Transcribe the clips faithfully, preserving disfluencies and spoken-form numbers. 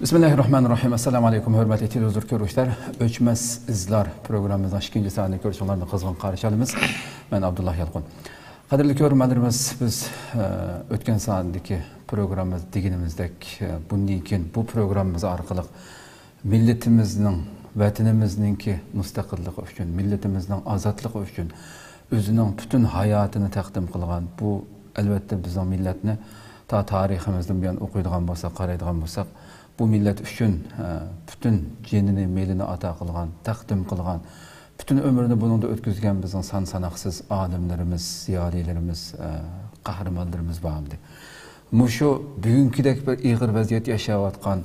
بىسمىللاھىررەھمانىررەھىم. ئەسسالامۇ ئەلەيكۇم، ھۆرمەتلىك تېلېۋىزور كۆرۈشلەر. ئۆچمەس ئىزلار پروگراممىمىزنىڭ ئىككىنچى سانىنى كۆرۈشۈڭلارنى قىزغىن قارشى ئالىمىز. مەن ئابدۇللا يالقۇن. قەدىرلىك كۆرۈرمەنلىرىمىز، بىز، ئە، ئۆتكەن سانىدىكى پروگراممىمىز دېگىنىمىزدەك، ئە، بۇندىن كېيىن بۇ پروگراممىمىز ئارقىلىق مىللىتىمىزنىڭ، ۋەتىنىمىزنىڭكى مۇستەقىللىقى ئۈچۈن، مىللىتىمىزنىڭ ئازادلىقى ئۈچۈن ئۆزىنىڭ پۈتۈن ھاياتىنى تەقدىم قىلغان بۇ، ئەلۋەتتە، بىزنىڭ مىللەتنى تا تارىخىمىزدىن بۇيان ئوقۇيدىغان بولساق، قارايدىغان بولساق، بۇ مىللەت ئۈچۈن، ئە، پۈتۈن جېنىنى، مېلىنى ئاتا قىلغان، تەقدىم قىلغان، پۈتۈن ئۆمرىنى بۇنىڭدا ئۆتكۈزگەن بىزنىڭ سان ساناقسىز ئالىملىرىمىز، زىيالىيلىرىمىز، ئە، قەھرىمانلىرىمىز بار ئەمدى. مۇشۇ بۈگۈنكىدەك بىر ئېغىر ۋەزىيەت ياشاۋاتقان،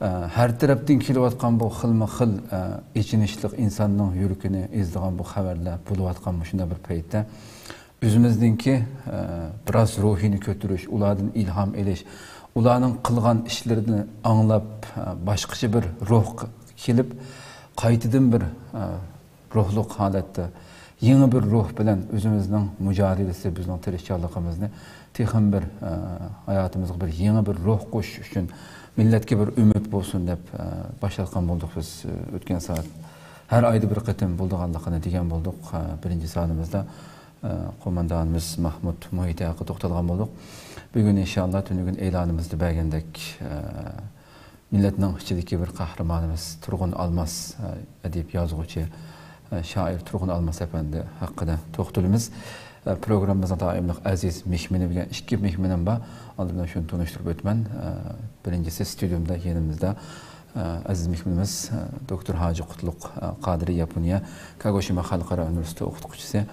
ئە، ھەر تەرەپتىن كېلىۋاتقان بۇ خىلمۇ خىل، ئە، ئېچىنىشلىق، ئىنساننىڭ يۈرىكىنى ئېزىدىغان بۇ خەۋەرلەر بولۇۋاتقان مۇشۇنداق بىر پەيتتە، ئۆزىمىزنىڭكى، ئە، بىراز روھىنى كۆتۈرۈش، ئۇلاردىن ئىلھام ئېلىش، ئۇلارنىڭ قىلغان ئىشلىرىنى ئاڭلاپ، ئە، باشقىچە بىر روھ كېلىپ، قايتىدىن بىر، ئە، روھلۇق ھالەتتە، يېڭى بىر روھ بىلەن ئۆزىمىزنىڭ مۇجاھىدىسى، بىزنىڭ تىرىشچانلىقىمىزنى تېخىمۇ بىر، ئە، ھاياتىمىزغا بىر يېڭى بىر روھ قوشۇش ئۈچۈن، مىللەتكە بىر ئۈمىد بولسۇن دەپ، ئە، باشلاتقان بولدۇق بىز، ئە، ئۆتكەن سائەت. ھەر ئايدا بىر قېتىم بولىدىغانلىقىنى دېگەن بولدۇق، ئە، بىرىنچى سانىمىزدا. ئە، قوماندانىمىز ماھمۇت مۇھىتى ھەققىدە توختالغان بولدۇق. بۈگۈن ئىنشاللا تۈنۈگۈن ئېلانىمىزدا بەرگەندەك، ئە، مىللەتنىڭ ئىچىدىكى بىر قەھرىمانىمىز تۇرغۇن ئالماس، ئە، ئەدىب، يازغۇچى، ئە، شائىر تۇرغۇن ئالماس ئەپەندى ھەققىدە توختىلىمىز. ئە، پروگراممىمىزنىڭ دائىملىق ئەزىز مېھمىنى بىلەن ئىككى مېھمىنىم بار. ئالدى بىلەن شۇنى تونۇشتۇرۇپ ئۆتىمەن. ئە، بىرىنچىسى ستۇدىيومدا يېنىمىزدا، ئە، ئەزىز مېھمىنىمىز، ئە، دوكتور ھاجى قۇتلۇق، ئە، قادىرى، ياپونىيە كاگوشىما خەلقئارا ئۇنىۋېرسىتېتى ئوقۇتقۇچىسى.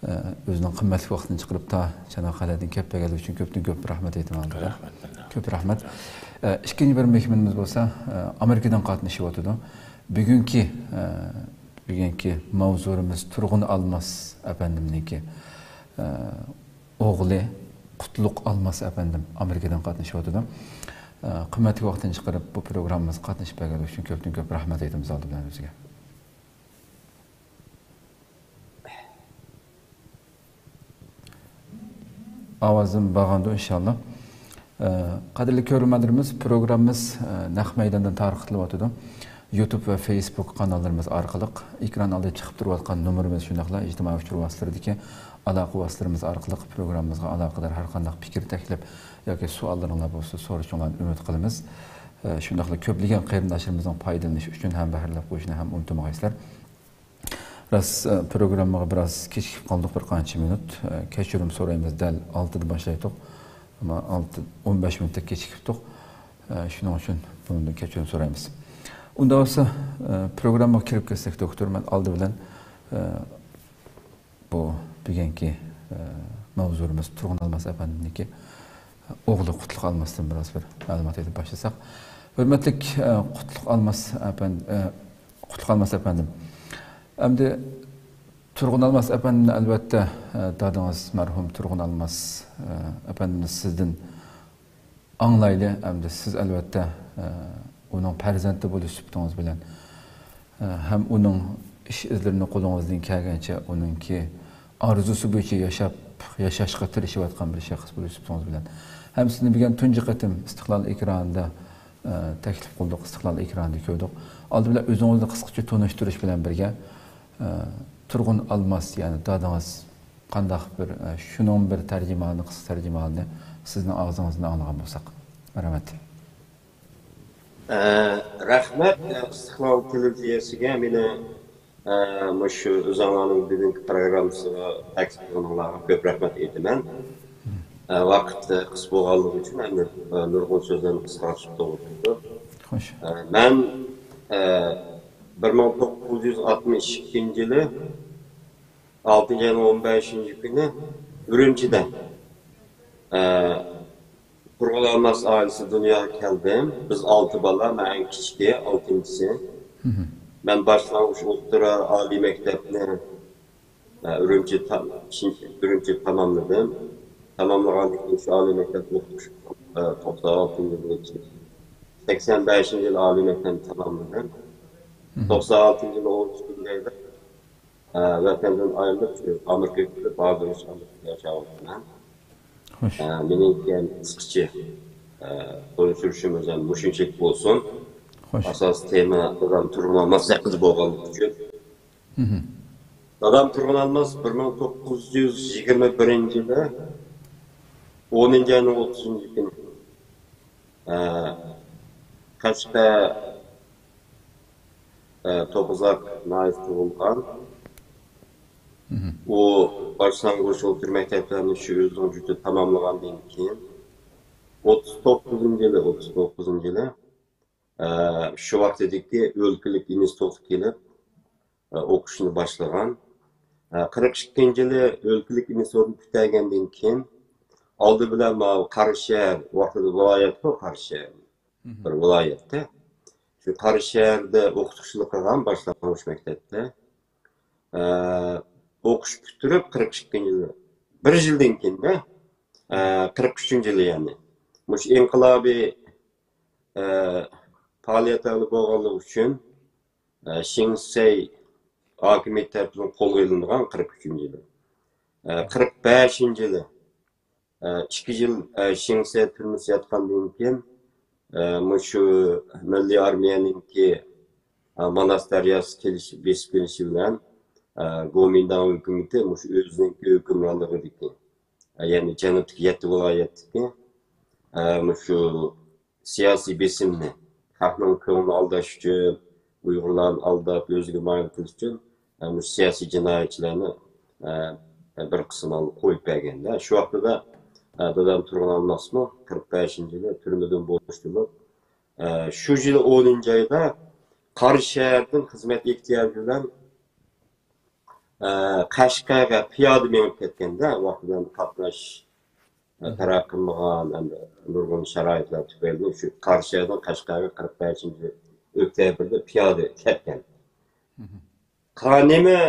ئە، ئۆزىنىڭ قىممەتلىك ۋاقتىنى چىقىرىپ، تا چاناققەلەردىن كەپ بەرگەنلىكى ئۈچۈن كۆپتىن كۆپ رەھمەت ئېيتىمەن. رەھمەت، رەھمەت. كۆپ رەھمەت. ئە، ئىككىنچى بىر مېھمىنىمىز بولسا، ئە، ئامېرىكىدىن قاتنىشىۋاتىدۇ. بۈگۈنكى، ئە، بۈگۈنكى ماۋزۇمىز تۇرغۇن ئالماس ئەپەندىمنىڭكى، ئە، ئوغلى قۇتلۇق ئالماس ئەپەندىم ئامېرىكىدىن قاتنىشىۋاتىدۇ. ئە، قىممەتلىك ۋاقتىنى چىقىرىپ، بۇ پروگراممىمىزغا قاتنىشىپ بەرگەنلىكى ئۈچۈن كۆپتىن كۆپ رەھمەت ئېيتىمىز ئالدى بىلەن ئۆزىگە. ئاۋازىم بارغاندۇ، ئىنشاللا. ئە، قەدىرلىك كۆرۈرمەنلىرىمىز، پروگراممىمىز، ئە، نەق مەيداندىن تارقىتىلىۋاتىدۇ. يۇتۇب ۋە فېيسبۇك قاناللىرىمىز ئارقىلىق، ئېكران ئالدىدا چىقىپ تۇرۇۋاتقان نومۇرىمىز، شۇنداقلا ئىجتىمائىي ئۇچۇر ۋاسىتىلىرىدىكى ئالاقە ۋاسىتىلىرىمىز ئارقىلىق پروگراممىمىزغا ئالاقىدار ھەر قانداق پىكىر، تەكلىپ ياكى سوئاللىرىڭلار بولسا سورىشىڭلارنى ئۈمىد قىلىمىز. ئە، شۇنداقلا كۆپلىگەن قېرىنداشلىرىمىزنىڭ پايدىلىنىشى ئۈچۈن ھەم بەھرىلەپ قويۇشنى ھەم ئۇنتۇمىغايسىلەر. راست، ئە، پروگراممىغا بىراز كېچىكىپ قالدۇق، بىر قانچە مىنۇت. ئە، كەچۈرۈم سورايمىز، دەل ئالتىدا باشلايتتۇق. ئەمما ئالتە، ئون بەش مىنۇتتەك كېچىكىپتۇق. ئە، شۇنىڭ ئۈچۈن بۇنىڭدىن كەچۈرۈم سورايمىز. ئۇنداق بولسا، ئە، پروگراممىغا كىرىپ كەتسەك، دوكتور، مەن ئالدى بىلەن، ئە، بۇ بۈگۈنكى، ئە، ماۋزۇمىز تۇرغۇن ئالماس ئەپەندىمنىڭكى ئوغلى قۇتلۇق ئالماستىن بىراز بىر مەلۇمات ئېلىپ باشلىساق. ھۆرمەتلىك، ئە، قۇتلۇق ئالماس ئەپەند-، ئە، قۇتلۇق ئالماس ئەپەندىم. ئەمدى تۇرغۇن ئالماس ئەپەندىمنى ئەلۋەتتە، ئە، دادىڭىز مەرھۇم تۇرغۇن ئالماس، ئە، ئەپەندىمىز سىزدىن ئاڭلايلى. ئەمدى سىز ئەلۋەتتە، ئە، ئۇنىڭ پەرزەنتى بولۇش سۈپىتىڭىز بىلەن، ئە، ھەم ئۇنىڭ ئىش ئىزلىرىنى قولىڭىزدىن كەلگەنچە ئۇنىڭكى ئارزۇسى بويىچە ياشاپ، ياشاشقا تىرىشىۋاتقان بىر شەخس بولۇش سۈپىتىڭىز بىلەن ھەم سىزنى بۈگۈن تۇنجى قېتىم ئىستىقلال ئېكرانىدا، ئە، تەكلىپ قىلدۇق، ئىستىقلال ئېكرانىدا كۆردۇق. ئالدى بىلەن ئۆزىڭىزنى قىسقىچە تونۇشتۇرۇش بىلەن بىرگە، ئە، تۇرغۇن ئالماس، يەنى دادىڭىز قانداق بىر، ئە، شۇنىڭ بىر تەرجىمىھالىنى، قىسقا تەرجىمىھالىنى سىزنىڭ ئاغزىڭىزدىن ئاڭلىغان بولساق. رەھمەت. ئە، رەھمەت، ئە، ئىستىقلال تېلېۋىزىيەسىگە مېنى، ئە، مۇشۇ ئۆزۈڭلارنىڭ بۈگۈنكى پروگراممىسىغا تەكلىپ قىلغىنىڭلارغا كۆپ رەھمەت ئېيتىمەن. ئە، ۋاقىت، ئە، قىس بولغانلىقى ئۈچۈن ئەمدى، ئە، نۇرغۇن سۆزلەرنى قىسقارتىپ توغرا كېلىدۇ. خوش. ئە، مەن، ئە، بىر مىڭ توققۇز يۈز ئاتمىش ئىككىنچى يىلى ئالتىنچى ئاينىڭ ئون بەشىنچى كۈنى ئۈرۈمچىدە، ئە، تۇرغۇن ئالماس ئائىلىسى دۇنياغا كەلدىم. بىز ئالتە بالا، مەن ئەڭ كىچىكى، ئالتىنچىسى. مەن باشلانغۇچ ئوتتۇرا ئالىي مەكتەپنى، ئە، ئۈرۈمچى تا-، ئۈرۈمچىدە تاماملىدىم. تاماملىغاندىن كېيىن شۇ ئالىي مەكتەپتە ئوقۇش، ئە، توقسان ئالتىنچى يىلى، سەكسەن بەشىنچى يىلى ئالىي مەكتەپنى تاماملىدىم. توقسان ئالتىنچى يىلى ئونىنچى كۈنلەردە، ئە، ۋەتەندىن ئايرىلىپ، شۇ ئامېرىكىغا كېلىپ، ھازىرغىچە ئامېرىكىدا ياشاۋاتىمەن. خوش. ئە، مېنىڭكى قىسقىچە. ئە، قويۇپ سۈرۈشىمىز ھەم مۇشۇنچىلىك بولسۇن. خوش. ئاساسىي تېما دادام تۇرغۇن ئالماس ھەققىدە بولغانلىقى ئۈچۈن. دادام تۇرغۇن ئالماس بىر مىڭ توققۇز يۈز يىگىرمە بىرىنچى يىلى ئونىنچى ئاينىڭ ئوتتۇزىنچى كۈنى، ئە، قەشقەر، ئە، توققۇزاق ناھىيەسىدە تۇغۇلغان. ئۇ باشلانغۇچ ئوتتۇرا مەكتەپلەرنى شۇ ئۆزىنىڭ يۇرتىدا تاماملىغاندىن كېيىن، ئوتتۇز توققۇزىنچى يىلى، ئوتتۇز توققۇزىنچى يىلى، ئە، شۇ ۋاقتىدىكى ئۆلكىلىك ئىنستىتۇتقا كېلىپ، ئە، ئوقۇشنى باشلىغان. ئە، قىرىق ئىككىنچى يىلى ئۆلكىلىك ئىنستىتۇتنى پۈتتۈرگەندىن كېيىن، ئالدى بىلەن ماۋۇ قاراشەھەر، ۋاقتىدا ۋىلايەتكۇ قاراشەھەر، بىر ۋىلايەتتە. شۇ قاراشەھەردە ئوقۇتقۇچىلىق قىلغان باشلانغۇچ مەكتەپتە. ئە، ئوقۇش پۈتتۈرۈپ، قىرىق ئىككىنچى يىلى، بىر يىلدىن كېيىن، ئە، قىرىق ئۈچىنچى يىلى، يەنى مۇشۇ ئىنقىلابىي، ئە، پائالىيەتلەردە بولغانلىقى ئۈچۈن، ئە، شېڭ شىسەي ھاكىمىيىتى تەرىپىدىن قولغا ئېلىنغان قىرىق ئۈچىنچى يىلى. ئە، قىرىق بەشىنچى يىلى، ئە، ئىككى يىل، ئە، شېڭ شىسەي تۈرمىسى ياتقاندىن كېيىن، ئە، مۇشۇ مىللىي ئارمىيەنىڭكى، ئە، ماناس دەرياسى كېلىش، بېسىپ كېلىشى بىلەن، ئە، گومىنداڭ ھۆكۈمىتى مۇشۇ ئۆزىنىڭكى ھۆكۈمرانلىقىدىكى، ئە، يەنى جەنۇبتىكى يەتتە ۋىلايەتتىكى، ئە، مۇشۇ سىياسىي بېسىمنى، خەقنىڭ كۆڭلىنى ئالداش ئۈچۈن، ئۇيغۇرلارنى ئالداپ، ئۆزىگە مايىل قىلىش ئۈچۈن، ئە، مۇشۇ سىياسىي جىنايەتچىلەرنى، ئە، بىر قىسىم ھالدا قويۇپ بەرگەندە. شۇ ۋاقتىدا، ئە، دادام تۇرغۇن ئالماسمۇ قىرىق بەشىنچى يىلى تۈرمىدىن بوشىتىلىپ، ئە، شۇ يىلى ئونىنچى ئايدا قاراشەھەردىن خىزمەت ئېھتىياجى بىلەن، ئە، قەشقەرگە پىيادە مېڭىپ كەتكەندە، ۋاقتىدا قاتناش، ئە، تەرەققىي قىلمىغان، ئەمدى نۇرغۇن شارائىتلار تۈپەيلىدىن شۇ قاراشەھەردىن قەشقەرگە قىرىق بەشىنچى ئۆكتەبىردە پىيادە كەتكەن. قا-، نېمە،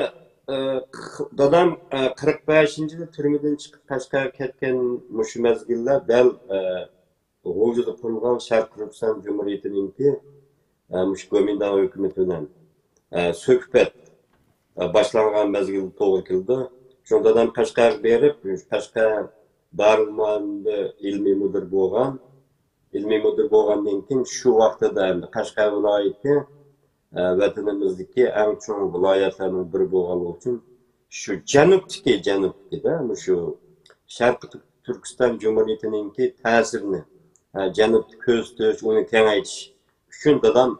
ئە، ق-، دادام، ئە، قىرىق بەشىنچى يىلى تۈرمىدىن چىقىپ قەشقەرگە كەتكەن مۇشۇ مەزگىللەر دەل، ئە، غۇلجىدا قۇرۇلغان شەرقىي تۈركىستان جۇمھۇرىيىتىنىڭكى، ئە، مۇشۇ گومىنداڭ ھۆكۈمىتى بىلەن، ئە، سۆھبەت، ئە، باشلانغان مەزگىلگە توغرا كېلىدۇ. شۇڭا دادام قەشقەرگە بېرىپ، قەشقەر دارىلمۇئەللىمدە ئىلمىي مۇدىر بولغان. ئىلمىي مۇدىر بولغاندىن كېيىن شۇ ۋاقتىدا ئەمدى قەشقەر ۋىلايىتى، ئە، ۋەتىنىمىزدىكى ئەڭ چوڭ ۋىلايەتلەرنىڭ بىرى بولغانلىقى ئۈچۈن شۇ جەنۇبتىكى، جەنۇبتىكىدە مۇشۇ شەرقىي تۈركىستان جۇمھۇرىيىتىنىڭكى تەسىرىنى، ئە، جەنۇبتا كۆزىتىش، ئۇنى كېڭەيتىش ئۈچۈن دادام،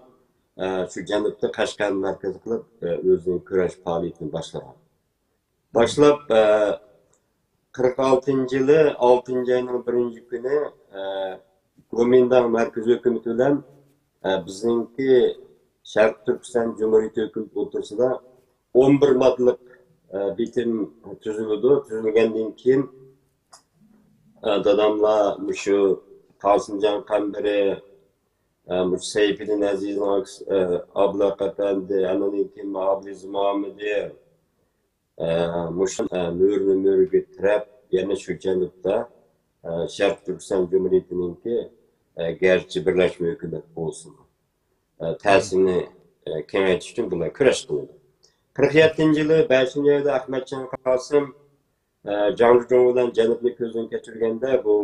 ئە، شۇ جەنۇبتا قەشقەرنى مەركەز قىلىپ، ئە، ئۆزىنىڭ كۈرەش پائالىيىتىنى باشلىغان. باشلاپ، ئە، قىرىق ئالتىنچى يىلى ئالتىنچى ئاينىڭ بىرىنچى كۈنى، ئە، گومىنداڭ مەركىزىي ھۆكۈمىتى بىلەن، ئە، بىزنىڭكى شەرقىي تۈركىستان جۇمھۇرىيىتى ھۆكۈمىتى ئوتتۇرىسىدا ئون بىر ماددىلىق، ئە، بىتىم تۈزۈلىدۇ. تۈزۈلگەندىن كېيىن، ئە، داداملار مۇشۇ قاسىمجان قەمبىرى، ئە، مۇشۇ سەيپىدىن ئەزىزنىڭ ئاكىسى، ئە، ئابلەق ئەپەندى، ئاندىن كېيىن ئابلىز مۇھەممىدى، ئە، مۇشۇ، ئە، مۈرىنى مۈرىگە تىرەپ، يەنە شۇ جەنۇبتا، ئە، شەرقىي تۈركىستان جۇمھۇرىيىتىنىڭكى، ئە، گەرچە بىرلەشمە ھۆكۈمەت بولسىمۇ، ئە، تەسىرىنى، ئە، كېڭەيتىش ئۈچۈن بۇلار كۈرەش قىلىدۇ. قىرىق يەتتىنچى يىلى بەشىنچى ئايدا ئەخمەتجان قاسىم، ئە، جاڭ جۇجۇڭ بىلەن جەنۇبنى كۆزدىن كەچۈرگەندە، بۇ،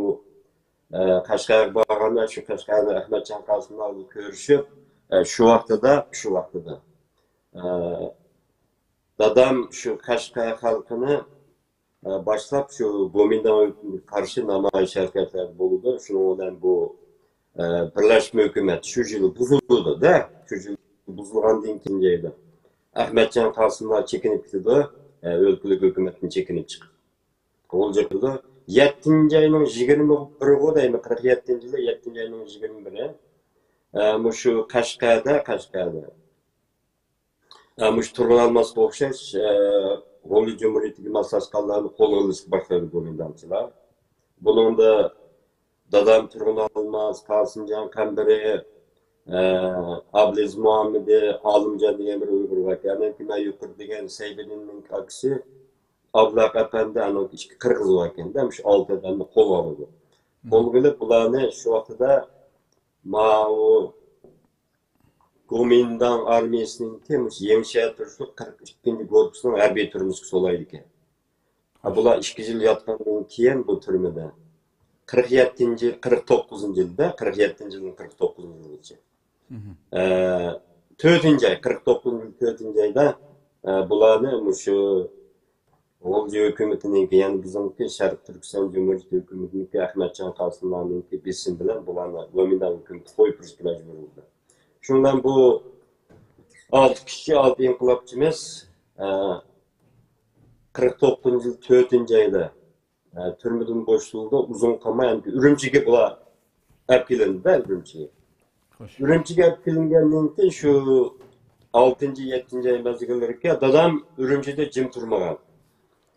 ئە، قەشقەرگە بارغاندا، شۇ قەشقەردە ئەخمەتجان قاسىم بىلەن كۆرۈشۈپ، ئە، شۇ ۋاقتىدا، شۇ ۋاقتىدا، ئە، دادام شۇ قەشقەر خەلقىنى، ئە، باشلاپ شۇ گومىنداڭغا قارشى نامايىش ھەرىكەتلەر بولىدۇ. شۇنىڭ بىلەن بۇ، ئە، بىرلەشمە ھۆكۈمەت شۇ يىلى بۇزۇلىدۇ-دە. شۇ يىلى بۇزۇلغاندىن كېيىن جايدا ئەخمەتجان قاسىملار چېكىنىپ كېتىدۇ. ئە، ئۆلكىلىك ھۆكۈمەتتىن چېكىنىپ چىقىپ غۇلجا كېتىدۇ. يەتتىنچى ئاينىڭ يىگىرمە بىرىغۇ دەيمەن، قىرىق يەتتىنچى يىلى يەتتىنچى ئاينىڭ يىگىرمە بىرى. ئە، مۇشۇ قەشقەردە، قەشقەردە. ئە، مۇشۇ تۇرغۇن ئالماسقا ئوخشاش، ئە، غۇلجا جۇمھۇرىيىتىگە ماسلاشقانلارنى قولغا ئېلىشقا باشلايدۇ گومىنداڭچىلار. بۇنىڭدا دادام تۇرغۇن ئالماس، قاسىمجان قەمبىرى، ئە، ئابلىز مۇھەممىدى، ئالىمجان دېگەن بىر ئۇيغۇر بار ئىكەن. ئاندىن كېيىن مەن يۇقىرىدا دېگەن سەيپىدىننىڭ ئاكىسى ئابلاق ئەپەندى، ئانىڭ ئىككى قىرغىزى بار ئىكەن-دە، مۇشۇ ئالتە ئادەمنى قولغا ئالىدۇ. قولغا ئېلىپ، بۇلارنى شۇ ۋاقتىدا ماۋۇ گومىنداڭ ئارمىيەسىنىڭكى مۇشۇ يېڭىشەھەر تۇرۇشلۇق قىرىق ئىككىنچى گۇرۇپپىسىنىڭ ھەربىي تۈرمىسىگە سولايدىكەن. ھە، بۇلار ئىككى يىل ياتقاندىن كېيىن بۇ تۈرمىدە، قىرىق يەتتىنچى، قىرىق توققۇزىنچى يىلدا، قىرىق يەتتىنچى يىلدىن قىرىق توققۇزىنچى يىلغىچە. ئە، تۆتىنچى ئاي، قىرىق توققۇزىنچى يىل تۆتىنچى ئايدا، ئە، بۇلارنى مۇشۇ غۇلجا ھۆكۈمىتىنىڭكى، يەنى بىزنىڭكى شەرقىي تۈركىستان جۇمھۇرىيىتى ھۆكۈمىتىنىڭكى ئەخمەتجان قاسىملارنىڭكى بېسىمى بىلەن بۇلارنى گومىنداڭ ھۆكۈمىتى قويۇپ بېرىشكە مەجبۇر بولدى. شۇنىڭ بىلەن بۇ ئالتە كىشى، ئالتە ئىنقىلابچىمىز، ئە، قىرىق توققۇزىنچى يىل تۆتىنچى ئايدا، ئە، تۈرمىدىن بوشىتىلدى. ئۇزۇن قالماي ئەمدى ئۈرۈمچىگە بۇلار ئەپ كېلىندى-دە، ئۈرۈمچىگە. خوش. ئۈرۈمچىگە ئەپ كېلىنگەندىن كېيىن شۇ ئالتىنچى، يەتتىنچى ئاي مەزگىللىرىكەن دادام ئۈرۈمچىدە جىم تۇرمىغان.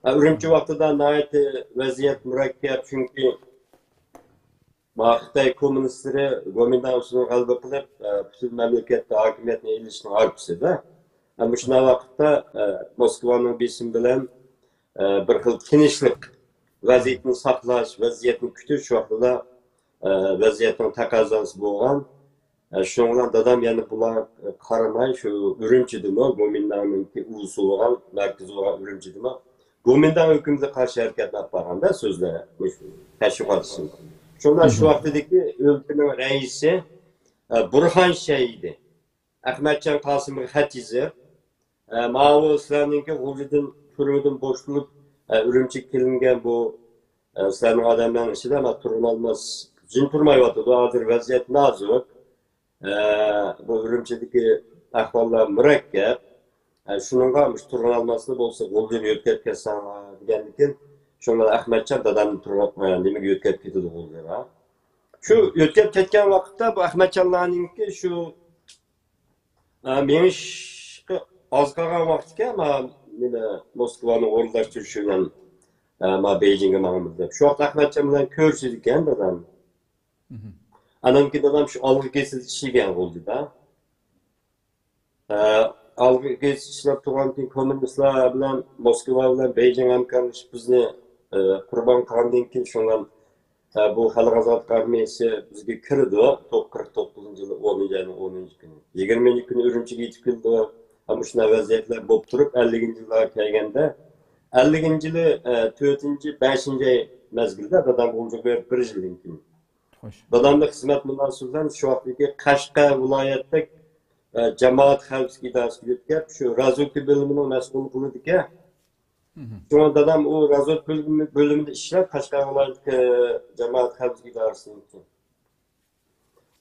ئە، ئۈرۈمچى ۋاقتىدا ناھايىتى ۋەزىيەت مۇرەككەپ، چۈنكى ما خىتاي كوممۇنىستلىرى گومىنداڭ ئۈستىدىن غەلىبە قىلىپ، ئە، پۈتۈن مەملىكەتتە ھاكىمىيەتنى ئېلىشنىڭ ھارپىسىدا. ئە، مۇشۇنداق ۋاقىتتا، ئە، موسكۋانىڭ بېسىمى بىلەن، ئە، بىر خىل تىنچلىق، ۋەزىيەتنى ساقلاش، ۋەزىيەتنى كۈتۈش شۇ ۋاقتىدا، ئە، ۋەزىيەتنىڭ تەقەززاسى بولغان. ئە، شۇنىڭ بىلەن دادام يەنە بۇلار قارىماي، شۇ ئۈرۈمچىدىمۇ، گومىنداڭنىڭكى ئۇلىسى بولغان، مەركىزى بولغان ئۈرۈمچىدىمۇ، گومىنداڭ ھۆكۈمىتىگە قارشى ھەرىكەتنى ئېلىپ بارغاندا سۆزلەر، مۇشۇ تەشۋىقات ئىشىنى. شۇڭا شۇ ۋاقتىدىكى ئۆلكىنىڭ رەئىسى، ئە، بۇرھان شەي ئىدى. ئەخمەتجان قاسىمغا خەت يېزىپ، ئە، ماۋۇ سىلەرنىڭكى غۇلجىدىن، تۈرمىدىن بوشىتىلىپ، ئە، ئۈرۈمچىگە كېلىنگەن بۇ، ئە، سىلەرنىڭ ئادەملەرنىڭ ئىچىدە مانا تۇرغۇن ئالماس جىم تۇرمايۋاتىدۇ. ھازىر ۋەزىيەت نازۇك. ئە، بۇ ئۈرۈمچىدىكى ئەھۋاللار مۇرەككەپ. ئە، شۇنىڭغا مۇشۇ تۇرغۇن ئالماسنى بولسا غۇلجىغا يۆتكەپ كەتسەڭلار دېگەندىكىن، شۇڭا ئەخمەتجان دادامنى تۇرغۇن، ئە، نېمىگە يۆتكەپ كېتىدۇ غۇلجىغا. شۇ يۆتكەپ كەتكەن ۋاقىتتا بۇ ئەخمەتجانلارنىڭكى شۇ ئە، مېڭىشقا ئاز قالغان ۋاقىت ئىكەن، ما، نېمە، موسكۋانىڭ ئورۇنلاشتۇرۇشى بىلەن، ئە، ما، بېيجىڭگە ماڭىمىز دەپ. شۇ ۋاقىت ئەخمەتجان بىلەن كۆرۈشىدىكەن دادام. ئانان كېيىن دادام شۇ ئالغا گېزىتتە ئىشلىگەن بولدى-دا. ئە، ئالغا گېزىتتە ئىشلەپ تۇرغاندىن كېيىن كوممۇنىستلار بىلەن موسكۋا بىلەن بېيجىڭ ھەمكارلىشىپ بىزنى، ئە، قۇربان قىلغاندىن كېيىن شۇڭا ھە، بۇ خەلق ئازادلىق ئارمىيەسى بىزگە كىرىدۇ. توق-، قىرىق توققۇزىنچى يىل ئونىنچى ئاينىڭ ئونىنچى كۈنى. يىگىرمىنچى كۈنى ئۈرۈمچىگە يېتىپ كېلىدۇ. ھە، مۇشۇنداق ۋەزىيەتلەر بولۇپ تۇرۇپ، ئەللىكىنچى يىللارغا كەلگەندە، ئەللىكىنچى يىلى، ئە، تۆتىنچى، بەشىنچى ئاي مەزگىلدە دادام غۇلجىغا بېرىپ بىر يىلدىن كېيىن. خوش. دادامنىڭ خىزمەت مۇناسىۋىتى بىلەن شۇ ۋاقىتتىكى قەشقەر ۋىلايەتلىك، ئە، جامائەت خەۋپسىزلىكى ئىدارىسىگە ئۆتكەپ، شۇ رازۋېدكا بۆلۈمىنىڭ مەسئۇلى قىلىدىكەن. شۇڭا دادام ئۇ رازۋېدكا بۆلۈمى، بۆلۈمىدە ئىشلەپ، قەشقەر ۋىلايىتى جامائەت خەۋپسىزلىكى ئىدارىسىنىڭكى.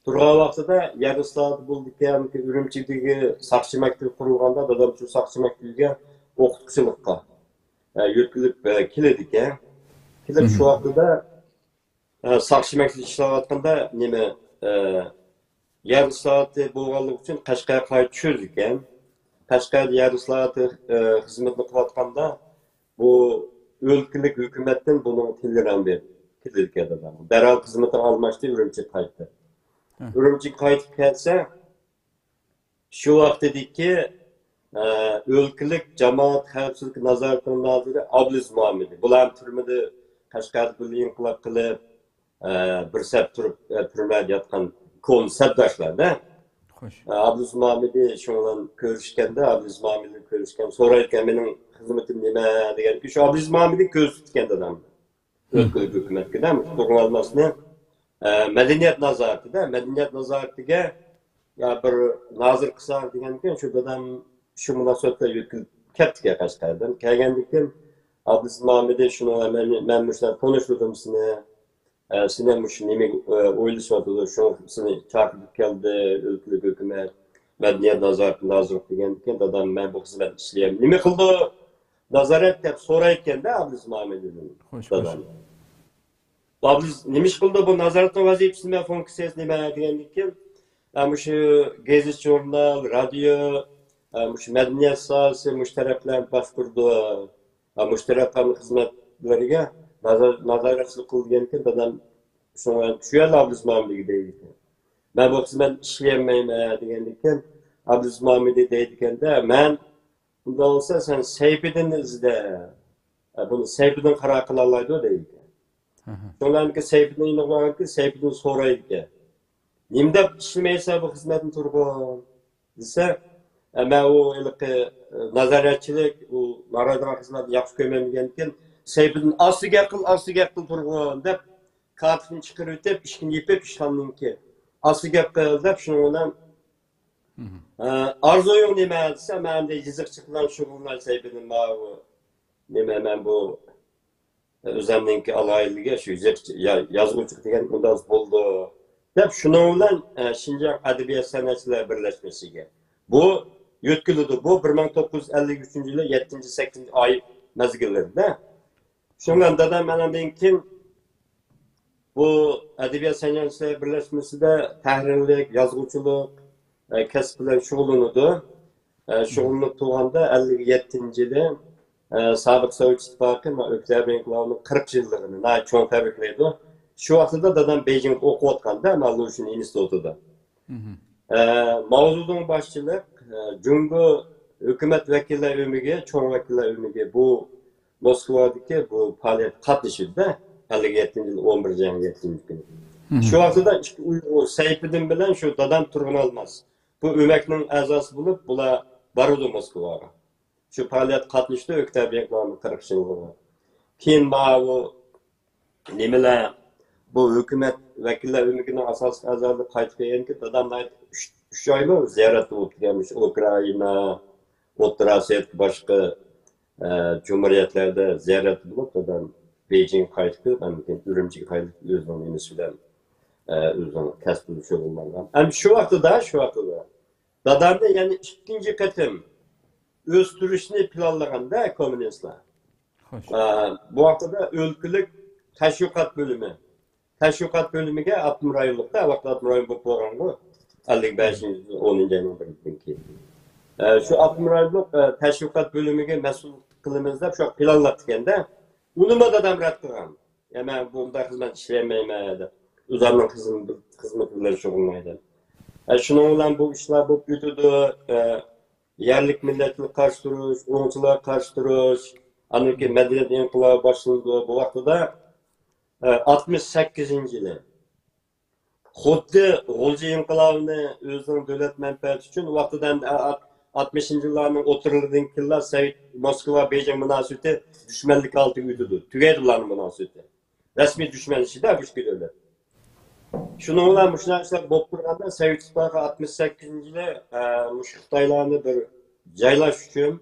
تۇرغان ۋاقتىدا يەر ئىسلاھاتى بولىدىكەن، ئۈرۈمچىدىكى ساقچى مەكتىپى قۇرۇلغاندا، دادام شۇ ساقچى مەكتىپىگە ئوقۇتقۇچىلىققا، ئە، يۆتكىلىپ، ئە، كېلىدىكەن. كېلىپ شۇ ۋاقتىدا ئە، ساقچى مەكتىپىدە ئىشلەۋاتقاندا نېمە، ئە، يەر ئىسلاھاتى بولغانلىقى ئۈچۈن قەشقەرگە قايتا چۈشىدىكەن. قەشقەردە يەر ئىسلاھاتى، ئە، خىزمىتىنى قىلىۋاتقاندا بۇ ئۆلكىلىك ھۆكۈمەتتىن بۇنىڭغا تېلېگرامما بېرىپ كېلىدىكەن دادام. دەرھال خىزمىتىنى ئالماشتى، ئۈرۈمچىگە قايتتى. ئۈرۈمچىگە قايتىپ كەلسە، شۇ ۋاقتىدىكى، ئە، ئۆلكىلىك جامائەت خەۋپسىزلىك نازارىتىنىڭ نازىرى ئابلىز مامىدى. بۇلار تۈرمىدە قەشقەردە بىللە ئىنقىلاب قىلىپ، ئە، بىر سەپ تۇرۇپ، ئە، تۈرمىدە ياتقان كونا سەپداشلار-دە. خوش. ئە، ئابلىز مامىدى شۇنىڭ بىلەن كۆرۈشكەندە، ئابلىز مامىدى كۆرۈشكەن، سورايدىكەن، مېنىڭ خىزمىتىم نېمە دېگەندىكىن، شۇ ئابلىز مامىدى كۆرسىتىدىكەن دادام. ئۆلكىلىك ھۆكۈمەتكە دە، تۇرغۇن ئالماسنى، ئە، مەدەنىيەت نازارىتىدە، مەدەنىيەت نازارىتىگە يا بىر نازىر قىلسا دېگەنكەن، شۇ دادام شۇ مۇناسىۋەت بىلەن يۆتكىلىپ كەپتىكەن قەشقەردىن. كەلگەندىن كېيىن ئابلىز مامىدى شۇنىڭ بىلەن مەن، مەن مۇشۇنداق تونۇشتۇردۇم سېنى، ئە، سېنى مۇشۇ نېمە، ئە، ئويلىشىۋاتىدۇ، شۇڭا سېنى چاقىرىپ كەلدى، ئۆلكىلىك ھۆكۈمەت، مەدەنىيەت نازارىتى نازىرلىقى دېگەندىكىن، دادام مەن بۇ خىزمەتنى ئىشلىيەلمەيمەن. نېمە قىلىدۇ؟ نازارەت دەپ سورايدىكەن-دە ئابلىز مامىدىدىن خوش، خوش. دادام. ئابلىز نېمە ئىش قىلىدۇ بۇ نازارەتنىڭ ۋەزىپىسى نېمە، فۇنكسىيەسى نېمە دېگەندىكىن، ئە، مۇشۇ گېزىت-ژۇرنال، رادىيو، ئە، مۇشۇ مەدەنىيەت ساھەسى، مۇشۇ تەرەپلەرنى باشقۇرىدۇ. ئە، مۇشۇ تەرەپلەرنىڭ خىزمەتلىرىگە نازار-، نازارەتچىلىك قىلىدىكەن. دادام شۇڭا شۇ يەردە ئابلىز مامىدىگە دەيدىكەن. مەن بۇ خىزمەتنى ئىشلىيەلمەيمەن دېگەندىكىن، ئابلىز مامىدى دەيدىكەن-دە، مەن ئۇنداق بولسا سەن سەيپىدىننى ئىزدە. ئە، بۇنى سەيپىدىن قارار قىلالايدۇ دەيدىكەن. شۇڭلارنىڭكى سەيپىدىن يېنىغا بارغانكىن سەيپىدىن سورايدىكەن. نېمە دەپ ئىشلىمەيسەن بۇ خىزمەتنى تۇرغۇن؟ دېسە، ئە، مەن ئۇ ھېلىقى، ئە، نازارەتچىلىك، ئۇ مارايدىغان خىزمەتنى ياخشى كۆرمەيمەن دېگەندىكىن، سەيپىدىن ئاستا گەپ قىل، ئاستا گەپ قىل تۇرغۇن دەپ كارتىنى چىقىرىۋېتىپ، ئىشىكنى يېپىپ، ئىشخانىنىڭكى ئاستى گەپ قىل دەپ، شۇنىڭ بىلەن، ئە، ئارزۇيۇڭ نېمە دېسە، مەن ئەمدى يېزىقچىلىق بىلەن شۇغۇللىناي، سەي بىلەن ماۋۇ نېمە، مەن بۇ ئۆزۈمنىڭكى ئالاھىدىلىكى شۇ يېزىقچى، يا-، يازغۇچى دېگەن مۇنداق بولىدۇ، دەپ شۇنىڭ بىلەن، ئە، شىنجاڭ ئەدەبىيات سەنئەتچىلەر بىرلەشمىسىگە بۇ يۆتكىلىدۇ. بۇ بىر مىڭ توققۇز يۈز ئەللىك ئۈچىنچى يىلى يەتتىنچى، سەككىزىنچى ئاي مەزگىللىرىدە. شۇنىڭ بىلەن دادام ئاناندىن كېيىن بۇ ئەدەبىيات سەنئەتچىلەر بىرلەشمىسىدە تەھرىرلىك، يازغۇچىلىق، ئە، كەسىپ بىلەن شۇغۇللىنىدۇ. ئە، شۇغۇللىنىپ تۇرغاندا ئەللىك يەتتىنچى يىلى، ئە، سابىق سوۋېت ئىتتىپاقى مانا ئۆكتەبىر ئىنقىلابىنىڭ قىرىق يىللىقىنى ناھايىتى چوڭ تەبرىكلەيدۇ. شۇ ۋاقتىدا دادام بېيجىڭدا ئوقۇۋاتقاندا، مانا لۇشۈن ئىنستىتۇتىدا. ئە، ماۋزېدۇڭ باشچىلىق، ئە، جۇڭگو ھۆكۈمەت ۋەكىللەر ئۆمىكى، چوڭ ۋەكىللەر ئۆمىكى بۇ موسكۋادىكى بۇ پائالىيەتكە قاتنىشىدۇ-دە، ئەللىك يەتتىنچى يىل ئون بىرىنچى ئاينىڭ يەتتىنچى كۈنى. شۇ ۋاقتىدا ئىككى ئۇيغۇر سەيپىدىن بىلەن شۇ دادام تۇرغىنالماس بۇ ئۆمەكنىڭ ئەزاسى بولۇپ، بۇلار بارىدۇ موسكۋاغا. شۇ پائالىيەتكە قاتنىشىدۇ، ئۆكتەبىر ئىنقىلابىنىڭ قىرىق يىللىقىغا. كېيىن ماۋۇ نېمىلەر، بۇ ھۆكۈمەت ۋەكىللەر ئۆمىكىنىڭ ئاساسلىق ئەزالىرى قايتىپ كەلگەندىكىن دادام ئۈچ، ئۈچ ئايمۇ زىيارەتتە بولۇپ كەلگەن، مۇشۇ ئۇكرائىنا، ئوتتۇرا ئاسىيادىكى باشقا، ئە، جۇمھۇرىيەتلەردە زىيارەتتە بولۇپ، دادام بېيجىڭگە قايتىپ كېلىپ، ئاندىن كېيىن ئۈرۈمچىگە قايتىپ، ئۆزىنىڭ نېمىسى بىلەن، ئە، ئۆزىنىڭ كەسپى بىلەن شۇغۇللانغان. ئەمدى شۇ ۋاقتىدا، شۇ ۋاقتىدا دادامنى يەنە ئىككىنچى قېتىم ئۆستۈرۈشنى پىلانلىغاندا كوممۇنىستلار. خوش. ئە، بۇ ۋاقتىدا ئۆلكىلىك تەشۋىقات بۆلۈمى. تەشۋىقات بۆلۈمىگە ئاپتونوم رايونلۇقتا، ۋاقىت ئاپتونوم رايون بولۇپ بولغانغۇ، ئەللىك بەشىنچى، ئونىنچى ئاينىڭ بىرىدىن كېيىن. ئە، شۇ ئاپتونوم رايونلۇق، ئە، تەشۋىقات بۆلۈمىگە مەسئۇل قىلىمىز دەپ شۇ پىلانلاپتىكەندە، ئۇنىمۇ دادام رەت قىلغان. يا، مەن بۇنداق خىزمەت ئىشلىيەلمەيمەن دەپ. ئۆزۈمنىڭ خىزمىتى، خىزمىتى بىلەن شۇغۇللىناي دەپ. ئە، شۇنىڭ بىلەن بۇ ئىشلار بولۇپ ئۆتىدۇ. ئە، يەرلىك مىللەتلەرگە قارشى تۇرۇش، ئوڭچىلارغا قارشى تۇرۇش، ئاندىن كېيىن مەدەنىيەت ئىنقىلابى باشلىنىدۇ. بۇ ۋاقتىدا، ئە، ئاتمىش سەككىزىنچى يىلى خۇددى غۇلجا ئىنقىلابىنى ئۆزىنىڭ دۆلەت مەنپەئەتى ئۈچۈن، ۋاقتىدا ئەمدى ئاتمىشىنچى يىللارنىڭ ئوتتۇرىلىرىدىن كېيىنلا سوۋېت، موسكۋا، بېيجىڭ مۇناسىۋىتى دۈشمەنلىك ھالىتىگە ئۆتىدۇ. تۈگەيدۇ بۇلارنىڭ مۇناسىۋىتى. رەسمىي دۈشمەنلىشىدە بۇ ئىككى دۆلەت. شۇنىڭ بىلەن مۇشۇنداق ئىشلار بولۇپ تۇرغاندا، سوۋېت ئىتتىپاقى ئاتمىش سەككىزىنچى يىلى، ئە، مۇشۇ خىتايلارنى بىر جايلاش ئۈچۈن،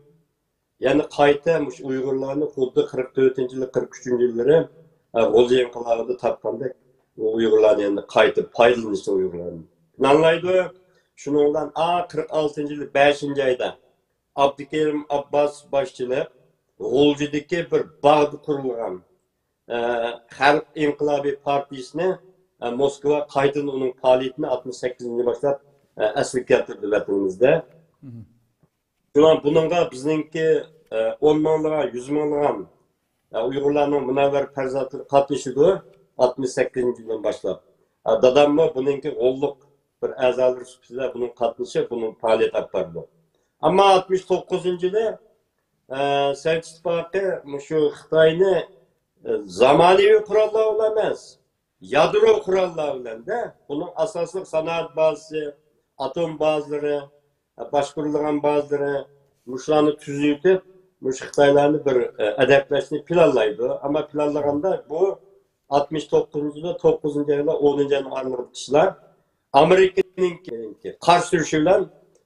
يەنە قايتا مۇشۇ ئۇيغۇرلارنى خۇددى قىرىق تۆتىنچى يىلى، قىرىق ئۈچىنچى يىللىرى، ئە، غۇلجا ئىنقىلابىدا تاپقاندەك، ئۇ ئۇيغۇرلارنى يەنە قايتا پايدىلىنىشنى ئۇيغۇرلارنى پىلانلايدۇ. شۇنىڭ بىلەن ئا، قىرىق ئالتىنچى يىلى بەشىنچى ئايدا ئابدۇكېرىم ئابباس باشچىلىق غۇلجىدىكى بىر باغدا قۇرۇلغان، ئە، خەلق ئىنقىلابى پارتىيىسىنى، ئە، موسكۋا قايتىدىن ئۇنىڭ پائالىيىتىنى ئاتمىش سەككىزىنچى باشلاپ، ئە، ئەسلىگە كەلتۈردى ۋەتىنىمىزدە. شۇڭا بۇنىڭغا بىزنىڭكى، ئە، ئون مىڭلىغان، يۈز مىڭلىغان، ئە، ئۇيغۇرلارنىڭ مۇنەۋۋەر پەرزەنتلىرى قاتنىشىدۇ، ئاتمىش سەككىزىنچى يىلدىن باشلاپ. ئە، داداممۇ بۇنىڭكى غوللۇق بىر ئەزالىرى سۈپىتىدە بۇنىڭ قاتنىشىپ، بۇنىڭ پائالىيەت ئېلىپ بارىدۇ. ئەمما ئاتمىش توققۇزىنچى يىلى، ئە، سوۋېت ئىتتىپاقى مۇشۇ خىتاينى، ئە، زامانىۋى قوراللار بىلەن ئەمەس، يادرو قوراللار بىلەن-دە، بۇنىڭ ئاساسلىق سانائەت بازىسى، ئاتوم بازىلىرى، باشقۇرۇلىدىغان بازىلىرى، مۇشۇلارنى تۈزۈۋېتىپ، مۇشۇ خىتايلارنى بىر، ئە، ئەدەپلەشنى پىلانلايدۇ. ئەمما پىلانلىغاندا بۇ ئاتمىش توققۇزىنچى يىلى، توققۇزىنچى ئايدا، ئونىنچى ئاينىڭ ئارىلىقىدىكى ئىشلار. ئامېرىكىنىڭكى قارشى تۇرۇشى بىلەن،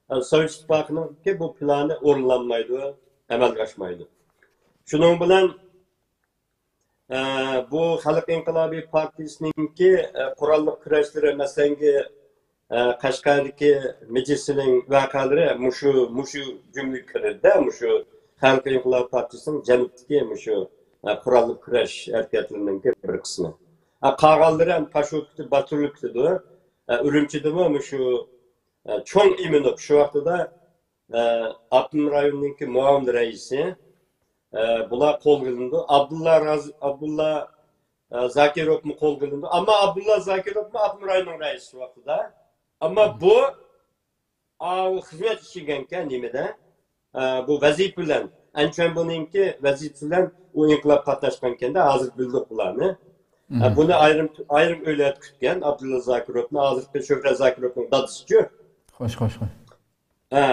ئە، سوۋېت ئىتتىپاقىنىڭكى بۇ پىلانى ئورۇنلانمايدۇ، ئەمەلگە ئاشمايدۇ. شۇنىڭ بىلەن ئە، بۇ خەلق ئىنقىلابى پارتىيىسىنىڭكى، ئە، قوراللىق كۈرەشلىرى، مەسىلەنكى، ئە، قەشقەردىكى مىجىسىنىڭ ۋەقەلىرى مۇشۇ، مۇشۇ جۈملىگە كىرىدۇ، مۇشۇ خەلق ئىنقىلابى پارتىيىسىنىڭ جەنۇبتىكى مۇشۇ، ئە، قوراللىق كۈرەش ھەرىكەتلىرىنىڭكى بىر قىسمى. ئە، قالغانلىرى ھەم پاشوكىتى، باتۇرلۇكىتىدۇ. ئە، ئۈرۈمچىدىمۇ مۇشۇ، ئە، چوڭ ئىمىنوف شۇ ۋاقتىدا ئاپتونوم رايوننىڭكى مۇئاۋىن رەئىسى، بۇلار قولغا ئېلىنىدۇ. ئابدۇللا رازى، ئابدۇللا زاكىروفمۇ قولغا ئېلىنىدۇ. ئەمما ئابدۇللا زاكىروفمۇ ئاپتونوم رايوننىڭ رەئىسى شۇ ۋاقتىدا. ئەمما بۇ، ئاۋۇ خىزمەت ئىشلىگەنكەن نېمىدە، بۇ ۋەزىپە بىلەن، ئەنچۈەن بۇنىڭكى ۋەزىپىسى بىلەن ئۇ ئىنقىلاب قاتناشقانكەندە، ھازىر بىلدۇق بۇلارنى. بۇنى ئايرىم، ئايرىم ئۆيلەردە كۈتكەن، ئابدۇللا زاكىروفنى، ھازىرقى شۆھرەت زاكىروفنىڭ دادىسىچۇ. خوش، خوش، خوش. ھە.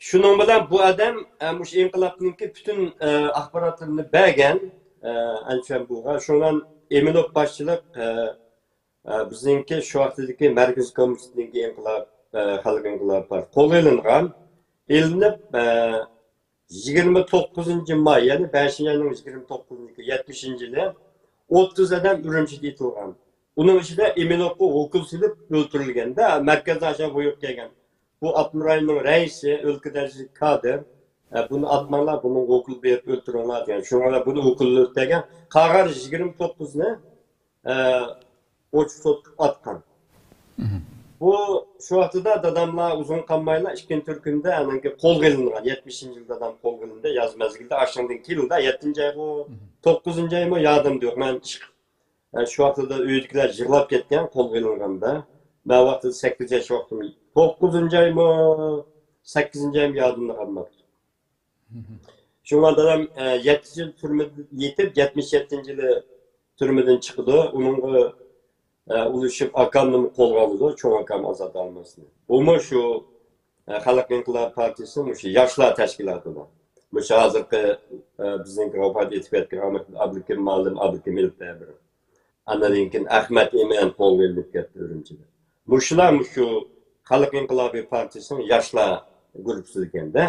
شۇنىڭ بىلەن بۇ ئادەم، ئە، مۇشۇ ئىنقىلابنىڭكى پۈتۈن، ئە، ئاخباراتلىرىنى بەرگەن، ئە، ئەنچۈەن بۇغا. شۇنىڭ بىلەن ئىمىنوف باشچىلىق، ئە، ئە، بىزنىڭكى شۇ ۋاقتىدىكى مەركىزىي كومىتېتنىڭكى ئىنقىلاب، ئە، خەلق ئىنقىلابى پارتىيە قولغا ئېلىنغان. ئېلىنىپ، ئە، يىگىرمە توققۇزىنچى ماي، يەنى بەشىنچى ئاينىڭ يىگىرمە توققۇزىنچى، يەتمىشىنچى يىلى ئوتتۇز ئادەم ئۈرۈمچىدە ئېتىلغان. ئۇنىڭ ئىچىدە ئىمىنوفقا ئوكۇل سېلىپ ئۆلتۈرۈلگەندە، مەركەزدىن ئاشۇ بۇيرۇق كەلگەن. بۇ ئاپتونوم رايوننىڭ رەئىسى، ئۆلكە دەرىجىلىك كادىر، ئە، بۇنى ئاتماڭلار، بۇنىڭغا ئوكۇل بېرىپ ئۆلتۈرۈڭلار دېگەن. شۇڭا بۇنى ئوكۇل ئۆلتۈرگەن. قالغان يىگىرمە توققۇزنى، ئە، ئوچۇق سوتقا ئاتقان. بۇ شۇ ۋاقتىدا داداملار ئۇزۇن قالمايلا ئىككىنچى تۈركۈمدە ئانىڭكى قولغا ئېلىنغان. يەتمىشىنچى يىل دادام قولغا ئېلىندى. ياز مەزگىلىدە ئاشۇنىڭدىن كېيىن، يەتتىنچى ئايغۇ، توققۇزىنچى ئايمۇ يادىمدا يوق. مەن ئىش-، ئە، شۇ ۋاقتىدا ئۆيدىكىلەر يىغلاپ كەتكەن، قولغا ئېلىنغاندا. مەن ۋاقتىدا سەككىز ياش ۋاقتىم. توققۇزىنچى ئايمۇ، سەككىزىنچى ئايمۇ يادىمدا قالماپتۇ. شۇڭا دادام، ئە، يەتتە يىل تۈرمىدە يېتىپ، يەتمىش يەتتىنچى يىلى تۈرمىدىن چىقىدۇ. ئۇنىڭغا، ئە، ئۇلىشىپ ئاكامنىمۇ قولغا ئالىدۇ، چوڭ ئاكام ئازات ئالماسنى. بۇمۇ شۇ، ئە، خەلق ئىنقىلاب پارتىيىسىنىڭ مۇشۇ ياشلار تەشكىلاتىدا. مۇشۇ ھازىرقى، ئە، بىزنىڭكى ۋاپات ئېتىپ كەتكەن ئابلىكىم مالىم، ئابلىكىم مالىم ئابلىكىم ئېلىپ بىرى. ئاندىن كېيىن ئەخمەت ئىمىن قولغا ئېلىنىپ كەتتى ئۈرۈمچىدە. مۇشۇلار مۇشۇ خەلق ئىنقىلابى پارتىيىسىنىڭ ياشلار گۇرۇپپىسىدىكەن-دە.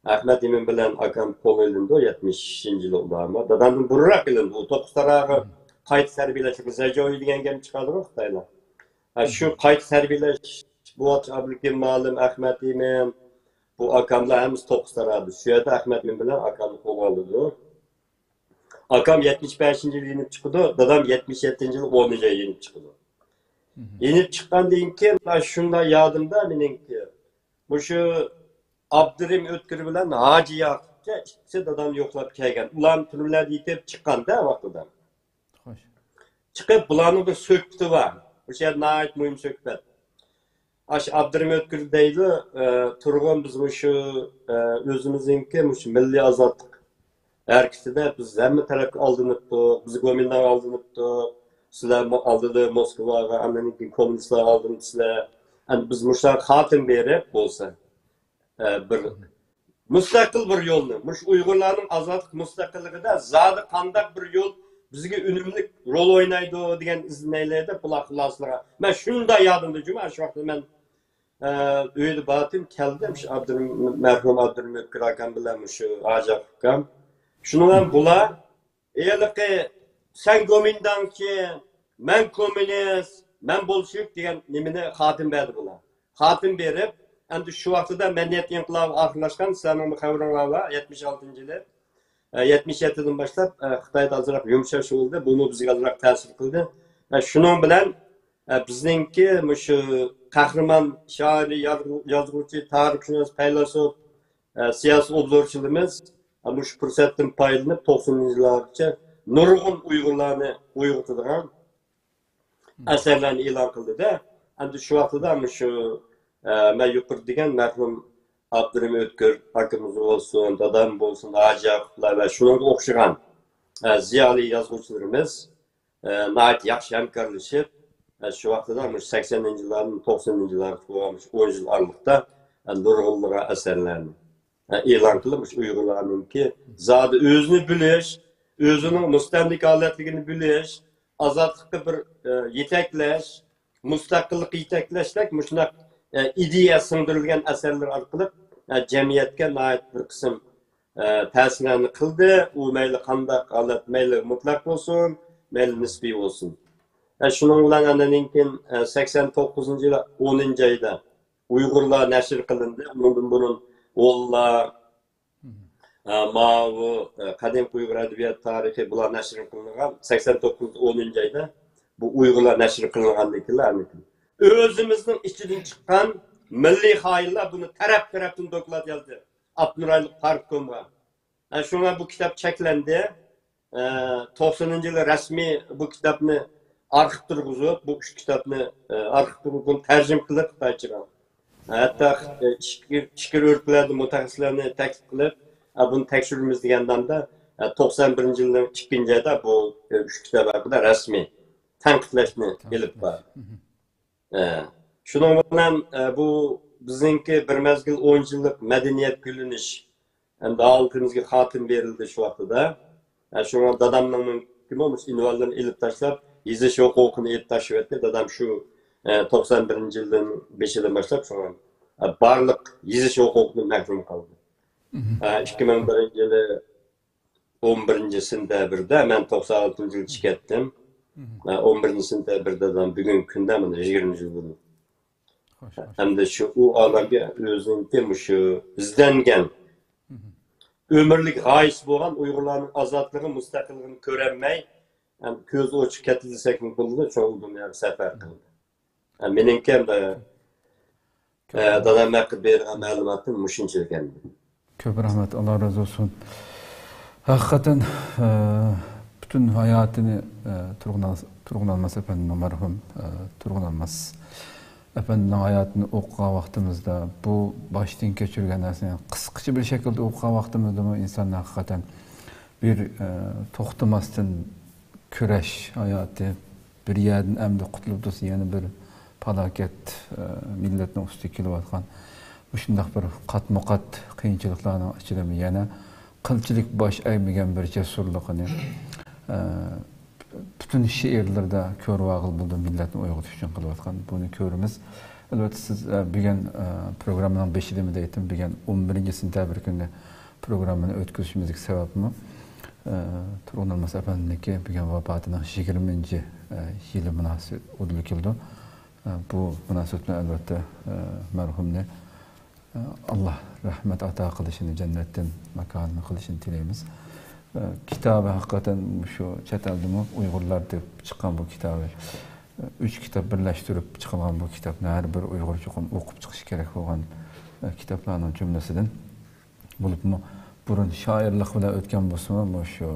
ئەخمەت ئىمىن بىلەن ئاكام قولغا ئېلىندى، يەتمىشىنچى يىلى ئۇلارمۇ. دادامدىن بۇرۇنراق ئېلىندى. ئۇ توققۇز تاراغا قايتا تەربىيەلەشكە زەجاۋى دېگەن گەپ چىقاردىغۇ خىتايلار. ھە، شۇ قايتا تەربىيەلەش بۇ ئابلىكىم مالىم، ئەخمەت ئىمىن، بۇ ئاكاملار ھەممىسى توققۇز تارادا. شۇ يەردە ئەخمەت ئىمىن بىلەن ئاكامنى قولغا ئالىدۇ. ئاكام يەتمىش بەشىنچى يىلى يېنىپ چىقىدۇ، دادام يەتمىش يەتتىنچى يىلى ئونىنچى ئايدا يېنىپ چىقىدۇ. يېنىپ چىققاندىن كېيىن، شۇنداق يادىمدا مېنىڭكى، مۇشۇ ئابدۇرېھىم ئۆتكۈر بىلەن ھاجى ياقۇپچە ئىككىسى دادامنى يوقلاپ كەلگەن. ئۇلارمۇ تۈرمىلەردە يېتىپ چىققاندا ۋاقتىدا. خوش. چىقىپ، بۇلارنىڭ بىر سۆھبىتى بار. مۇشۇ يەر ناھايىتى مۇھىم سۆھبەت. ئاشۇ ئابدۇرېھىم ئۆتكۈر دەيدۇ، ئە، تۇرغۇن، بىز مۇشۇ، ئە، ئۆزىمىزنىڭكى مۇشۇ مىللىي ئازادلىق ھەرىكىتىدە بىز ھەممە تەرەپكە ئالدىنىپتۇق، بىز گومىنداڭغا ئالدىنىپتۇق، سىلەر مۇ-، ئالدىدى موسكۋاغا، ئاندىن كېيىن كوممۇنىستلارغا ئالدىنىپسىلەر. ئەمدى بىز مۇشۇلارغا خاتىمە بېرىپ بولسا، ئە، بىر مۇستەقىل بىر يولنى، مۇشۇ ئۇيغۇرلارنىڭ ئازادلىق مۇستەقىللىقىدا زادى قانداق بىر يول بىزگە ئۈنۈملۈك رول ئوينايدۇ دېگەن ئىزدىنەيلى دەپ بۇلار خۇلاسىلىغان. مەن شۇنداق يادىمدا جۇمۇ، شۇ ۋاقىتتا مەن، ئە، ئۆيدە بارتىم، كەلدىم، شۇ ئابدۇرېھىم، مەرھۇم ئابدۇرېھىم ئۆتكۈر ئاكام بىلەن مۇشۇ ھاجى ئاكام. شۇنىڭ بىلەن بۇلار ھېلىقى «سەن گومىنداڭچى، مەن كوممۇنىست، مەن بولشېۋىك» دېگەن نېمىنى خاتىمە بەردى بۇلار. خاتىمە بېرىپ، ئەمدى شۇ ۋاقتىدا مەدەنىيەت ئىنقىلابى ئاخىرلاشقان، سىلەرنىڭمۇ خەۋىرىڭلار بار، يەتمىش ئالتىنچى يىلى، ئە، يەتمىش يەتتىدىن باشلاپ، ئە، خىتايدا ئازراق يۇمشاش بولدى، بۇمۇ بىزگە ئازراق تەسىر قىلدى. ئە، شۇنىڭ بىلەن، ئە، بىزنىڭكى مۇشۇ قەھرىمان شائىر، يازغۇ-، يازغۇچى، تارىخشۇناس، پەيلاسوپ، ئە، سىياسىي ئوبزورچىلىرىمىز، ئە، مۇشۇ پۇرسەتتىن پايدىلىنىپ، توقسىنىنچى يىللارغىچە نۇرغۇن ئۇيغۇرلارنى ئويغىتىدىغان ئەسەرلەرنى ئېلان قىلدى-دە. ئەمدى شۇ ۋاقتىدا مۇشۇ، ئە، مەن يۇقىرىدا دېگەن مەرھۇم ئابدۇرېھىم ئۆتكۈر ئاكىمىز بولسۇن، دادام بولسۇن، ھاجى ياقۇپلار ۋە شۇنىڭغا ئوخشىغان، ئە، زىيالىي يازغۇچىلىرىمىز، ئە، ناھايىتى ياخشى ھەمكارلىشىپ، ئە، شۇ ۋاقتىدا مۇشۇ سەكسەنىنچى يىللاردىن توقسىنىنچى يىللارغىچە بولغان مۇشۇ ئون يىل ئارىلىقتا، ئە، نۇرغۇنلىغان ئەسەرلەرنى، ئە، ئېلان قىلىپ، مۇشۇ ئۇيغۇرلارنىڭكى زادى ئۆزىنى بىلىش، ئۆزىنىڭ مۇستەملىكە ھالەتلىكىنى بىلىش، ئازادلىققا بىر، ئە، يېتەكلەش، مۇستەقىللىققا يېتەكلەشتەك مۇشۇنداق، ئە، ئىدىيە سىڭدۈرۈلگەن ئەسەرلەر ئارقىلىق، ئە، جەمئىيەتكە ناھايىتى بىر قىسىم، ئە، تەسىرلەرنى قىلدى. ئۇ مەيلى قانداق ھالەت، مەيلى مۇتلەق بولسۇن، مەيلى نىسپىي بولسۇن. ئە، شۇنىڭ بىلەن ئاندىن كېيىن، ئە، سەكسەن توققۇزىنچى يىل ئونىنچى ئايدا ئۇيغۇرلار نەشر قىلىندى. ئۇنىڭدىن بۇرۇن ھونلار، ئە، ماۋۇ، ئە، قەدىمكى ئۇيغۇر ئەدەبىيات تارىخى، بۇلار نەشر قىلىنغان. سەكسەن توققۇز ئونىنچى ئايدا بۇ ئۇيغۇرلار نەشر قىلىنغاندىن كېيىن، ئۆزىمىزنىڭ ئىچىدىن چىققان مىللىي خائىنلار بۇنى تەرەپ-تەرەپتىن دوكلات يازدى ئاپتونوم رايونلۇق پارتكومغا. ئە، شۇڭا بۇ كىتاب چەكلەندى. ئە، توقسىنىنچى يىلى رەسمىي بۇ كىتابنى ئارخىپ تۇرغۇزۇپ، بۇ ئۈچ كىتابنى، ئە، ئارخىپ تۇرغۇزۇپ، بۇنى تەرجىمە قىلىپ خىتايچىغا. ھەتتا، ئە، ئىچكىرى، ئىچكىرى ئۆلكىلەردىن مۇتەخەسسىسلەرنى تەكلىپ قىلىپ، ئە، بۇنى تەكشۈرىمىز دېگەن نامدا، ئە، توقسان بىرىنچى يىلنىڭ ئىككىنچى ئايدا بۇ، ئە، ئۈچ كىتاب ھەققىدە رەسمىي تەنقىدلەشنى ئېلىپ بار. ئە، شۇنىڭ بىلەن، ئە، بۇ بىزنىڭكى بىر مەزگىل ئون يىللىق مەدەنىيەت گۈللىنىش ھەمدە ھالىتىمىزگە خاتىمە بېرىلدى شۇ ۋاقتىدا. ئە، شۇڭا دادامنىڭ مۇشۇ ئۇنۋانلىرىنى ئېلىپ تاشلاپ، يېزىش ھوقۇقىنى ئېلىپ تاشلىۋەتتى. دادام شۇ، ئە، توقسان بىرىنچى يىلدىن بېشىدىن باشلاپ شۇڭا، ئە، بارلىق يېزىش ھوقۇقىدىن مەھرۇم قالدى. ئە، ئىككى مىڭ بىرىنچى يىلى ئون بىرىنچى سېنتەبىردە، مەن توقسان ئالتىنچى يىلى چىقىپ كەتتىم. ئە، ئون بىرىنچى سېنتەبىردە دادام بۈگۈنكى كۈندە مانا يىگىرمە يىل بولدى. خوش، خوش. ھەمدە شۇ ئۇ ئالەمگە ئۆزىنىڭكى مۇشۇ ئىزدەنگەن، ئۆمۈرلۈك غايىسى بولغان ئۇيغۇرلارنىڭ ئازادلىقى، مۇستەقىللىقىنى كۆرەلمەي، ھەم كۆز ئوچۇق كەتتى دېسەكمۇ بولىدۇ، شۇ دۇنياغا سەپەر قىلدى. ھە، مېنىڭكى ھەمدە، ئە، دادام ھەققىدە بېرىدىغان مەلۇماتىم مۇشۇنچىلىك ئەمدى. كۆپ رەھمەت، ئاللا رازى بولسۇن. ھەقىقەتەن، ئە، پۈتۈن ھاياتىنى، ئە، تۇرغۇن ئال-، تۇرغۇن ئالماس ئەپەندىنىڭ، مەرھۇم، ئە، تۇرغۇن ئالماس ئەپەندىنىڭ ھاياتىنى ئوقۇغان ۋاقتىمىزدا، بۇ باشتىن كەچۈرگەن نەرسىنى قىسقىچە بىر شەكىلدە ئوقۇغان ۋاقتىمىزدىمۇ ئىنساننى ھەقىقەتەن بىر، ئە، توختىماستىن كۈرەش ھاياتى، بىر يەردىن ئەمدى قۇتۇلۇپ تۇرسا، يەنە بىر پالاكەت، ئە، مىللەتنىڭ ئۈستىگە كېلىۋاتقان مۇشۇنداق بىر قاتمۇ قات قىيىنچىلىقلارنىڭ ئىچىدىمۇ يەنە قىلچىلىك باش ئەگمىگەن بىر جەسۇرلۇقىنى، ئە، پۈتۈن شېئىرلىرىدا كۆرۈۋالغىلى بولىدۇ، مىللەتنى ئويغىتىش ئۈچۈن قىلىۋاتقان. بۇنى كۆرىمىز. ئەلۋەتتە، سىز، ئە، بۈگۈن، ئە، پروگراممىنىڭ بېشىدىمۇ دەيتتىم، بۈگۈن ئون بىرىنچى سېنتەبىر كۈنى پروگراممىنى ئۆتكۈزۈشىمىزدىكى سەۋەبمۇ، ئە، تۇرغۇن ئالماس ئەپەندىمنىڭكى بۈگۈن ۋاپاتىنىڭ يىگىرمىنچى، ئە، يىلى مۇناسىۋەت بولىدۇ كېلىدۇ. ئە، بۇ مۇناسىۋەت بىلەن، ئەلۋەتتە، ئە، مەرھۇمنى، ئە، ئاللا رەھمەت ئاتا قىلىشىنى، جەننەتتىن ماكانىنى قىلىشىنى تىلەيمىز. ئە، كىتابى ھەقىقەتەن شۇ چەت ئەلدىمۇ ئۇيغۇرلار دەپ چىققان بۇ كىتابى، ئە، ئۈچ كىتاب بىرلەشتۈرۈپ چىقىلغان بۇ كىتابنى ھەر بىر ئۇيغۇر چوقۇم ئوقۇپ چىقىشى كېرەك بولغان، ئە، كىتابلارنىڭ جۈملىسىدىن. بولۇپمۇ بۇرۇن شائىرلىق بىلەن ئۆتكەن بولسىمۇ، مۇشۇ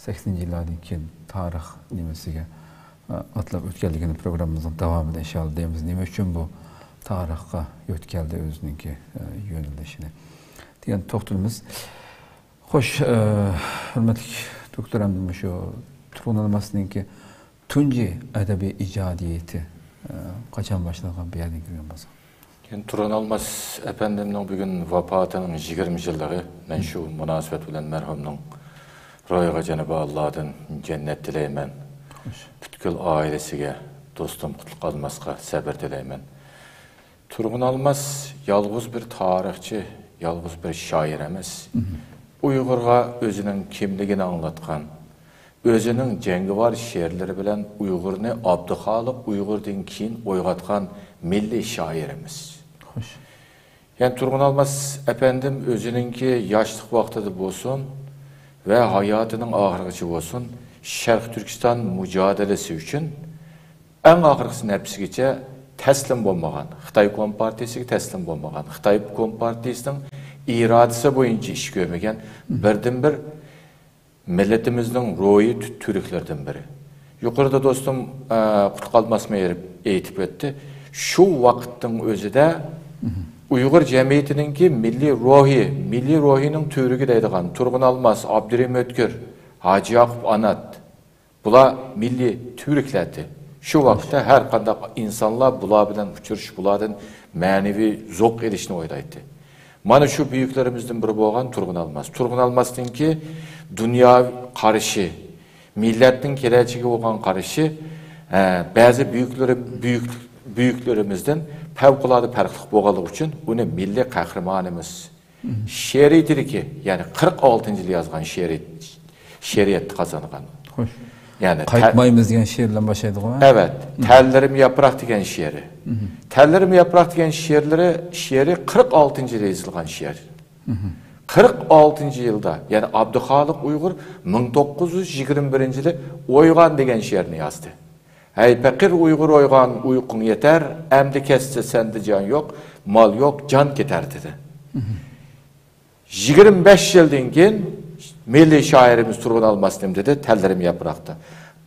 سەكسىنىنچى يىللاردىن كېيىن تارىخ نېمىسىگە، ئە، ئاتلاپ ئۆتكەنلىكىنى پروگراممىمىزنىڭ داۋامىدا ئىنشاللا دەيمىز. نېمە ئۈچۈن بۇ تارىخقا يۆتكەلدى ئۆزىنىڭكى، ئە، يۆنىلىشىنى دېگەن توختىلىمىز. خوش، ئە، ھۆرمەتلىك دوكتور، ئەمدى مۇشۇ تۇرغۇن ئالماسنىڭكى تۇنجى ئەدەبىي ئىجادىيىتى، ئە، قاچان باشلانغان، بۇ يەردىن كىرگەن بولسا؟ كېيىن تۇرغۇن ئالماس ئەپەندىمنىڭ بۈگۈن ۋاپاتىنىڭ يىگىرمە يىللىقى. مەن شۇ مۇناسىۋەت بىلەن مەرھۇمنىڭ روھىغا جانابى ئاللادىن جەننەت تىلەيمەن. خوش. پۈتكۈل ئائىلىسىگە، دوستۇم قۇتلۇق ئالماسقا سەبىر تىلەيمەن. تۇرغۇن ئالماس يالغۇز بىر تارىخچى، يالغۇز بىر شائىر ئەمەس. ئۇيغۇرغا ئۆزىنىڭ كىملىكىنى ئاڭلاتقان، ئۆزىنىڭ جەڭگىۋار شېئىرلىرى بىلەن ئۇيغۇرنى ئابدۇخالىق ئۇيغۇردىن كېيىن ئويغاتقان مىللىي شائىرىمىز. خوش. يەنى تۇرغۇن ئالماس ئەپەندىم ئۆزىنىڭكى ياشلىق ۋاقتىدا بولسۇن ۋە ھاياتىنىڭ ئاخىرىغىچە بولسۇن، شەرقىي تۈركىستان مۇجادىلىسى ئۈچۈن ئەڭ ئاخىرقىسى نەپسىگىچە تەسلىم بولمىغان، خىتاي كومپارتىيىسىگە تەسلىم بولمىغان، خىتاي كومپارتىيىسىنىڭ ئىرادىسى بويىچە ئىش كۆرمىگەن بىردىنبىر مىللىتىمىزنىڭ روھىي تۈ-، تۈۋرۈكلىرىدىن بىرى. يۇقىرىدا دوستۇم، ئە، قۇتلۇق ئالماسمۇ ئېيتىپ ئۆتتى. شۇ ۋاقىتنىڭ ئۆزىدە ئۇيغۇر جەمئىيىتىنىڭكى مىللىي روھى، مىللىي روھىنىڭ تۈۋرۈكى دەيدىغان تۇرغۇن ئالماس، ئابدۇرېھىم ئۆتكۈر، ھاجى ياقۇپ ئانات، بۇلار مىللىي تۈۋرۈكلەردى. شۇ ۋاقىتتا ھەر قانداق ئىنسانلار بۇلار بىلەن ئۇچرىشىپ، بۇلاردىن مەنىۋى زوق ئېلىشنى ئويلايتتى. مانا شۇ بۈيۈكلىرىمىزدىن بىرى بولغان تۇرغۇن ئالماس. تۇرغۇن ئالماستىنكى دۇنيا قارىشى، مىللەتنىڭ كېلەچىكىگە بولغان قارىشى، ھە، بەزى بۈيۈكلىرى-، بۈيۈك-، بۈيۈكلىرىمىزدىن پەۋقۇلئاددە پەرقلىق بولغانلىقى ئۈچۈن ئۇنى مىللىي قەھرىمانىمىز، شېئىرىيىتىدىكى، يەنى قىرىق ئالتىنچى يىلى يازغان شېئىرىيەت، شېئىرىيەتتە قازانغان. خوش. يەنى تە-، قايتمايمىز دېگەن شېئىر بىلەن باشلايدىغۇ، ھە؟ ئەۋەت. تەنلىرىم ياپراق دېگەن شېئىرى. تەنلىرىم ياپراق دېگەن شېئىرلىرى، شېئىرى قىرىق ئالتىنچى يىلى يېزىلغان شېئىر. قىرىق ئالتىنچى يىلدا، يەنى ئابدۇخالىق ئۇيغۇر مىڭ توققۇز يۈز يىگىرمە بىرىنچى يىلى ئويغان دېگەن شېئىرنى يازدى. ھەي پەقىر ئۇيغۇر ئويغان، ئۇيقۇڭ يېتەر، ئەمدى كەتسە سەندە جان يوق، مال يوق، جان كېتەر دېدى. يىگىرمە بەش يىلدىن كېيىن مىللىي شائىرىمىز تۇرغۇن ئالماس نېمە دېدى؟ تەنلىرىم ياپراقتا.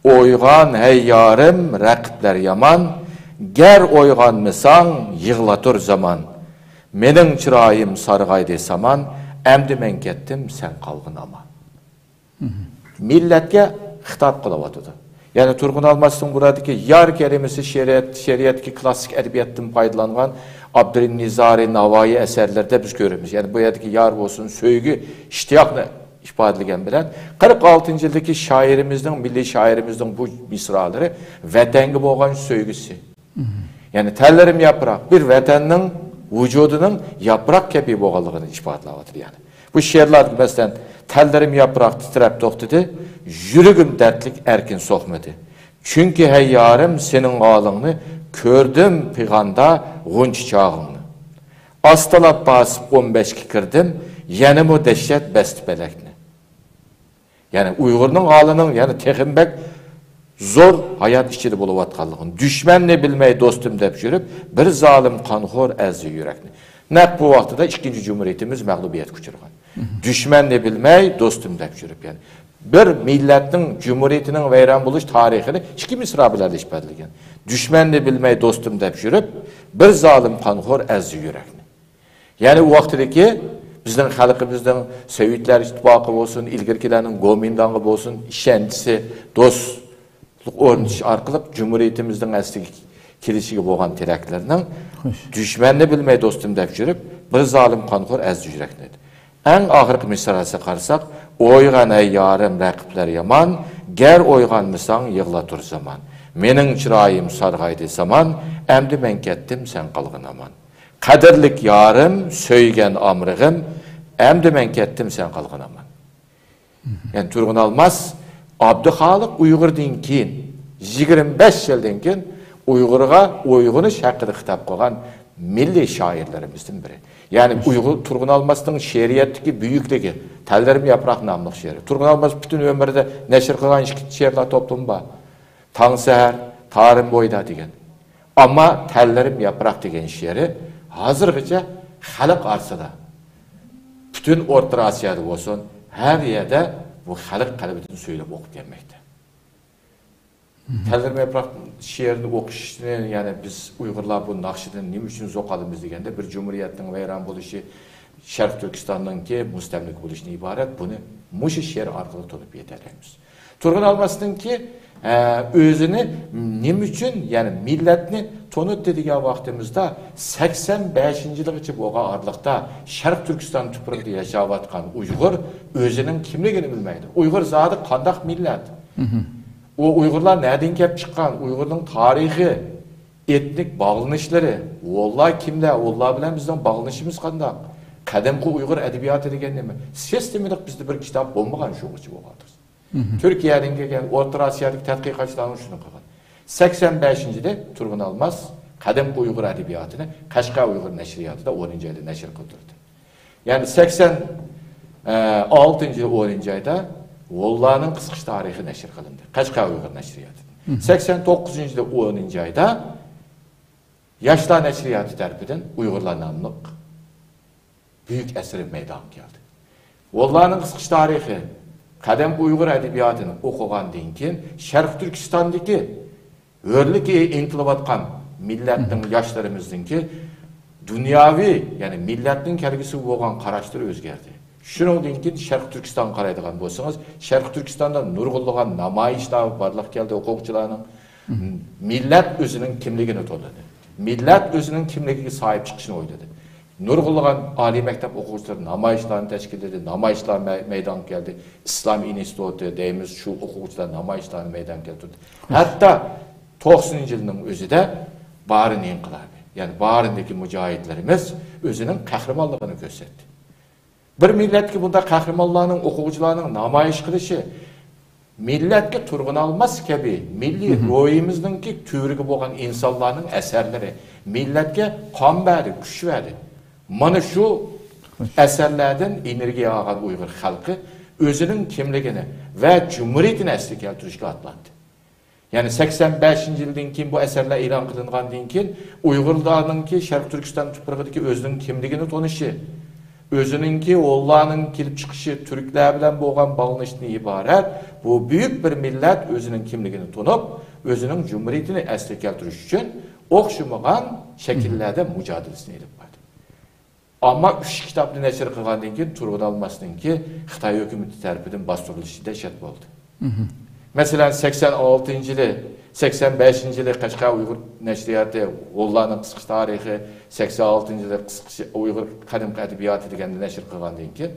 ئويغان ھەي يارىم، رەقىبلەر يامان، گەر ئويغانمىساڭ يىغلاتۇر زامان. مېنىڭ چىرايىم سارغايدى سامان، ئەمدى مەن كەتتىم، سەن قالغىن ئامان. مىللەتكە خىتاب قىلىۋاتىدۇ. يەنى تۇرغۇن ئالماسنىڭ بۇرادىكى يار كەلىمىسى شېئىرىيەت، شېئىرىيەتتىكى كلاسسىك ئەدەبىياتتىن پايدىلانغان ئابدۇرېھىم نىزارى، ناۋايى ئەسەرلىرىدە بىز كۆرىمىز. يەنى بۇ يەردىكى يار بولسۇن، سۆيگۈ، ئىشتىياقنى ئىپادىلىگەن بىلەن، قىرىق ئالتىنچى يىلدىكى شائىرىمىزنىڭ، مىللىي شائىرىمىزنىڭ بۇ مىسرالىرى ۋەتەنگە بولغان سۆيگۈسى. يەنى تەنلىرىم ياپراق، بىر ۋەتەننىڭ ۋۇجۇدىنىڭ ياپراق كەبى بولغانلىقىنى ئىپادىلەۋاتىدۇ يەنى. بۇ شېئىرلاردا مەسىلەن، تەنلىرىم ياپراق تىترەپ توختىدى، يۈرىكىم دەردلىك ئەركىن سوقمىدى. چۈنكى ھەي يارىم، سېنىڭ ھالىڭنى كۆردۈم پىغاندا غۇنچە چاغىڭنى. ئاستىلاپ باسىپ ئون بەشكە كىردىم، يەنىمۇ دەھشەت بەستى پەلەكنى. يەنى ئۇيغۇرنىڭ ھالىنىڭ يەنە تېخىمۇ بەك زور ھايات ئىچىدە بولۇۋاتقانلىقىنى، دۈشمەننى بىلمەي دوستۇم دەپ يۈرۈپ، بىر زالىم قانخور ئەزدى يۈرەكنى. نەق بۇ ۋاقتىدا ئىككىنچى جۇمھۇرىيىتىمىز مەغلۇبىيەتكە ئۇچرىغان. دۈشمەننى بىلمەي دوستۇم دەپ يۈرۈپ، يەنى بىر مىللەتنىڭ، جۇمھۇرىيىتىنىڭ ۋەيران بولۇش تارىخىنى ئىككى مىسرا بىلەن ئىپادىلىگەن. دۈشمەننى بىلمەي دوستۇم دەپ يۈرۈپ، بىر زالىم قانخور ئەزدى يۈرەكنى. يەنى ئۇ ۋاقتىدىكى بىزنىڭ خەلقىمىزنىڭ سوۋېتلار ئىتتىپاقى بولسۇن، ئىلگىرىكىلەرنىڭ گومىنداڭغا بولسۇن، ئىشەنچىسى، دوستلۇق ئورنىتىش ئارقىلىق جۇمھۇرىيىتىمىزنىڭ ئەسلىگە كېلىشىگە بولغان تىلەكلىرىنىڭ، خوش، دۈشمەننى بىلمەي دوستۇم دەپ يۈرۈپ، بىر زالىم قانخور ئەزدى يۈرەكنى. ئەڭ ئاخىرقى مىسراسىغا قارىساق، ئويغان ئەي يارىم، رەقىبلەر يامان، گەر ئويغانمىساڭ يىغلاتۇر زامان. مېنىڭ چىرايىم سارغايدى سامان، ئەمدى مەن كەتتىم، سەن قالغىن ئامان. قەدىرلىك يارىم، سۆيگەن ئامرىغىم، ئەمدى مەن كەتتىم، سەن قالغىن ئامان. يەنى تۇرغۇن ئالماس ئابدۇخالىق ئۇيغۇردىن كېيىن، يىگىرمە بەش يىلدىن كېيىن ئۇيغۇرغا ئويغىنىش ھەققىدە خىتاب قىلغان مىللىي شائىرلىرىمىزدىن بىرى. يەنى ئۇيغۇر، تۇرغۇن ئالماسنىڭ شېئىرىيەتتىكى بۈيۈكلۈكى، تەنلىرىم ياپراق ناملىق شېئىرى. تۇرغۇن ئالماس پۈتۈن ئۆمرىدە نەشر قىلغان ئىككى شېئىرلار توپلىمى بار. تاڭ سەھەر، تارىم بويىدا دېگەن. ئەمما تەنلىرىم ياپراق دېگەن شېئىرى ھازىرغىچە خەلق ئارىسىدا، پۈتۈن ئوتتۇرا ئاسىيادا بولسۇن، ھەر يەردە بۇ خەلق قەلبىدىن سۆيۈلۈپ ئوقۇپ كەلمەكتە. تەنلىرىم ياپراق شېئىرىنى ئوقۇشنى، يەنى بىز ئۇيغۇرلار بۇ ناخشىدىن نېمە ئۈچۈن زوق ئالىمىز دېگەندە، بىر جۇمھۇرىيەتنىڭ ۋەيران بولۇشى، شەرقىي تۈركىستاننىڭكى مۇستەملىكە بولۇشىدىن ئىبارەت. بۇنى مۇشۇ شېئىر ئارقىلىق تونۇپ يېتەلەيمىز. تۇرغۇن ئالماسنىڭكى، ئە، ئۆزىنى نېمە ئۈچۈن، يەنى مىللەتنى تونۇتتى دېگەن ۋاقتىمىزدا، سەكسەن بەشىنچى يىلغىچە بولغان ئارىلىقتا شەرقىي تۈركىستان تۇپرىقىدا ياشاۋاتقان ئۇيغۇر ئۆزىنىڭ كىملىكىنى بىلمەيدۇ. ئۇيغۇر زادى قانداق مىللەت؟ ئۇ ئۇيغۇرلار نەدىن كەپ چىققان؟ ئۇيغۇرنىڭ تارىخى، ئېتنىك باغلىنىشلىرى، ھونلار كىملەر؟ ھونلار بىلەن بىزنىڭ باغلىنىشىمىز قانداق؟ قەدىمكى ئۇيغۇر ئەدەبىياتى دېگەن نېمە؟ سىستېمىلىق بىزدە بىر كىتاب بولمىغان شۇغىچە بولغاندۇر. تۈركىيەدىن كەلگەن، ئوتتۇرا ئاسىيادىكى تەتقىقاتچىلارمۇ شۇنى قىلغان. سەكسەن بەشىنچى يىلى تۇرغۇن ئالماس قەدىمكى ئۇيغۇر ئەدەبىياتىنى قەشقەر ئۇيغۇر نەشرىياتىدا ئونىنچى ئايدا نەشر قىلدۇردى. يەنى سەكسەن ئالتىنچى يىلى ئونىنچى ئايدا ھونلارنىڭ قىسقىچە تارىخى نەشر قىلىندى. قەشقەر ئۇيغۇر نەشرىياتىدا. سەكسەن توققۇزىنچى يىلى ئونىنچى ئايدا ياشلار نەشرىياتى تەرىپىدىن ئۇيغۇرلار ناملىق بۈيۈك ئەسىرى مەيدانغا كەلدى. ھونلارنىڭ قىسقىچە تارىخى، قەدىمكى ئۇيغۇر ئەدەبىياتىنى ئوقۇغاندىن كېيىن، شەرقىي تۈركىستاندىكى ھۆرلۈككە ئىنتىلىۋاتقان مىللەتنىڭ ياشلىرىمىزنىڭكى دۇنياۋى، يەنى مىللەتنىڭ كەلگۈسىگە بولغان قاراشلىرى ئۆزگەردى. شۇنىڭدىن كېيىن شەرقىي تۈركىستانغا قارايدىغان بولسىڭىز، شەرقىي تۈركىستاندا نۇرغۇنلىغان نامايىشلار بارلىققا كەلدى، ئوقۇغۇچىلارنىڭ. مىللەت ئۆزىنىڭ كىملىكىنى تونۇدى. مىللەت ئۆزىنىڭ كىملىكىگە ساھىب چىقىشنى ئويلىدى. نۇرغۇنلىغان ئالىي مەكتەپ ئوقۇغۇچىلىرى نامايىشلارنى تەشكىللىدى، نامايىشلار مەي-، مەيدانغا كەلدى. ئىسلام ئىنستىتۇتى دەيمىز، شۇ ئوقۇغۇچىلار نامايىشلارنى مەيدانغا كەلتۈردى. ھەتتا توقسىنىنچى يىلنىڭ ئۆزىدە بارىن ئىنقىلابى، يەنى بارىندىكى مۇجاھىدلىرىمىز ئۆزىنىڭ قەھرىمانلىقىنى كۆرسەتتى. بىر مىللەتكە بۇنداق قەھرىمانلارنىڭ، ئوقۇغۇچىلارنىڭ نامايىش قىلىشى، مىللەتكە تۇرغۇن ئالماس كەبى مىللىي روھىمىزنىڭكى تۈۋرۈكى بولغان ئىنسانلارنىڭ ئەسەرلىرى مىللەتكە قان بەردى، كۈچ بەردى. مانا شۇ ئەسەرلەردىن ئېنېرگىيە ئالغان ئۇيغۇر خەلقى ئۆزىنىڭ كىملىكىنى ۋە جۇمھۇرىيىتىنى ئەسلىگە كەلتۈرۈشكە ئاتلاندى. يەنى سەكسەن بەشىنچى يىلدىن كېيىن، بۇ ئەسەرلەر ئېلان قىلىنغاندىن كېيىن، ئۇيغۇرلارنىڭكى شەرقىي تۈركىستان تۇپرىقىدىكى ئۆزىنىڭ كىملىكىنى تونۇشى، ئۆزىنىڭكى ھونلارنىڭ كېلىپ چىقىشى، تۈركلەر بىلەن بولغان باغلىنىشتىن ئىبارەت بۇ بۈيۈك بىر مىللەت ئۆزىنىڭ كىملىكىنى تونۇپ، ئۆزىنىڭ جۇمھۇرىيىتىنى ئەسلىگە كەلتۈرۈش ئۈچۈن ئوخشىمىغان شەكىللەردە مۇجادىلىسىنى ئېلىپ باردى. ئەمما ئۈچ كىتابنى نەشر قىلغاندىن كېيىن تۇرغۇن ئالماسنىڭكى خىتاي ھۆكۈمىتى تەرىپىدىن باستۇرۇلۇشى دەھشەت بولدى. مەسىلەن، سەكسەن ئالتىنچى يىلى، سەكسەن بەشىنچى يىلى قەشقەر ئۇيغۇر نەشرىياتى ھونلارنىڭ قىسقىچە تارىخى، سەكسەن ئالتىنچى يىلى قىسقىچە ئۇيغۇر قەدىمكى ئەدەبىياتى دېگەننى نەشر قىلغاندىن كېيىن،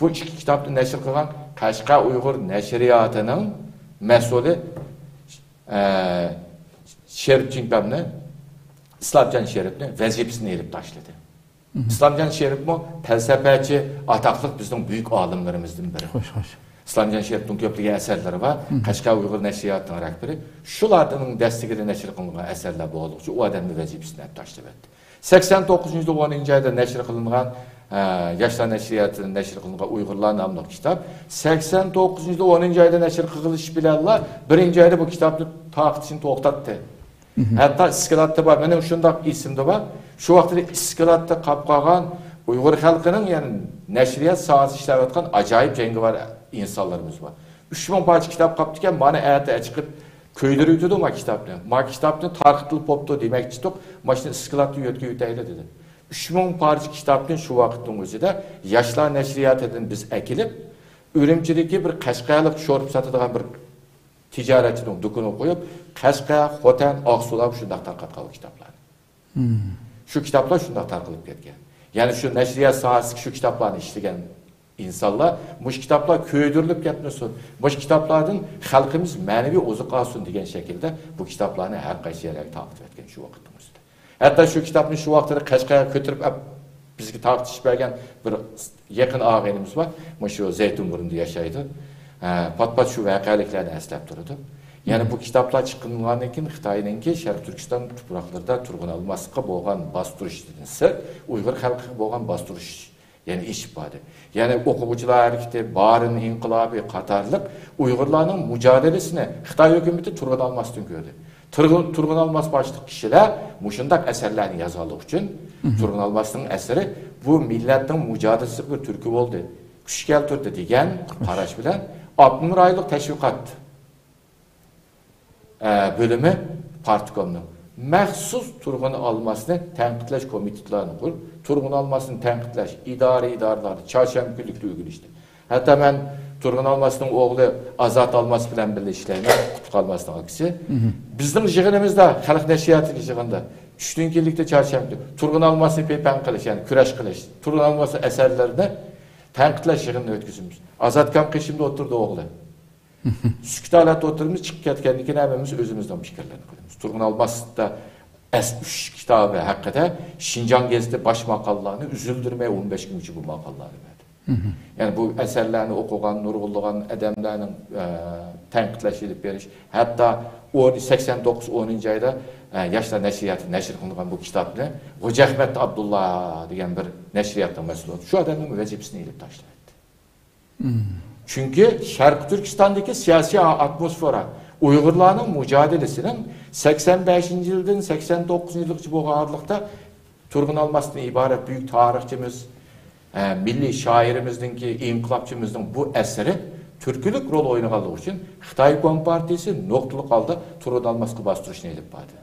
بۇ ئىككى كىتابنى نەشر قىلغان قەشقەر ئۇيغۇر نەشرىياتىنىڭ مەسئۇلى، ئە، شېرىپ چىڭپەمنى، ئىسلامجان شېرىپنى ۋەزىپىسىدىن ئېلىپ تاشلىدى. ئىسلامجان شېرىپمۇ پەلسەپەچى، ئاتاقلىق بىزنىڭ بۈيۈك ئالىملىرىمىزدىن بىرى. خوش، خوش. ئىسلامجان شېرىپنىڭ كۆپلىگەن ئەسەرلىرى بار. قەشقەر ئۇيغۇر نەشرىياتىنىڭ رەھبىرى. شۇلاردىن دەستىگىرى نەشر قىلىنغان ئەسەرلەر بولغۇچە ئۇ ئادەمنى ۋەزىپىسىدىن ئەپ تاشلىۋەتتى. سەكسەن توققۇزىنچى يىلى ئونىنچى ئايدا نەشر قىلىنغان، ئە، ياشلار نەشرىياتىدىن نەشر قىلىنغان ئۇيغۇرلار ناملىق كىتاب سەكسەن توققۇزىنچى يىلى ئونىنچى ئايدا نەشر قىلىنىش بىلەنلا بىرىنچى ئايدا بۇ كىتابنى تارقىتىشنى توختاتتى. ھەتتا ئىسكىلاتتا بار، مېنىڭ شۇنداق ئېسىمدە بار. شۇ ۋاقىتتا ئىسكىلاتتا قاپ قالغان ئۇيغۇر خەلقىنىڭ، يەنى نەشرىيات ساھەسىدە ئىشلەۋاتقان ئاجايىپ جەڭگىۋار ئىنسانلىرىمىز بار. ئۈچ مىڭ پارچە كىتاب قاپتىكەن، مانا ئەتە چىقىپ كۆيدۈرۈۋېتىدۇ ما كىتابنى. ما كىتابنى تارقىتىلىپ بوپتۇ دېمەكچىدۇق، ماشىنا ئىسكىلاتتا يۆتكىۋېتەيلى دېدى. ئۈچ مىڭ پارچە كىتابنى شۇ ۋاقىتنىڭ ئۆزىدە ياشلار نەشرىياتىدىن بىز ئەكېلىپ، ئۈرۈمچىدىكى بىر قەشقەرلىك شورپا ساتىدىغان بىر تىجارەتچىنىڭ دۇكىنىغا قويۇپ، قەشقەر، خوتەن، ئاقسۇدا شۇنداق تارقاتقان بۇ كىتابلارنى. شۇ كىتابلار شۇنداق تارقىلىپ كەتكەن. يەنى شۇ نەشرىيات ساھەسىدىكى شۇ كىتابلارنى ئىشلىگەن ئىنسانلار، مۇشۇ كىتابلار كۆيدۈرۈلۈپ كەتمىسۇن، مۇشۇ كىتابلاردىن خەلقىمىز مەنىۋى ئوزۇق ئالسۇن دېگەن شەكىلدە بۇ كىتابلارنى ھەر قايسى يەرلەرگە تارقىتىۋەتكەن شۇ ۋاقىتنىڭ ئۆزىدە. ھەتتا شۇ كىتابنى شۇ ۋاقىتتا قەشقەرگە كۆتۈرۈپ ئەپ، بىزگە تارقىتىش بەرگەن بىر يېقىن ئاغىنىمىز بار. مۇشۇ زەيتۇنبۇرۇندا ياشايدۇ. ھە، پات-پات شۇ ۋەقەلىكلەرنى ئەسلەپ تۇرىدۇ. يەنە بۇ كىتابلار چىققاندىن كېيىن خىتاينىڭكى شەرقىي تۈركىستان تۇپراقلىرىدا تۇرغۇن ئالماسلىققا بولغان باستۇرۇشتىن سىرت، ئۇيغۇر خەلقىگە بولغان باستۇرۇش يەنە ئېشىپ باردى. يەنە ئوقۇغۇچىلار ھەرىكىتى، بارىن ئىنقىلابى قاتارلىق ئۇيغۇرلارنىڭ مۇجادىلىسىنى خىتاي ھۆكۈمىتى تۇرغۇن ئالماستىن كۆردى. تۇرغۇن، تۇرغۇن ئالماس باشلىق كىشىلەر مۇشۇنداق ئەسەرلەرنى يازغانلىقى ئۈچۈن تۇرغۇن ئالماسنىڭ ئەسىرى بۇ مىللەتنىڭ مۇجادىلىسىگە بىر تۈرتكە بولدى. كۈچ كەلتۈردى دېگەن قاراش بىلەن ئاپتونوم رايونلۇق تەشۋىقات، ئە، بۆلۈمى پارتكومنىڭ مەخسۇس تۇرغۇن ئالماسنى تەنقىدلەش كومىتېتلارنى قۇرۇپ، تۇرغۇن ئالماسنى تەنقىدلەش ئىدارە، ئىدارىلاردا چارشەنبە كۈنلۈكتە ئۆگىنىشتى. ھەتتا مەن تۇرغۇن ئالماسنىڭ ئوغلى ئازات ئالماس بىلەن بىللە ئىشلەيمەن، قۇتلۇق ئالماسنىڭ ئاكىسى. بىزنىڭ يىغىنىمىزدا، خەلق نەشرىياتىدىكى يىغىندا، چۈشتىن كېيىنلىكتە چارشەنبە، تۇرغۇن ئالماسنى پېپەن قىلىش، يەنى كۈرەش قىلىش، تۇرغۇن ئالماسنىڭ ئەسەرلىرىنى تەنقىدلەش يىغىنىنى ئۆتكۈزىمىز. ئازات ئاكام قېشىمدا ئولتۇرىدۇ ئوغلى. سۈكۈت ھالەتتە ئولتۇرىمىز، چىقىپ كەتكەندىن كېيىن ھەممىمىز ئۆزىمىزنىڭ پىكىرلىرىنى قىلىمىز. تۇرغۇن ئالماستا ئەس ئۈچ كىتابى ھەققىدە شىنجاڭ گېزىتى باش ماقالىلارنى ئۈزۈلدۈرمەي ئون بەش كۈنگىچە بۇ ماقالىلارنى بەردى. يەنى بۇ ئەسەرلەرنى ئوقۇغان نۇرغۇنلىغان ئادەملەرنىڭ، ئە، تەنقىدلەش ئېلىپ بېرىش، ھەتتا ئون، سەكسەن توققۇز، ئونىنچى ئايدا، ئە، ياشلار نەشرىياتى نەشر قىلغان بۇ كىتابنى غوجا ئەخمەت ئابدۇللا دېگەن بىر نەشرىياتنىڭ مەسئۇلى شۇ ئادەمنىڭ ۋەزىپىسىنى ئېلىپ تاشلىۋەتتى. چۈنكى شەرقىي تۈركىستاندىكى سىياسىي ئاتموسفېرا، ئۇيغۇرلارنىڭ مۇجادىلىسىنىڭ سەكسەن بەشىنچى يىلدىن سەكسەن توققۇزىنچى يىلغىچە بولغان ئارىلىقتا تۇرغۇن ئالماستىن ئىبارەت بۈيۈك تارىخچىمىز، ئە، مىللىي شائىرىمىزنىڭكى، ئىنقىلابچىمىزنىڭ بۇ ئەسىرى تۈرتكىلىك رول ئوينىغانلىقى ئۈچۈن خىتاي كومپارتىيىسى نۇقتىلىق ھالدا تۇرغۇن ئالماسقا باستۇرۇشنى ئېلىپ باردى.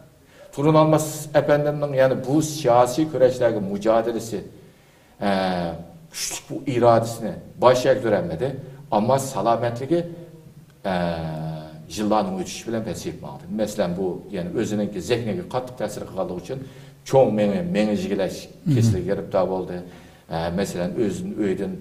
تۇرغۇن ئالماس ئەپەندىمنىڭ يەنە بۇ سىياسىي كۈرەشلەرگە مۇجادىلىسى، ئە، كۈچلۈك بۇ ئىرادىسىنى باش ئەگدۈرەلمىدى. ئەمما سالامەتلىكى، ئە، يىللارنىڭ ئۆتۈشى بىلەن پەسىيىپ ماڭدى. مەسىلەن، بۇ يەنە ئۆزىنىڭكى زېھنىگە قاتتىق تەسىر قىلغانلىقى ئۈچۈن چوڭ مېڭە، مېڭە يېگىلەش كېسىلىگە گىرىپتار بولدى. ئە، مەسىلەن، ئۆزىنى ئۆيدىن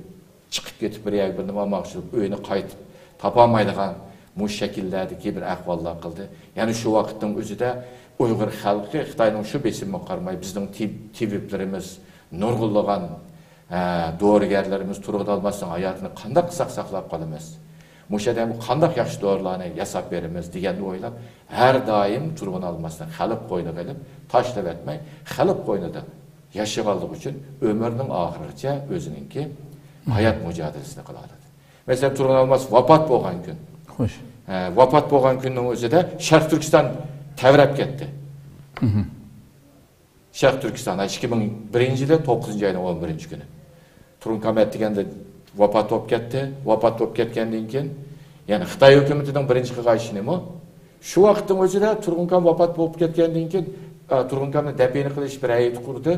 چىقىپ كېتىپ بىر يەرگە بىر نېمە ئالماقچى بولۇپ ئۆيىنى قايتىپ تاپالمايدىغان مۇشۇ شەكىللەردىكى بىر ئەھۋاللار قىلدى. يەنە شۇ ۋاقىتنىڭ ئۆزىدە ئۇيغۇر خەلقى خىتاينىڭ شۇ بېسىمىغا قارىماي بىزنىڭ تېب-، تېبىپلىرىمىز، نۇرغۇنلىغان، ئە، دورىگەرلىرىمىز تۇرغۇن ئالماسنىڭ ھاياتىنى قانداق قىلساق ساقلاپ قالىمىز؟ مۇشۇ ئادەمگە قانداق ياخشى دورىلارنى ياساپ بېرىمىز دېگەننى ئويلاپ، ھەر دائىم تۇرغۇن ئالماسنى خەلق قوينىغا ئېلىپ تاشلىۋەتمەي، خەلق قوينىدا ياشىغانلىقى ئۈچۈن ئۆمرىنىڭ ئاخىرىغىچە ئۆزىنىڭكى ھايات مۇجادىلىسىنى قىلالىدى. مەسىلەن، تۇرغۇن ئالماس ۋاپات بولغان كۈن. خوش. ئە، ۋاپات بولغان كۈننىڭ ئۆزىدە شەرقىي تۈركىستان تەۋرەپ كەتتى. شەرقىي تۈركىستان، ئىككى مىڭ بىرىنچى يىلى توققۇزىنچى ئاينىڭ ئون بىرىنچى كۈنى. تۇرغۇن كامال دېگەندە ۋاپات بولۇپ كەتتى. ۋاپات بولۇپ كەتكەندىن كېيىن، يەنى خىتاي ھۆكۈمىتىنىڭ بىرىنچى قىلغان ئىشى نېمە؟ شۇ ۋاقىتنىڭ ئۆزىدە تۇرغۇن كامال ۋاپات بولۇپ كەتكەندىن كېيىن، ئە، تۇرغۇن كامالنى دەپنە قىلىش بىر ھەيئىتى قۇردى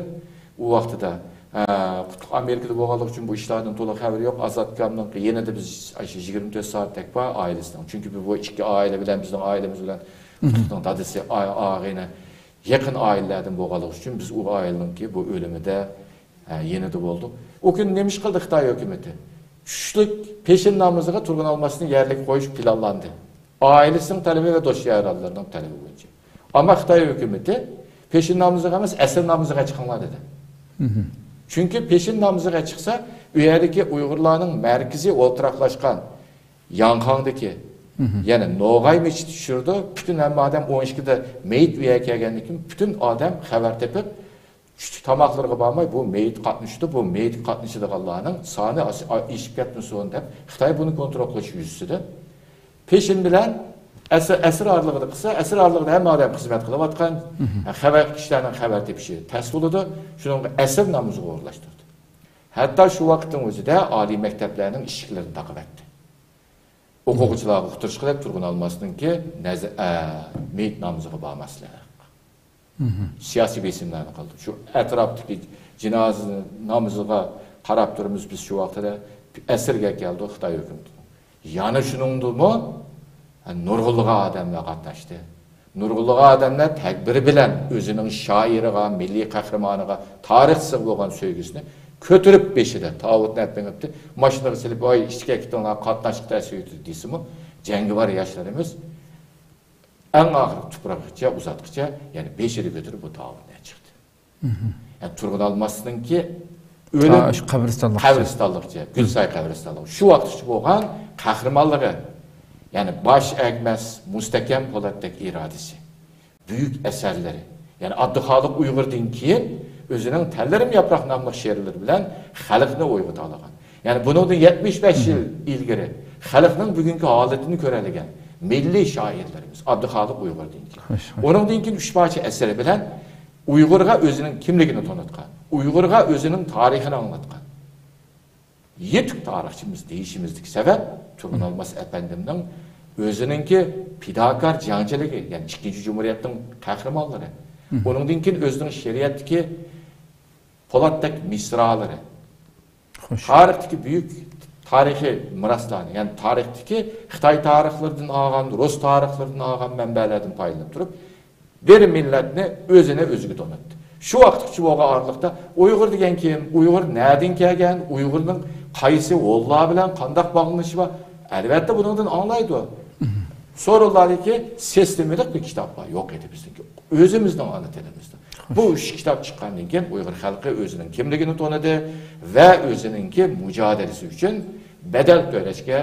ئۇ ۋاقتىدا. ئە، قۇتلۇق ئامېرىكىدا بولغانلىقى ئۈچۈن بۇ ئىشلاردىن تولۇق خەۋىرى يوق. ئازات ئاكامنىڭ يېنىدا بىز ئاشۇ يىگىرمە تۆت سائەتتەك بار ئائىلىسىنىڭ. چۈنكى بۇ ئىككى ئائىلە بىلەن بىزنىڭ ئائىلىمىز بىلەن قۇتلۇقنىڭ دادىسى، ئا-، ئاغىنە يېقىن ئائىلىلەردىن بولغانلىقى ئۈچۈن بىز ئۇ ئائىلىنىڭكى بۇ ئۆلۈمىدە، ئە، يېنىدا بولدۇق. ئۇ كۈنى نېمە ئىش قىلدى خىتاي ھۆكۈمىتى؟ چۈشلۈك پېشىن نامىزىغا تۇرغۇن ئالماسنى يەرلىك قويۇش پىلانلاندى. ئائىلىسىنىڭ تەلىپى ۋە دوست-يارانلىرىنىڭ تەلىپى بويىچە. ئەمما خىتاي ھۆكۈمىتى پېشىن نامىزىغا ئەمەس، ئەسىر نامىزىغا چىقىڭلار دېدى. چۈنكى پېشىن نامىزىغا چىقسا، ئۇ يەردىكى ئۇيغۇرلارنىڭ مەركىزى ئولتۇراقلاشقان ياڭخاڭدىكى، يەنى نوغاي مەسچىتى چۈشۈرىدۇ. پۈتۈن ھەممە ئادەم ئون ئىككىدە مېيىت ئۇ يەرگە كەلگەندىن كېيىن، پۈتۈن ئادەم خەۋەر تېپىپ، چۈشلۈك تاماقلىرىغا بارماي، بۇ مېيىت قاتنىشىدۇ. بۇ مېيىتكە قاتنىشىدىغانلارنىڭ سانى ئاس-، ئا-، ئېشىپ كەتمىسۇن دەپ، خىتاي بۇنى كونترول قىلىش يۈزىسىدە پېشىن بىلەن ئەسىر، ئەسىر ئارىلىقىدا قىلسا، ئەسىر ئارىلىقىدا ھەممە ئادەم خىزمەت قىلىۋاتقان، خەۋەر، كىشىلەرنىڭ خەۋەر تېپىشى تەس بولىدۇ. شۇنىڭغا ئەسىر نامىزىغا ئورۇنلاشتۇردى. ھەتتا شۇ ۋاقىتنىڭ ئۆزىدە ئالىي مەكتەپلەرنىڭ ئىشىكلىرىنى تاقىۋەتتى. ئوقۇغۇچىلارغا ئۇقتۇرۇشقا دەپ تۇرغۇن ئالماسنىڭكى نەزە-، ئە، مېيىت نامىزىغا بارماسلىق. سىياسىي بېسىملارنى قىلدى. شۇ ئەتراپتىكى جىنازا نامىزىغا قاراپ تۇرىمىز بىز شۇ ۋاقىتتا، ئەسىرگە كەلدى خىتاي ھۆكۈمىتىنىڭ. يەنە شۇنىڭدىمۇ نۇرغۇنلىغان ئادەملەر قاتناشتى. نۇرغۇنلىغان ئادەملەر تەكبىر بىلەن ئۆزىنىڭ شائىرىغا، مىللىي قەھرىمانىغا، تارىخچىسىغا بولغان سۆيگۈسىنى كۆتۈرۈپ بېشىدا تاۋۇتنى ئەپ مېڭىپتۇ. ماشىنىغا سېلىپ، ۋاي، ئىشىككە كېتىڭلار، قاتناشقا تەس ئۆتىدۇ دېسىمۇ، جەڭگىۋار ياشلىرىمىز ئەڭ ئاخىرقى تۇپراققىچە، ئۇزاتقىچە، يەنى بېشىدا كۆتۈرۈپ بۇ تاۋۇتنى چىقتى. يەنى تۇرغۇن ئالماسنىڭكى ئۆلۈم تا شۇ قەبرىستانلىققىچە. قەبرىستانلىققىچە، گۈلساي قەبرىستانلىقى. شۇ ۋاقىتقىچە بولغان قەھرىمانلىقى، يەنى باش ئەگمەس، مۇستەھكەم پولاتتەك ئىرادىسى، بۈيۈك ئەسەرلىرى. يەنى ئابدۇخالىق ئۇيغۇردىن كېيىن ئۆزىنىڭ تەنلىرىم ياپراق ناملىق شېئىرلىرى بىلەن خەلقنى ئويغىتالىغان. يەنى بۇنىڭدىن يەتمىش بەش يىل ئىلگىرى خەلقنىڭ بۈگۈنكى ھالىتىنى كۆرەلىگەن مىللىي شائىرلىرىمىز ئابدۇخالىق ئۇيغۇردىن كېيىن. خوش، خوش. ئۇنىڭدىن كېيىن ئۈچ پارچە ئەسىرى بىلەن ئۇيغۇرغا ئۆزىنىڭ كىملىكىنى تونۇتقان، ئۇيغۇرغا ئۆزىنىڭ تارىخىنى ئاڭلاتقان يېتىك تارىخچىمىز دېيىشىمىزدىكى سەۋەب تۇرغۇن ئالماس ئەپەندىمنىڭ ئۆزىنىڭكى پىداكار جەڭچىلىكى، يەنى ئىككىنچى جۇمھۇرىيەتنىڭ قەھرىمانلىرى. ئۇنىڭدىن كېيىن ئۆزىنىڭ شېئىرىيەتتىكى پولاتتەك مىسرالىرى، خوش. تارىختىكى بۈيۈك تارىخىي مىراسلارنى، يەنى تارىختىكى خىتاي تارىخلىرىدىن ئالغان، رۇس تارىخلىرىدىن ئالغان مەنبەلەردىن پايدىلىنىپ تۇرۇپ، بىر مىللەتنى ئۆزىنى ئۆزىگە تونۇتتى. شۇ ۋاقىتقىچە بولغان ئارىلىقتا ئۇيغۇر دېگەن كىم؟ ئۇيغۇر نەدىن كەلگەن؟ ئۇيغۇرنىڭ قايسى ھونلار بىلەن قانداق باغلىنىشى بار؟ ئەلۋەتتە، بۇنىڭدىن ئاڭلايدۇ. سورۇنلاردىكى سىستېمىلىق بىر كىتاب بار، يوق ئىدى بىزنىڭكى. ئۆزىمىزنىڭ ئانا تىلىمىزدا. بۇ ئۈچ كىتاب چىققاندىن كېيىن ئۇيغۇر خەلقى ئۆزىنىڭ كىملىكىنى تونۇدى ۋە ئۆزىنىڭكى مۇجادىلىسى ئۈچۈن بەدەل تۆلەشكە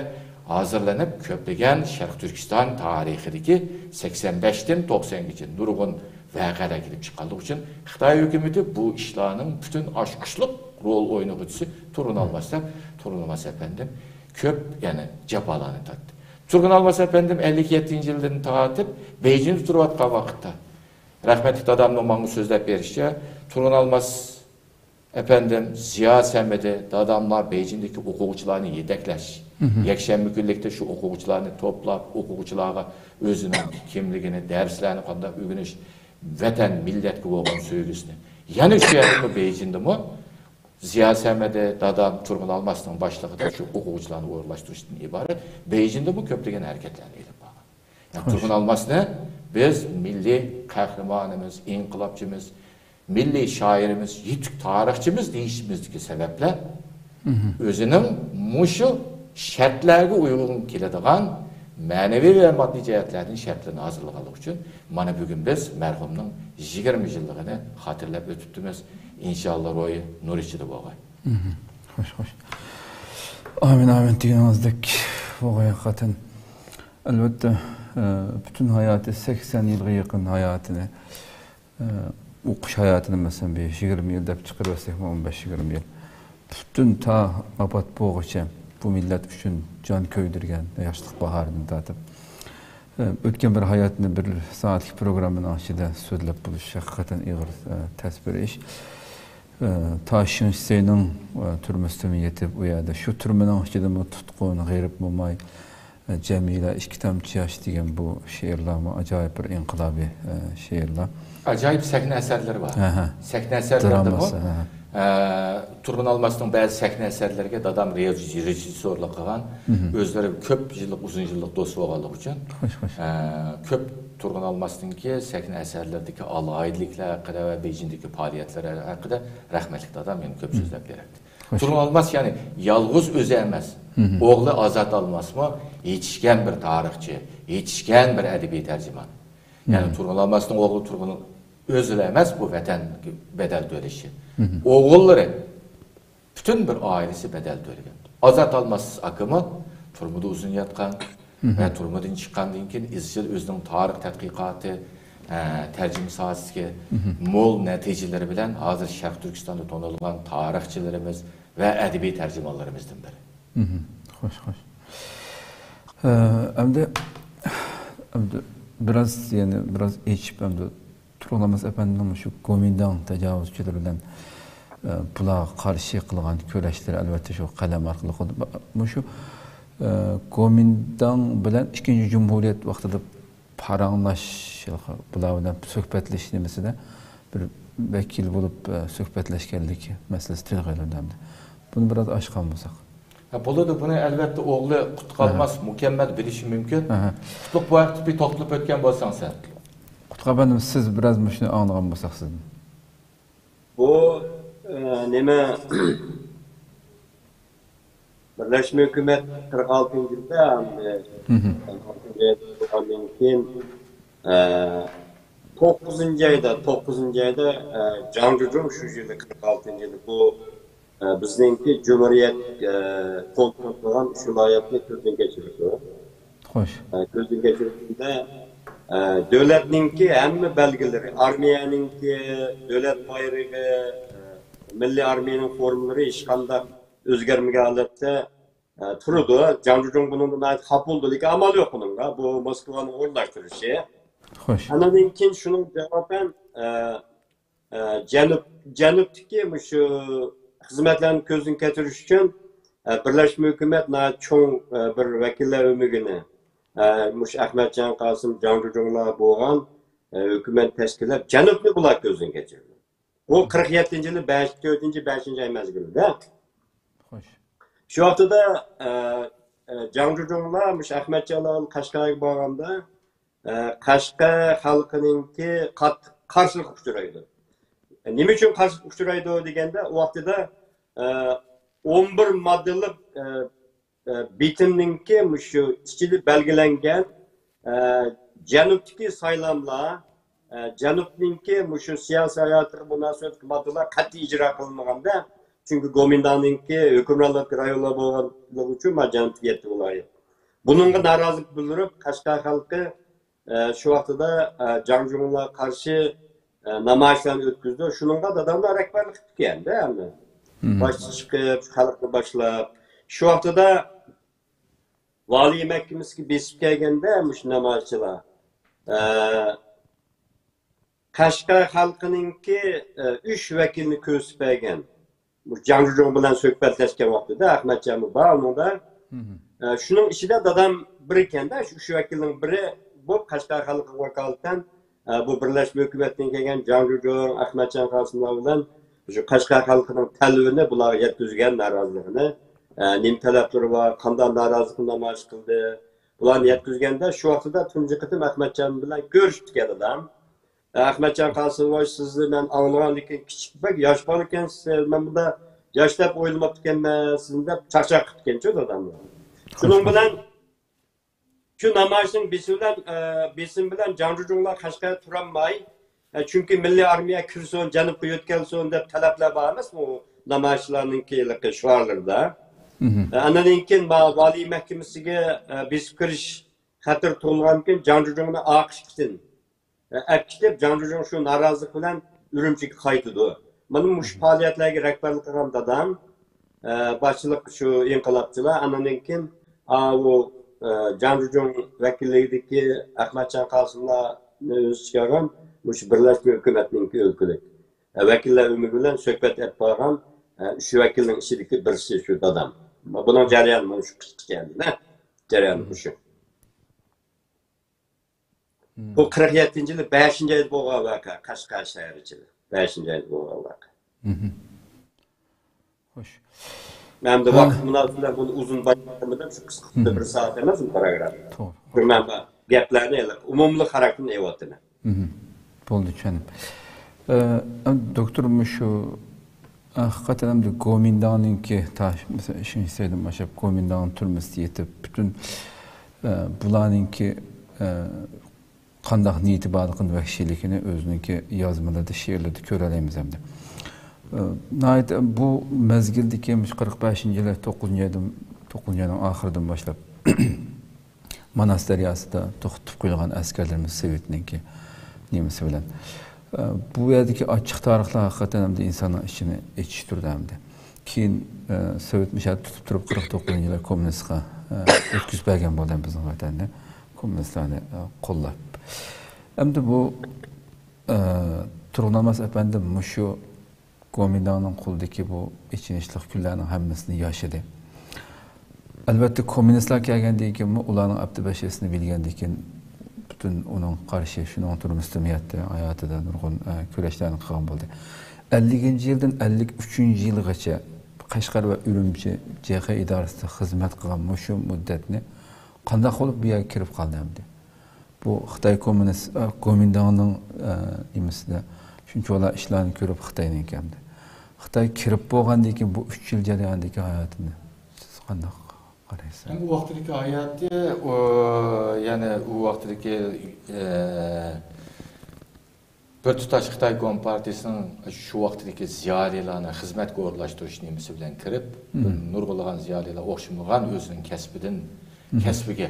ھازىرلىنىپ، كۆپلىگەن شەرقىي تۈركىستان تارىخىدىكى سەكسەن بەشتىن توقسەنگىچە نۇرغۇن ۋەقەلەر كېلىپ چىققانلىقى ئۈچۈن، خىتاي ھۆكۈمىتى بۇ ئىشلارنىڭ پۈتۈن ئاچقۇچلۇق رول ئوينىغۇچىسى تۇرغۇن ئالماس دەپ، تۇرغۇن ئالماس ئەپەندىم كۆپ، يەنى جاپالارنى تارتتى. تۇرغۇن ئالماس ئەپەندىم ئەللىك يەتتىنچى يىلدىن تارتىپ بېيجىڭدا تۇرۇۋاتقان ۋاقىتتا، رەھمەتلىك دادامنىڭ ماڭا سۆزلەپ بېرىشىچە، تۇرغۇن ئالماس ئەپەندىم، زىيا سەمىدى، داداملار بېيجىڭدىكى ئوقۇغۇچىلارنى يېتەكلەش، يەكشەنبە كۈنلۈكتە شۇ ئوقۇغۇچىلارنى توپلاپ، ئوقۇغۇچىلارغا ئۆزىنىڭ كىملىكىنى، دەرسلەرنى قانداق ئۆگىنىش، ۋەتەن، مىللەتكە بولغان سۆيگۈسىنى. يەنە شۇ يەردىمۇ، بېيجىڭدىمۇ زىيا سەمىدى، دادام تۇرغۇن ئالماسنىڭ باشلىقىدا شۇ ئوقۇغۇچىلارنى ئورۇنلاشتۇرۇشتىن ئىبارەت بېيجىڭدىمۇ كۆپلىگەن ھەرىكەتلەرنى ئېلىپ بارغان. يەنى تۇرغۇن ئالماسنى بىز مىللىي قەھرىمانىمىز، ئىنقىلابچىمىز، مىللىي شائىرىمىز، يېتىك تارىخچىمىز دېيىشىمىزدىكى سەۋەبلەر ئۆزىنىڭ مۇشۇ شەرتلەرگە ئۇيغۇن كېلىدىغان مەنىۋى ۋە ماددىي جەھەتلەردىن شەرتلىرىنى ھازىرلىغانلىقى ئۈچۈن، مانا بۈگۈن بىز مەرھۇمنىڭ يىگىرمە يىللىقىنى خاتىرىلەپ ئۆتۈپتىمىز. ئىنشاللا روھى نۇر ئىچىدە بولغاي. خوش، خوش. ئامىن، ئامىن دېگىنىڭىزدەك بولغاي ھەقىقەتەن. ئەلۋەتتە، ئە، پۈتۈن ھاياتى، سەكسەن يىلغا يېقىن ھاياتىنى، ئە، ئوقۇش ھاياتىنى، مەسىلەن، بىر يىگىرمە يىل دەپ چىقىرىۋەتسەكمۇ، ئون بەش يىگىرمە يىل، پۈتۈن تا ۋاپات بولغۇچە بۇ مىللەت ئۈچۈن جان كۆيدۈرگەن، ياشلىق باھارىدىن تارتىپ، ئە، ئۆتكەن بىر ھاياتنى بىر سائەتلىك پروگراممىنىڭ ئىچىدە سۆزلەپ بولۇش ھەقىقەتەن ئېغىر، ئە، تەس بىر ئىش. ئە، تا شېڭ شىسەينىڭ، ئە، تۈرمىسىدىمۇ يېتىپ، ئۇ يەردە شۇ تۈرمىنىڭ ئىچىدىمۇ تۇتقۇن، غېرىب موماي، ئە، جەمىلە، ئىككى تامچە ياش دېگەن بۇ شېئىرلارمۇ ئاجايىپ بىر ئىنقىلابىي، ئە، شېئىرلار. ئاجايىپ سەھنە ئەسەرلىرى بار. ئەھە. سەھنە ئەسەرلىرىدىمۇ، دىراماسى، ئەھە. ئە، تۇرغۇن ئالماسنىڭ بەزى سەھنە ئەسەرلىرىگە دادام رېژىسسورلۇق قىلغان. ئۆزلىرى كۆپ يىللىق، ئۇزۇن يىللىق دوست بولغانلىقى ئۈچۈن، خوش، خوش. ئە، كۆپ تۇرغۇن ئالماسنىڭكى سەھنە ئەسەرلىرىدىكى ئالاھىدىلىكلەر ھەققىدە ۋە بېيجىڭدىكى پائالىيەتلىرى ھەققىدە رەھمەتلىك دادام يەنە كۆپ سۆزلەپ بېرەتتى. تۇرغۇن ئالماس، يەنى يالغۇز ئۆزى ئەمەس، ئوغلى ئازات ئالماسمۇ يېتىشكەن بىر تارىخچى، يېتىشكەن بىر ئەدەبىي تەرجىمان. يەنى تۇرغۇن ئالماسنىڭ ئوغلى تۇرغۇن ئۆزىلا ئەمەس، بۇ ۋەتەن بەدەل تۆلىشى. ئوغۇللىرى، پۈتۈن بىر ئائىلىسى بەدەل تۆلىگەن. ئازات ئالماس ئاكىمۇ تۈرمىدە ئۇزۇن ياتقان ۋە تۈرمىدىن چىققاندىن كېيىن ئىزچىل ئۆزىنىڭ تارىخ تەتقىقاتى، ئە، تەرجىمە ساھەسىدىكى مول نەتىجىلىرى بىلەن ھازىر شەرقىي تۈركىستاندا تونۇلغان تارىخچىلىرىمىز ۋە ئەدەبىي تەرجىمانلىرىمىزدىن بىرى. خوش، خوش. ئە، ئەمدى، ئەمدى بىراز، يەنە بىراز ئېچىپ، ئەمدى تۇرغۇن ئالماس ئەپەندىنىڭ مۇشۇ گومىنداڭ تاجاۋۇزچىلىرى بىلەن، ئە، بۇلارغا قارشى قىلغان كۈرەشلىرى، ئەلۋەتتە، شۇ قەلەم ئارقىلىق بولدى. مۇشۇ، ئە، گومىنداڭ بىلەن ئىككىنچى جۇمھۇرىيەت ۋاقتىدا پاراڭلاش، بۇلار بىلەن سۆھبەتلىشىش نېمىسىدە بىر ۋەكىل بولۇپ، ئە، سۆھبەتلەشكەنلىك مەسىلىسى تىلغا ئېلىندى ئەمدى. بۇنى بىراز ئاچقان بولساق. ھە، بولىدۇ، بۇنى ئەلۋەتتە ئوغلى قۇتلۇق ئالماس مۇكەممەل بىلىشى مۇمكىن. قۇتلۇق بۇ ھەقتە بىر توختىلىپ ئۆتكەن بولساڭ سەن. قۇتلۇق ئەپەندىم، سىز بىراز مۇشۇنى ئاڭلىغان بولساق سىزدىن. بۇ، ئە، نېمە، بىرلەشمە ھۆكۈمەت قىرىق ئالتىنچى يىلدا، ئەمدى، قىرىق ئالتىنچى يىلدا بولغاندىن كېيىن، ئە، توققۇزىنچى ئايدا، توققۇزىنچى ئايدا، ئە، جاڭ جۇجۇڭ شۇ يىلى، قىرىق ئالتىنچى يىلى بۇ، ئە، بىزنىڭكى جۇمھۇرىيەت، ئە، كونترول قىلغان ئۈچ ۋىلايەتنى كۆزدىن كەچۈرىدۇ. خوش. ئە، كۆزدىن كەچۈرگەندە، ئە، دۆلەتنىڭكى ھەممە بەلگىلىرى، ئارمىيەنىڭكى، دۆلەت بايرىقى، ئە، مىللىي ئارمىيەنىڭ فورمىلىرى ھېچقانداق ئۆزگەرمىگەن ھالەتتە، ئە، تۇرىدۇ. جاڭ جۇجۇڭ بۇنىڭدىن ناھايىتى خاپا بولىدۇ، لېكىن ئامال يوق ئۇنىڭغا. بۇ موسكۋانىڭ ئورۇنلاشتۇرۇشى. خوش. ئاندىن كېيىن شۇنىڭ جاۋابەن، ئە، ئە، جەنۇب، جەنۇبتىكى مۇشۇ خىزمەتلەرنى كۆزدىن كەچۈرۈش ئۈچۈن، ئە، بىرلەشمە ھۆكۈمەت ناھايىتى چوڭ، ئە، بىر ۋەكىللەر ئۆمىكىنى، ئە، مۇشۇ ئەخمەتجان قاسىم، جاڭ جۇجۇڭلار بولغان، ئە، ھۆكۈمەت تەشكىللەپ، جەنۇبنى بۇلار كۆزدىن كەچۈردى. بۇ قىرىق يەتتىنچى يىلى بەش، تۆتىنچى، بەشىنچى ئاي مەزگىلىدە. خوش. شۇ ۋاقتىدا، ئە، ئە، جاڭ جۇجۇڭلار مۇشۇ ئەخمەتجانلار قەشقەرگە بارغاندا، ئە، قەشقەر خەلقىنىڭكى قاتتىق قارشىلىققا ئۇچرايدۇ. نېمە ئۈچۈن قارشىلىققا ئۇچرايدۇ دېگەندە، ئۇ ۋاقتىدا، ئە، ئون بىر ماددىلىق، ئە، ئە، بېتىمنىڭكى مۇشۇ ئىچىدە بەلگىلەنگەن، ئە، جەنۇبتىكى سايلاملار، ئە، جەنۇبنىڭكى مۇشۇ سىياسىي ھاياتىغا مۇناسىۋەتلىك ماددىلار قەتئىي ئىجرا قىلىنمىغاندا، چۈنكى گومىنداڭنىڭكى ھۆكۈمرانلىق رايونلار بولغانلىقى ئۈچۈن، مانا جەنۇبتىكى يەتتە ۋىلايەت. بۇنىڭغا نارازىلىق بىلدۈرۈپ، قەشقەر خەلقى، ئە، شۇ ۋاقتىدا، ئە، جاڭ جۇڭلارغا قارشى، ئە، نامايىشلارنى ئۆتكۈزدى. شۇنىڭغا داداملار رەھبەرلىك قىپتىكەن-دە، ھەممە. باشچى چىقىپ، خەلقنى باشلاپ. شۇ ۋاقتىدا ۋالىي مەھكىمىسىگە بېسىپ كەلگەندە، مۇشۇ نامايىشچىلار، ئە، قەشقەر خەلقىنىڭكى، ئە، ئۈچ ۋەكىلنى كۆرسىتىپ بەرگەن. مۇشۇ جاڭ جۇجۇڭ بىلەن سۆھبەتلەشكەن ۋاقتىدا ئەخمەتجانمۇ بار ئۇنىڭدا. ئە، شۇنىڭ ئىچىدە دادام بىر ئىكەندە، شۇ ئۈچ ۋەكىلنىڭ بىرى بولۇپ، قەشقەر خەلقىگە ۋاكالىتەن، ئە، بۇ بىرلەشمە ھۆكۈمەتتىن كەلگەن جاڭ جۇجۇڭ، ئەخمەتجان قاسىملار بىلەن شۇ قەشقەر خەلقىنىڭ تەلىپىنى بۇلارغا يەتكۈزگەن نارازىلىقىنى، ئە، نېمە تەلەپلىرى بار، قانداق نارازىلىقنى نامايىش قىلدى، بۇلارنى يەتكۈزگەندە، شۇ ۋاقتىدا تۇنجى قېتىم ئەخمەتجان بىلەن كۆرۈشۈپتىكەن دادام. ئەخمەتجان قاسىموۋاچ، سىزنى مەن ئاڭلىغان، لېكىن كىچىك، بەك ياش بالىكەنسىز، مەن بۇنداق ياش دەپ ئويلىماپتىكەنمەن سىزنى، دەپ چاقچاق قىپتىكەنچۇ دادامغا. شۇنىڭ بىلەن شۇ نامايىشنىڭ بېسىمى بىلەن، ئە، بېسىمى بىلەن جاڭ جۇجۇڭلار قەشقەردە تۇرالماي، ئە، چۈنكى مىللىي ئارمىيە كىرسۇن، جەنۇبقا يۆتكەلسۇن دەپ تەلەپلەر بار ئەمەسمۇ؟ نامايىشلارنىڭكى ھېلىقى شوئارلىرىدا. ئە، ئاندىن كېيىن ما-، ۋالىي مەھكىمىسىگە، ئە، بېسىپ كىرىش خەتىرى تۇغۇلغاندىن كېيىن جاڭ جۇجۇڭنى ئاقىش ئۈچۈن ئەپ كېتىپ، جاڭ جۇجۇڭ شۇ نارازىلىق بىلەن ئۈرۈمچىگە قايتىدۇ. مانا مۇشۇ پائالىيەتلەرگە رەھبەرلىك قىلغان دادام، ئە، باشچىلىق شۇ ئىنقىلابچىلار، ئاندىن كېيىن، ئاۋۇ، ئە، جاڭ جۇجۇڭ ۋەكىللىكىدىكى ئەخمەتجان قاسىملارنى ئۆز ئىچىگە ئالغان مۇشۇ بىرلەشمە ھۆكۈمەتنىڭكى ئۆلكىلىك، ئە، ۋەكىللەر ئۆمىكى بىلەن سۆھبەت ئېلىپ بارغان، ئە، ئۈچ ۋەكىلنىڭ ئىچىدىكى بىرسى شۇ دادام. بۇنىڭ جەريانى مانا شۇ قىسقىچە ئەمدى، جەريانى مۇشۇ. بۇ قىرىق يەتتىنچى يىلى بەشىنچى ئايدا بولغان ۋەقە، قەشقەر شەھىرى ئىچىدە. بەشىنچى ئايدا بولغان ۋەقە. خوش. مەن ئەمدى ۋاقىت مۇناسىۋىتى بىلەن بۇنى ئۇزۇن بايان قىلمىدىم، شۇ قىسقا بىر سائەت ئەمەس بۇ پاراگراف. توغرا. شۇ مەن بۇ گەپلەرنى ھېلىقى ئومۇملۇق خاراكتېرىنى ئېلىۋاتىمەن. بولدى، چۈشەندىم. ئە، دوكتور، مۇشۇ، ھەقىقەتەن ئەمدى گومىنداڭنىڭكى تا، مەسىلەن، ئۈچىنچى سەيدىن باشلاپ گومىنداڭ تۈرمىسىدە يېتىپ، پۈتۈن، ئە، بۇلارنىڭكى، ئە، قانداق نىيىتى بارلىقىنى، ۋەھشىيلىكىنى ئۆزىنىڭكى يازمىلىرىدا، شېئىرلىرىدا كۆرەلەيمىز ئەمدى. ئە، ناھايىتى بۇ مەزگىلدىكى مۇشۇ قىرىق بەشىنچى يىلى، توققۇزىنچى ئايدىن، توققۇزىنچى ئاينىڭ ئاخىرىدىن باشلاپ، ماناس دەرياسىدا توختىتىپ قويۇلغان ئەسكەرلىرىمىز سوۋېتنىڭكى نېمىسى بىلەن. ئە، بۇ يەردىكى ئاچچىق تارىخلار ھەقىقەتەن ئەمدى ئىنساننىڭ ئىچىنى ئېچىشتۇرىدۇ ئەمدى. كېيىن، ئە، سوۋېت مۇشۇ يەردە تۇتۇپ تۇرۇپ، قىرىق توققۇزىنچى يىلى كوممۇنىستقا، ئە، ئۆتكۈزۈپ بەرگەن بولدى بىزنىڭ ۋەتەننى، كوممۇنىستلارنى، ئە، قوللاپ. ئەمدى بۇ، ئە، تۇرغۇن ئالماس ئەپەندى مۇشۇ گومىنداڭنىڭ قولىدىكى بۇ ئېچىنىشلىق كۈنلەرنىڭ ھەممىسىنى ياشىدى. ئەلۋەتتە، كوممۇنىستلار كەلگەندىن كېيىنمۇ ئۇلارنىڭ ئەپتى بەشىسىنى بىلگەندىن كېيىن، پۈتۈن ئۇنىڭ قارشى شۇنىڭ تۇرمۇسىدىمۇ يەتتى، ھاياتىدا نۇرغۇن، ئە، كۈرەشلەرنى قىلغان بولدى. ئەللىكىنچى يىلدىن ئەللىك ئۈچىنچى يىلغىچە قەشقەر ۋە ئۈرۈمچى جېخې ئىدارىسىدا خىزمەت قىلغان مۇشۇ مۇددەتنى قانداق بولۇپ بۇ يەرگە كىرىپ قالدى ئەمدى؟ بۇ خىتاي كوممۇنىست، ئە، گومىنداڭنىڭ، ئە، نېمىسىدە شۇنچىۋالا ئىشلارنى كۆرۈپ خىتاينىڭكى ئەمدى. خىتاي كىرىپ بولغاندىن كېيىن بۇ ئۈچ يىل جەريانىدىكى ھاياتىنى سىز قانداق قارايسىز؟ ئەمدى ئۇ ۋاقتىدىكى ھاياتى، ئۇ، يەنى ئۇ ۋاقتىدىكى، ئە، بىر تۇتاش خىتاي كومپارتىيىسىنىڭ شۇ ۋاقتىدىكى زىيالىيلارنى خىزمەتكە ئورۇنلاشتۇرۇش نېمىسى بىلەن كىرىپ، بىر نۇرغۇنلىغان زىيالىيلار ئوخشىمىغان ئۆزىنىڭ كەسپىدىن، كەسپىگە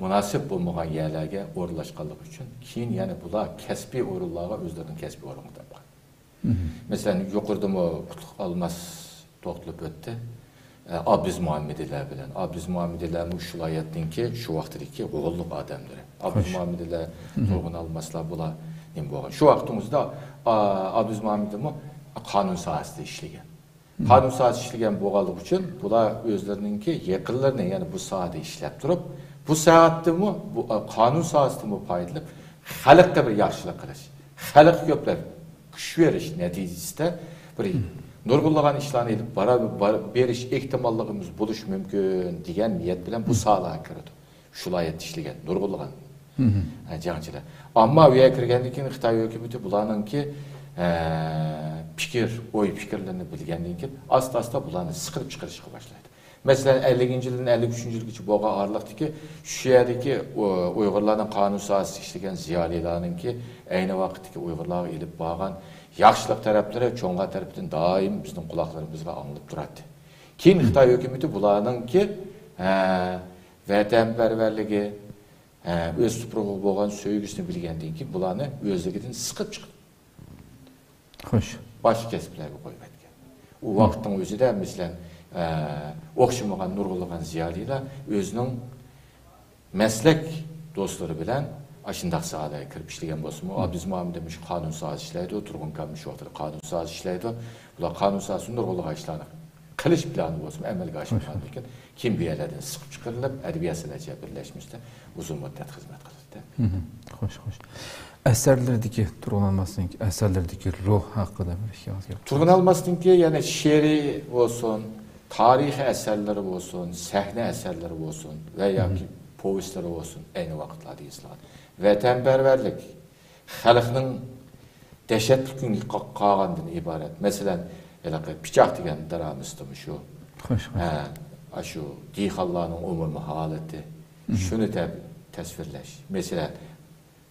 مۇناسىپ بولمىغان يەرلەرگە ئورۇنلاشقانلىقى ئۈچۈن، كېيىن يەنە بۇلار كەسپىي ئورۇنلارغا ئۆزلىرىنىڭ كەسپىي ئورنىغا تاپقان. مەسىلەن، يۇقىرىدىمۇ قۇتلۇق ئالماس توختىلىپ ئۆتتى. ئە، ئابدۇز مۇھەممىدىلەر بىلەن. ئابدۇز مۇھەممىدىلەرمۇ شۇ ۋىلايەتنىڭكى شۇ ۋاقتىدىكى غوللۇق ئادەملىرى. ئابدۇز مۇھەممىدىلەر، تۇرغۇن ئالماسلار بۇلار نېمە بولغان؟ شۇ ۋاقىتنىڭ ئۆزىدە، ئا، ئابدۇز مۇھەممىدمۇ قانۇن ساھەسىدە ئىشلىگەن. قانۇن ساھەسىدە ئىشلىگەن بولغانلىقى ئۈچۈن بۇلار ئۆزلىرىنىڭكى يېقىنلىرىنى، يەنى بۇ ساھەدە ئىشلەپ تۇرۇپ، بۇ ساھەدىمۇ، بۇ، ئا، قانۇن ساھەسىدىنمۇ پايدىلىنىپ، خەلققە بىر ياخشىلىق قىلىش، خەلققە كۆپلەپ كۈچ بېرىش نەتىجىسىدە بىر نۇرغۇنلىغان ئىشلارنى ئېلىپ بارا-، بار-، بېرىش ئېھتىماللىقىمىز بولۇشى مۇمكىن دېگەن نىيەت بىلەن بۇ ساھەلەرگە كىرىدۇ. شۇ ۋىلايەتتە ئىشلىگەن نۇرغۇنلىغان، ھە، جەڭچىلەر. ئەمما بۇ يەرگە كىرگەندىن كېيىن خىتاي ھۆكۈمىتى بۇلارنىڭكى، ئە، پىكىر، ئوي پىكىرلىرىنى بىلگەندىن كېيىن ئاستا-ئاستا بۇلارنى سىقىرىپ چىقىرىشقا باشلايدۇ. مەسىلەن، ئەللىكىنچى يىلدىن ئەللىك ئۈچىنچى يىلغىچە بولغان ئارىلىقتىكى شۇ يەردىكى ئۇ-، ئۇيغۇرلارنىڭ قانۇن ساھەسىدە ئىشلىگەن زىيالىيلارنىڭكى ئەينى ۋاقىتتىكى ئۇيغۇرلارغا ئېلىپ بارغان ياخشىلىق تەرەپلىرى چوڭلار تەرىپىدىن دائىم بىزنىڭ قۇلاقلىرىمىزغا ئاڭلىنىپ تۇراتتى. كېيىن خىتاي ھۆكۈمىتى بۇلارنىڭكى، ھە، ۋەتەنپەرۋەرلىكى، ھە، ئۆز تۇپرىقىغا بولغان سۆيگۈسىنى بىلگەندىن كېيىن بۇلارنى ئۆزلۈكىدىن سىقىپ چىقىپ، خوش. باشقا كەسىپلەرگە قويۇۋەتكەن. ئۇ ۋاقىتنىڭ ئۆزىدە، مەسىلەن، ئە، ئوخشىمىغان نۇرغۇنلىغان زىيالىيلار ئۆزىنىڭ مەسلەك دوستلىرى بىلەن ئاشۇنداق ساھەلەرگە كىرىپ ئىشلىگەن بولسىمۇ، ئابدۇز مۇھەممەد مۇشۇ قانۇن ساھەسىدە ئىشلەيدۇ، تۇرغۇن كامىل شۇ ۋاقىتتا قانۇن ساھەسىدە ئىشلەيدۇ. بۇلار قانۇن ساھەسىدە نۇرغۇنلىغان ئىشلارنى قىلىش پىلانى بولسىمۇ ئەمەلگە ئاشمىغاندىكىن، كېيىن بۇ يەرلەردىن سىقىپ چىقىرىلىپ، ئەدەبىيات سەنئەت جەبىرلەشمىسىدە ئۇزۇن مۇددەت خىزمەت قىلدى. خوش، خوش. ئەسەرلىرىدىكى، تۇرغۇن ئالماسنىڭكى ئەسەرلىرىدىكى روھ ھەققىدە بىر ئىككى ئاغىز گەپ. تۇرغۇن ئالماسنىڭكى يەنە شېئىرى بولسۇن، تارىخىي ئەسەرلىرى بولسۇن، سەھنە ئەسەرلىرى بولسۇن ۋە ياكى پوۋېستلىرى بولسۇن، ئەينى ۋاقىتلاردا يېزىلغان ۋەتەنپەرۋەرلىك، خەلقنىڭ دەھشەتلىك كۈنگە قا-، قالغاندىن ئىبارەت. مەسىلەن، ھېلىقى پىچاق دېگەن دىرامىسىدىمۇ شۇ. خوش، خوش. ھە، ئاشۇ دېھقانلارنىڭ ئومۇمىي ھالىتى، شۇنى تە-، تەسۋىرلەش. مەسىلەن،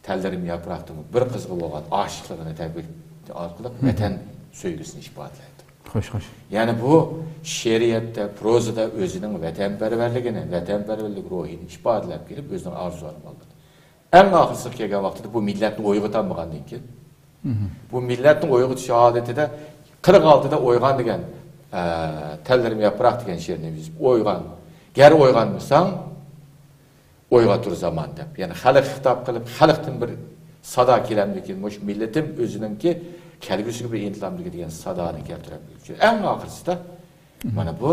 تەللىرىم ياپراقتىمۇ بىر قىزغا بولغان ئاشىقلىقىنى تەبرىك ئارقىلىق ۋەتەن سۆيگۈسىنى ئىپادىلەيدۇ. خوش، خوش. يەنى بۇ شېئىرىيەتتە، پروزىدا ئۆزىنىڭ ۋەتەنپەرۋەرلىكىنى، ۋەتەنپەرۋەرلىك روھىنى ئىپادىلەپ كېلىپ، ئۆزىنىڭ ئارزۇ-ئارمانلىرىنى. ئەڭ ئاخىرسىغا كەلگەن ۋاقتىدا بۇ مىللەتنى ئويغىتالمىغاندىن كېيىن، بۇ مىللەتنى ئويغىتىش ھالىتىدە قىرىق ئالتىدا ئويغان دېگەن، ئە، تەللىرىم ياپراق دېگەن شېئىرنى يېزىپ، ئويغان، گەر ئويغانمىساڭ، ئويغا تۇر زامان دەپ، يەنى خەلققە خىتاب قىلىپ، خەلقتىن بىر سادا كېلەمدىكىن، مۇشۇ مىللىتىم ئۆزىنىڭكى كەلگۈسىگە بىر ئىنتىلامدىكى دېگەن سادانى كەلتۈرەلمىگەن ئۈچۈن، ئەڭ ئاخىرسىدا مانا بۇ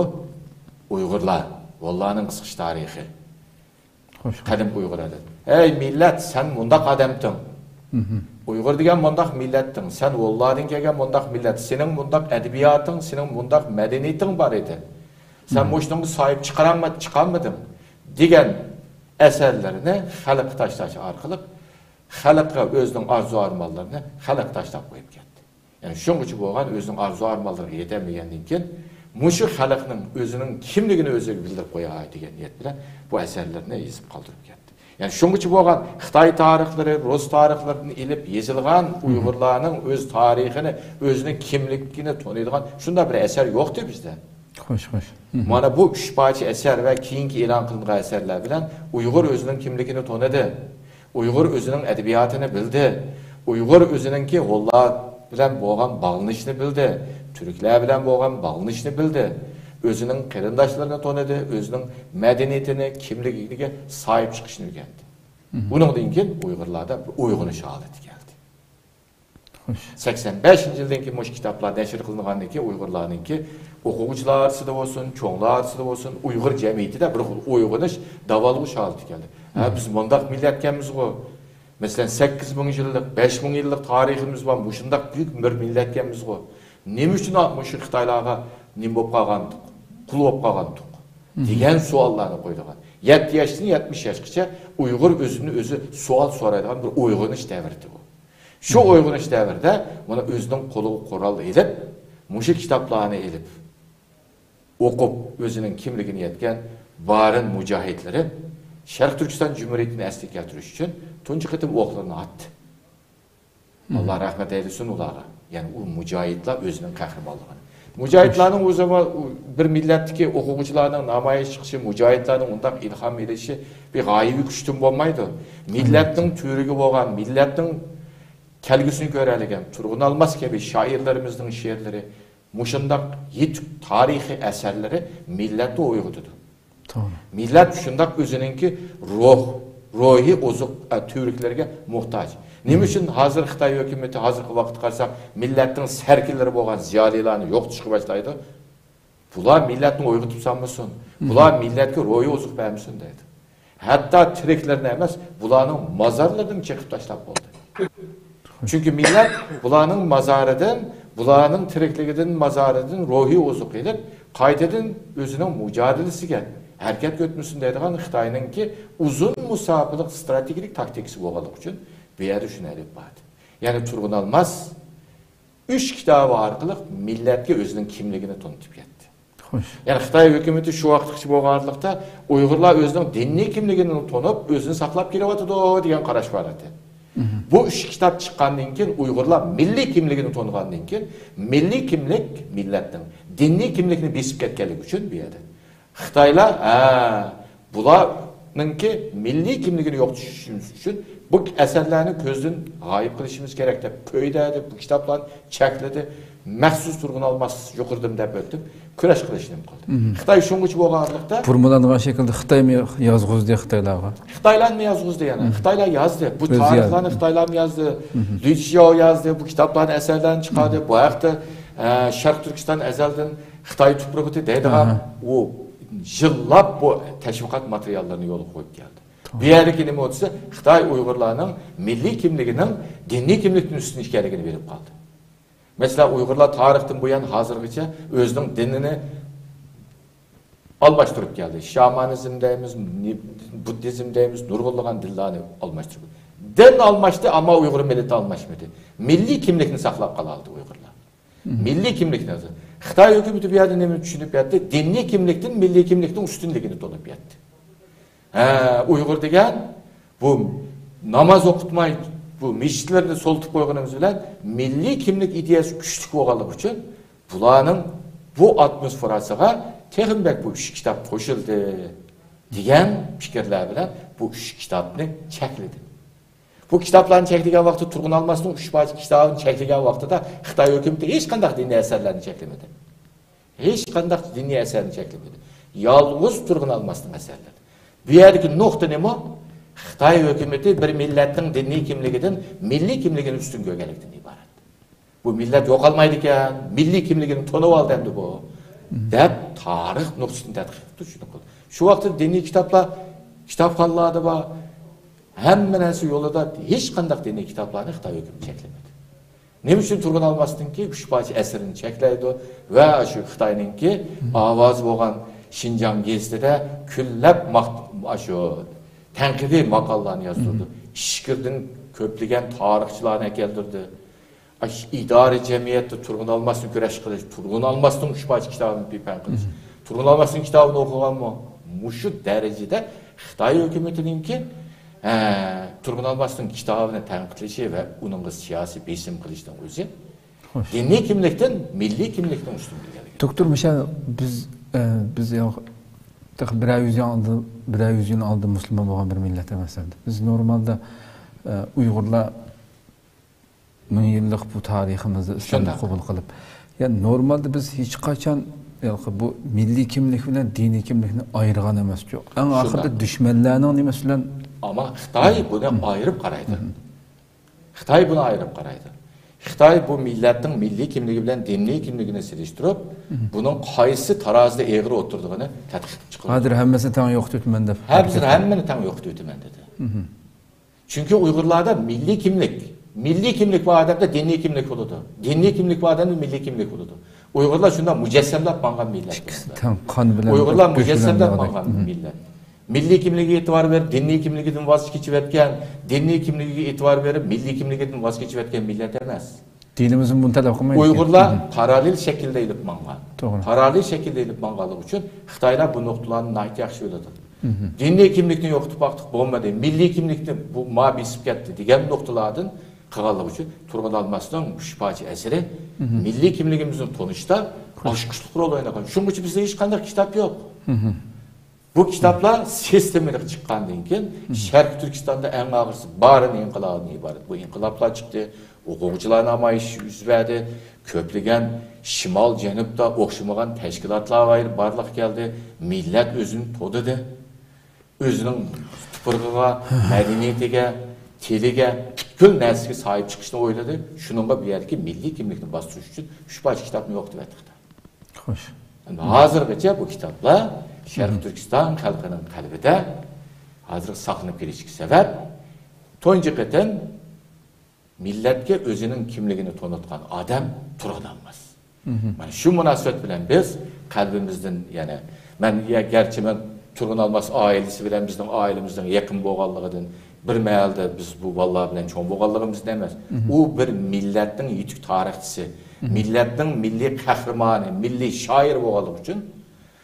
ئۇيغۇرلار، ۋاللانىڭ قىسقىچە تارىخى. خوش، خوش. قەدىم ئۇيغۇر ئادەت. ئەي مىللەت، سەن مۇنداق ئادەمتىڭ. ئۇيغۇر دېگەن مۇنداق مىللەتتىڭ. سەن ۋاللادىن كەلگەن مۇنداق مىللەت. سېنىڭ مۇنداق ئەدەبىياتىڭ، سېنىڭ مۇنداق مەدەنىيىتىڭ بار ئىدى. سەن مۇشۇنىڭغا ساھىب چىقاراڭما-، چىقالمىدىڭ دېگەن ئەسەرلىرىنى خەلققە تاشلاش ئارقىلىق خەلققە ئۆزىنىڭ ئارزۇ-ئارمانلىرىنى خەلققە تاشلاپ قويۇپ كەتتى. يەنى شۇنىڭغىچە بولغان ئۆزىنىڭ ئارزۇ-ئارمانلىرىغا يېتەلمىگەندىن كېيىن، مۇشۇ خەلقنىڭ ئۆزىنىڭ كىملىكىنى ئۆزىگە بىلدۈرۈپ قوياي دېگەن نىيەت بىلەن بۇ ئەسەرلىرىنى يېزىپ قالدۇرۇپ كەتتى. يەنى شۇنىڭغىچە بولغان خىتاي تارىخلىرى، رۇس تارىخلىرىدىن ئېلىپ يېزىلغان ئۇيغۇرلارنىڭ ئۆز تارىخىنى، ئۆزىنىڭ كىملىكىنى تونۇيدىغان شۇنداق بىر ئەسەر يوقتى بىزدە. خوش، خوش. مانا بۇ ئۈچ پارچە ئەسەر ۋە كېيىنكى ئېلان قىلىنغان ئەسەرلەر بىلەن ئۇيغۇر ئۆزىنىڭ كىملىكىنى تونۇدى. ئۇيغۇر ئۆزىنىڭ ئەدەبىياتىنى بىلدى. ئۇيغۇر ئۆزىنىڭكى ھونلار بىلەن بولغان باغلىنىشنى بىلدى. تۈركلەر بىلەن بولغان باغلىنىشنى بىلدى. ئۆزىنىڭ قېرىنداشلىرىنى تونۇدى. ئۆزىنىڭ مەدەنىيىتىنى، كىملىكىگە ساھىب چىقىشنى ئۆگەندى. ئۇنىڭدىن كېيىن ئۇيغۇرلاردا بىر ئويغىنىش ھالىتى كەلدى. خوش. سەكسەن بەشىنچى يىلدىن كېيىن مۇشۇ كىتابلار نەشر قىلىنغاندىن كېيىن ئۇيغۇرلارنىڭكى ئوقۇغۇچىلار ئارىسىدا بولسۇن، چوڭلار ئارىسىدا بولسۇن، ئۇيغۇر جەمئىيىتىدە بىر خىل ئويغىنىش، داۋالغۇش ھالىتى كەلدى. ھە، بىز مۇنداق مىللەتكەنمىزغۇ. مەسىلەن، سەككىز مىڭ يىللىق، بەش مىڭ يىللىق تارىخىمىز بار، مۇشۇنداق بۈيۈك بىر مىللەتكەنمىزغۇ. نېمە ئۈچۈن مۇشۇ خىتايلارغا نېمە بولۇپ قالغانتۇق، قۇل بولۇپ قالغانتۇق دېگەن سوئاللارنى قويىدىغان. يەتتە ياشتىن يەتمىش ياشقىچە ئۇيغۇر ئۆزىدىن ئۆزى سوئال سورايدىغان بىر ئويغىنىش دەۋرىدى بۇ. شۇ ئويغىنىش دەۋرىدە مانا ئۆزىنىڭ قولىغا قورال ئېلىپ، مۇشۇ كىتابلارنى ئېلىپ، ئوقۇپ، ئۆزىنىڭ كىملىكىنى يەتكەن بارىن مۇجاھىدلىرى شەرقىي تۈركىستان جۇمھۇرىيىتىنى ئەسلىگە كەلتۈرۈش ئۈچۈن تۇنجى قېتىم ئوقلىرىنى ئاتتى. ئاللا رەھمەت ئەيلىسۇن ئۇلارغا. يەنى ئۇ مۇجاھىدلار ئۆزىنىڭ قەھرىمانلىقىنى. مۇجاھىدلارنىڭ ئۆزى بىر مىللەتتىكى ئوقۇغۇچىلارنىڭ نامايىش چىقىشى، مۇجاھىدلارنىڭ ئۇنداق ئىلھام ئېلىشى بىر غايىۋى كۈچتىن بولمايدۇ. مىللەتنىڭ تۈۋرۈكى بولغان، مىللەتنىڭ كەلگۈسىنى كۆرەلىگەن تۇرغۇن ئالماس كەبى شائىرلىرىمىزنىڭ شېئىرلىرى، مۇشۇنداق يېتىك تارىخىي ئەسەرلىرى مىللەتنى ئويغىتىدۇ. توغرا. مىللەت شۇنداق ئۆزىنىڭكى روھ، روھىي ئوزۇق، ئە، تۈۋرۈكلىرىگە موھتاج. نېمە ئۈچۈن ھازىر خىتاي ھۆكۈمىتى، ھازىرقى ۋاقىتقا قارىساق، مىللەتنىڭ سەركىلىرى بولغان زىيالىيلارنى يوقىتىشقا باشلايدۇ؟ بۇلار مىللەتنى ئويغىتىپ سالمىسۇن، بۇلار مىللەتكە روھىي ئوزۇق بەرمىسۇن دەيدۇ. ھەتتا تىرىكلىرىنى ئەمەس، بۇلارنىڭ مازارلىرىنىمۇ چېقىپ تاشلاپ بولدى. چۈنكى مىللەت بۇلارنىڭ مازارىدىن، بۇلارنىڭ تىرىكلىكىدىن، مازارىدىن روھىي ئوزۇق ئېلىپ، قايتىدىن ئۆزىنىڭ مۇجادىلىسىگە ھەرىكەتكە ئۆتمىسۇن دەيدىغان خىتاينىڭكى ئۇزۇن مۇساپىلىق ستراتېگىيىلىك تاكتىكىسى بولغانلىقى ئۈچۈن بۇ يەردە شۇنى ئېلىپ باردى. يەنى تۇرغۇن ئالماس ئۈچ كىتابى ئارقىلىق مىللەتكە ئۆزىنىڭ كىملىكىنى تونۇتۇپ كەتتى. خوش. يەنى خىتاي ھۆكۈمىتى شۇ ۋاقىتقىچە بولغانلىقتا، ئۇيغۇرلار ئۆزىنىڭ دىنىي كىملىكىنى تونۇپ، ئۆزىنى ساقلاپ كېلىۋاتىدۇ دېگەن قاراش بار ئىدى. بۇ ئۈچ كىتاب چىققاندىن كېيىن، ئۇيغۇرلار مىللىي كىملىكىنى تونۇغاندىن كېيىن، مىللىي كىملىك مىللەتنىڭ دىنىي كىملىكىنى بېسىپ كەتكەنلىكى ئۈچۈن بۇ يەردە خىتايلار، ھە، بۇلارنىڭكى مىللىي كىملىكىنى يوقىتىش ئۈچۈن بۇ ئەسەرلەرنى كۆزدىن غايىب قىلىشىمىز كېرەك دەپ كۆيدەدى، بۇ كىتابلارنى چەكلىدى. مەخسۇس تۇرغۇن ئالماس يۇقىرىدىمۇ دەپ ئۆتتۈم، كۈرەش قىلىشنى قىلدى. خىتاي شۇنىڭغىچە بولغانلىقتا، بۇرمىلانغان شەكىلدە خىتايمۇ يازغۇزدى خىتايلارغا؟ خىتايلارمۇ يازغۇزدى يەنە. خىتايلار يازدى. بۇ تارىخلارنى خىتايلارمۇ يازدى. لۈي چياۋ يازدى. بۇ كىتابلارنى، ئەسەرلەرنى چىقاردى. بۇ ھەقتە، ئە، شەرقىي تۈركىستان ئەزەلدىن خىتاي تۇپرىقى دەيدىغان ئۇ يىللاپ بۇ تەشۋىقات ماتېرىياللىرىنى يولغا قويۇپ كەلدى. بۇ يەردىكى نېمە بولسا، خىتاي ئۇيغۇرلارنىڭ مىللىي كىملىكىنىڭ دىنىي كىملىكتىن ئۈستۈن ئىكەنلىكىنى بىلىپ قالدى. مەسىلەن، ئۇيغۇرلار تارىختىن بۇيان ھازىرغىچە ئۆزىنىڭ دىنىنى ئالماشتۇرۇپ كەلدى. شامانىزم دەيمىز، نى-، بۇددىزم دەيمىز، نۇرغۇنلىغان دىنلارنى ئالماشتۇرۇپ. دىن ئالماشتى، ئەمما ئۇيغۇر مىللىتى ئالماشمىدى. مىللىي كىملىكنى ساقلاپ قالالىدى ئۇيغۇرلار. مىللىي كىملىكنى. خىتاي ھۆكۈمىتى بۇ يەردە نېمىنى چۈشىنىپ يەتتى؟ دىنىي كىملىكتىن مىللىي كىملىكنىڭ ئۈستۈنلۈكىنى تونۇپ يەتتى. ھە، ئۇيغۇر دېگەن بۇ ناماز ئوقۇتماي، بۇ مەسچىتلەرنى سولىتىپ قويغىنىمىز بىلەن مىللىي كىملىك ئىدىيەسى كۈچلۈك بولغانلىقى ئۈچۈن بۇلارنىڭ بۇ ئاتموسفېراسىغا تېخىمۇ بەك بۇ ئۈچ كىتاب قوشۇلدى دېگەن پىكىرلەر بىلەن بۇ ئۈچ كىتابنى چەكلىدى. بۇ كىتابلارنى چەكلىگەن ۋاقتىدا، تۇرغۇن ئالماسنىڭ ئۈچ پارچە كىتابىنى چەكلىگەن ۋاقتىدا خىتاي ھۆكۈمىتى ھېچقانداق دىنىي ئەسەرلەرنى چەكلىمىدى. ھېچقانداق دىنىي ئەسەرنى چەكلىمىدى. يالغۇز تۇرغۇن ئالماسنىڭ ئەسەرلىرى. بۇ يەردىكى نۇقتا نېمە؟ خىتاي ھۆكۈمىتى بىر مىللەتنىڭ دىنىي كىملىكىدىن مىللىي كىملىكىنى ئۈستۈن كۆرگەنلىكتىن ئىبارەت. بۇ مىللەت يوقالمايدىكەن، مىللىي كىملىكىنى تونۇۋالدى ئەمدى بۇ، دەپ تارىخ نۇقتىسىدىن تەتقىق قىلىپ شۇنى قىلدى. شۇ ۋاقىتتا دىنىي كىتابلار كىتابخانىلاردا بار، ھەممە نەرسە يولىدا، ھېچقانداق دىنىي كىتابلارنى خىتاي ھۆكۈمىتى چەكلىمىدى. نېمە ئۈچۈن تۇرغۇن ئالماستىنكى ئۈچ پارچە ئەسىرىنى چەكلەيدۇ ۋە شۇ خىتاينىڭكى ئاۋازى بولغان شىنجاڭ گېزىتىدە كۈنلەپ ماق-، ئاشۇ تەنقىدىي ماقالىلارنى يازدۇردى. ئىچكىرىدىن كۆپلىگەن تارىخچىلارنى ئەكەلدۈردى. ئاشۇ ئىدارە جەمئىيەتتە تۇرغۇن ئالماستىن كۈرەش قىلىش، تۇرغۇن ئالماستىن ئۈچ پارچە كىتابىنى پىپەن قىلىش، تۇرغۇن ئالماستىن كىتابىنى ئوقۇغانمۇ؟ مۇشۇ دەرىجىدە خىتاي ھۆكۈمىتىنىڭكى، ھە، تۇرغۇن ئالماستىن كىتابىنى تەنقىدلىشى ۋە ئۇنىڭغا سىياسىي بېسىم قىلىشنىڭ ئۆزى دىنىي كىملىكتىن مىللىي كىملىكنىڭ ئۈستۈنلۈكىگە ئىگە. دوكتور، مىشەل، بىز، ئە، بىز يا-، تېخى بىرەر يۈز يىل ئالدىن، بىرەر يۈز يىل ئالدىن مۇسۇلمان بولغان بىر مىللەت ئەمەس ئەمدى. بىز نورمالدا، ئە، ئۇيغۇرلار مىڭ يىللىق بۇ تارىخىمىزدا ئىسلامنى قوبۇل قىلىپ، يا نورمالدا بىز ھېچقاچان، يا، بۇ مىللىي كىملىك بىلەن دىنىي كىملىكنى ئايرىغان ئەمەسچۇ. ئەڭ ئاخىرىدا دۈشمەنلەرنىڭ نېمىسى بىلەن؟ ئەمما خىتاي بۇنى ئايرىپ قارايدۇ. خىتاي بۇنى ئايرىپ قارايدۇ. خىتاي بۇ مىللەتنىڭ مىللىي كىملىكى بىلەن دىنىي كىملىكىنى سېلىشتۇرۇپ، بۇنىڭ قايسى تارازىدا ئېغىر ئولتۇرىدىغىنى تەتقىق قىلىپ چىقىلىدۇ. ھازىر ھەممىسىنى تەڭ يوقىتىۋېتىمەن دەپ ھەممىسىنى، ھەممىنى تەڭ يوقىتىۋېتىمەن دېدى. چۈنكى ئۇيغۇرلاردا مىللىي كىملىك، مىللىي كىملىك بار ئادەمدە دىنىي كىملىك بولىدۇ. دىنىي كىملىك بار ئادەمدە مىللىي كىملىك بولىدۇ. ئۇيغۇرلار شۇنداق مۇجەسسەملەپ ماڭغان مىللەت. ئىككىسى تەڭ قان بىلەن ئۇيغۇرلار مۇجەسسەملەپ ماڭغان مىللەت. مىللىي كىملىكىگە ئېتىبار بېرىپ، دىنىي كىملىكىدىن ۋاز كېچىۋەتكەن، دىنىي كىملىكىگە ئېتىبار بېرىپ، مىللىي كىملىكىدىن ۋاز كېچىۋەتكەن مىللەت ئەمەس. دىنىمىزمۇ بۇنى تەلەپ قىلمايدۇ. ئۇيغۇرلار پاراللېل شەكىلدە ئېلىپ ماڭغان. توغرا. پاراللېل شەكىلدە ئېلىپ ماڭغانلىقى ئۈچۈن خىتايلار بۇ نۇقتىلارنى ناھايىتى ياخشى بىلىدۇ. دىنىي كىملىكنى يوقىتىپ باقتۇق، بولمىدى. مىللىي كىملىكنى بۇ ما بېسىپ كەتتى دېگەن نۇقتىلاردىن قىلغانلىقى ئۈچۈن تۇرغۇن ئالماسنىڭ ئۈچ پارچە ئەسىرى مىللىي كىملىكىمىزنى تونۇشتا ئاچقۇچلۇق رول ئوينىغان. شۇنىڭ ئۈچۈن بىزدە ھېچقانداق كىتاب يوق. بۇ كىتابلار سىستېمىلىق چىققاندىن كېيىن، شەرقىي تۈركىستاندا ئەڭ ئاخىرسى بارىن ئىنقىلابىدىن ئىبارەت بۇ ئىنقىلابلار چىقتى. ئوقۇغۇچىلار نامايىشى يۈز بەردى. كۆپلىگەن شىمال، جەنۇبتا ئوخشىمىغان تەشكىلاتلار بارلىققا كەلدى. مىللەت ئۆزىنى تونۇدى. ئۆزىنىڭ تۇپرىقىغا، مەدەنىيىتىگە، تىلىگە، پۈتكۈل نەرسىگە ساھىب چىقىشنى ئويلىدى. شۇنىڭغا بۇ يەردىكى مىللىي كىملىكنى باستۇرۇش ئۈچۈن ئۈچ پارچە كىتابنى يوقىتىۋەتتى. خوش. ئەمدى ھازىرغىچە بۇ كىتابلار شەرقىي تۈركىستان خەلقىنىڭ قەلبىدە ھازىر ساقلىنىپ كېلىشكە سەۋەب، تۇنجى قېتىم مىللەتكە ئۆزىنىڭ كىملىكىنى تونۇتقان ئادەم تۇرغۇن ئالماس. مانا شۇ مۇناسىۋەت بىلەن بىز قەلبىمىزدىن، يەنى مەن، يە، گەرچە مەن تۇرغۇن ئالماس ئائىلىسى بىلەن بىزنىڭ ئائىلىمىزنىڭ يېقىن بولغانلىقىدىن، بىر مەھەلدە بىز بۇ بالىلار بىلەن چوڭ بولغانلىقىمىزدىن ئەمەس، ئۇ بىر مىللەتنىڭ يېتۈك تارىخچىسى، مىللەتنىڭ مىللىي قەھرىمانى، مىللىي شائىرى بولغانلىقى ئۈچۈن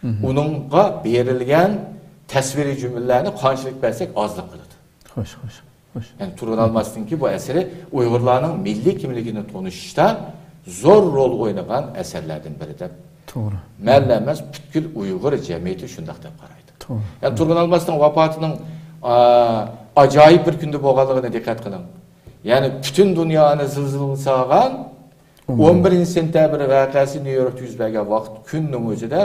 ئۇنىڭغا بېرىلگەن تەسۋىرىي جۈملىلەرنى قانچىلىك بەرسەك ئازلىق قىلىدۇ. خوش، خوش، خوش. يەنى تۇرغۇن ئالماسنىڭكى بۇ ئەسىرى ئۇيغۇرلارنىڭ مىللىي كىملىكىنى تونۇشۇشتا زور رول ئوينىغان ئەسەرلەردىن بىرى دەپ توغرا. مەنلا ئەمەس، پۈتكۈل ئۇيغۇر جەمئىيىتى شۇنداق دەپ قارايدۇ. توغرا. يەنى تۇرغۇن ئالماسنىڭ ۋاپاتىنىڭ، ئا، ئاجايىپ بىر كۈندە بولغانلىقىنى دىققەت قىلىڭ. يەنى پۈتۈن دۇنيانى زىلزىلە سالغان ئون بىرىنچى سېنتەبىر ۋەقەسى نيۇ يوركتا يۈز بەرگەن ۋاقىت كۈننىڭ ئۆزىدە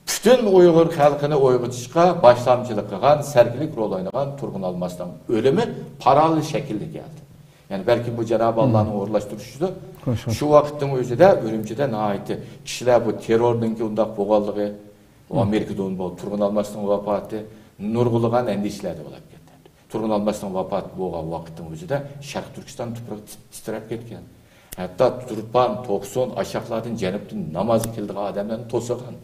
پۈتۈن ئۇيغۇر خەلقىنى ئويغىتىشقا باشلامچىلىق قىلغان، سەركىلىك رول ئوينىغان تۇرغۇن ئالماسنىڭ ئۆلۈمى پاراللېل شەكىلدە كەلدى. يەنى بەلكىم بۇ جانابى ئاللانىڭ ئورۇنلاشتۇرۇشىدۇر. خوش، خوش. شۇ ۋاقىتنىڭ ئۆزىدە ئۈرۈمچىدە ناھايىتى كىشىلەر بۇ تېررورنىڭكى ئۇنداق بولغانلىقى، ئۇ ئامېرىكىدا بولغان تۇرغۇن ئالماسنىڭ ۋاپاتى نۇرغۇنلىغان ئەندىشىلەردە بولاپ كەتتى. تۇرغۇن ئالماسنىڭ ۋاپاتى بولغان ۋاقىتنىڭ ئۆزىدە شەرقىي تۈركىستان تۇپرىقى تىت-، تىترەپ كەتكەن. ھەتتا تۇرپان، توقسۇن، ئاشاقلاردىن، جەنۇبتىن نامازغا كېلىدىغان ئادەملەرنى توسىغان.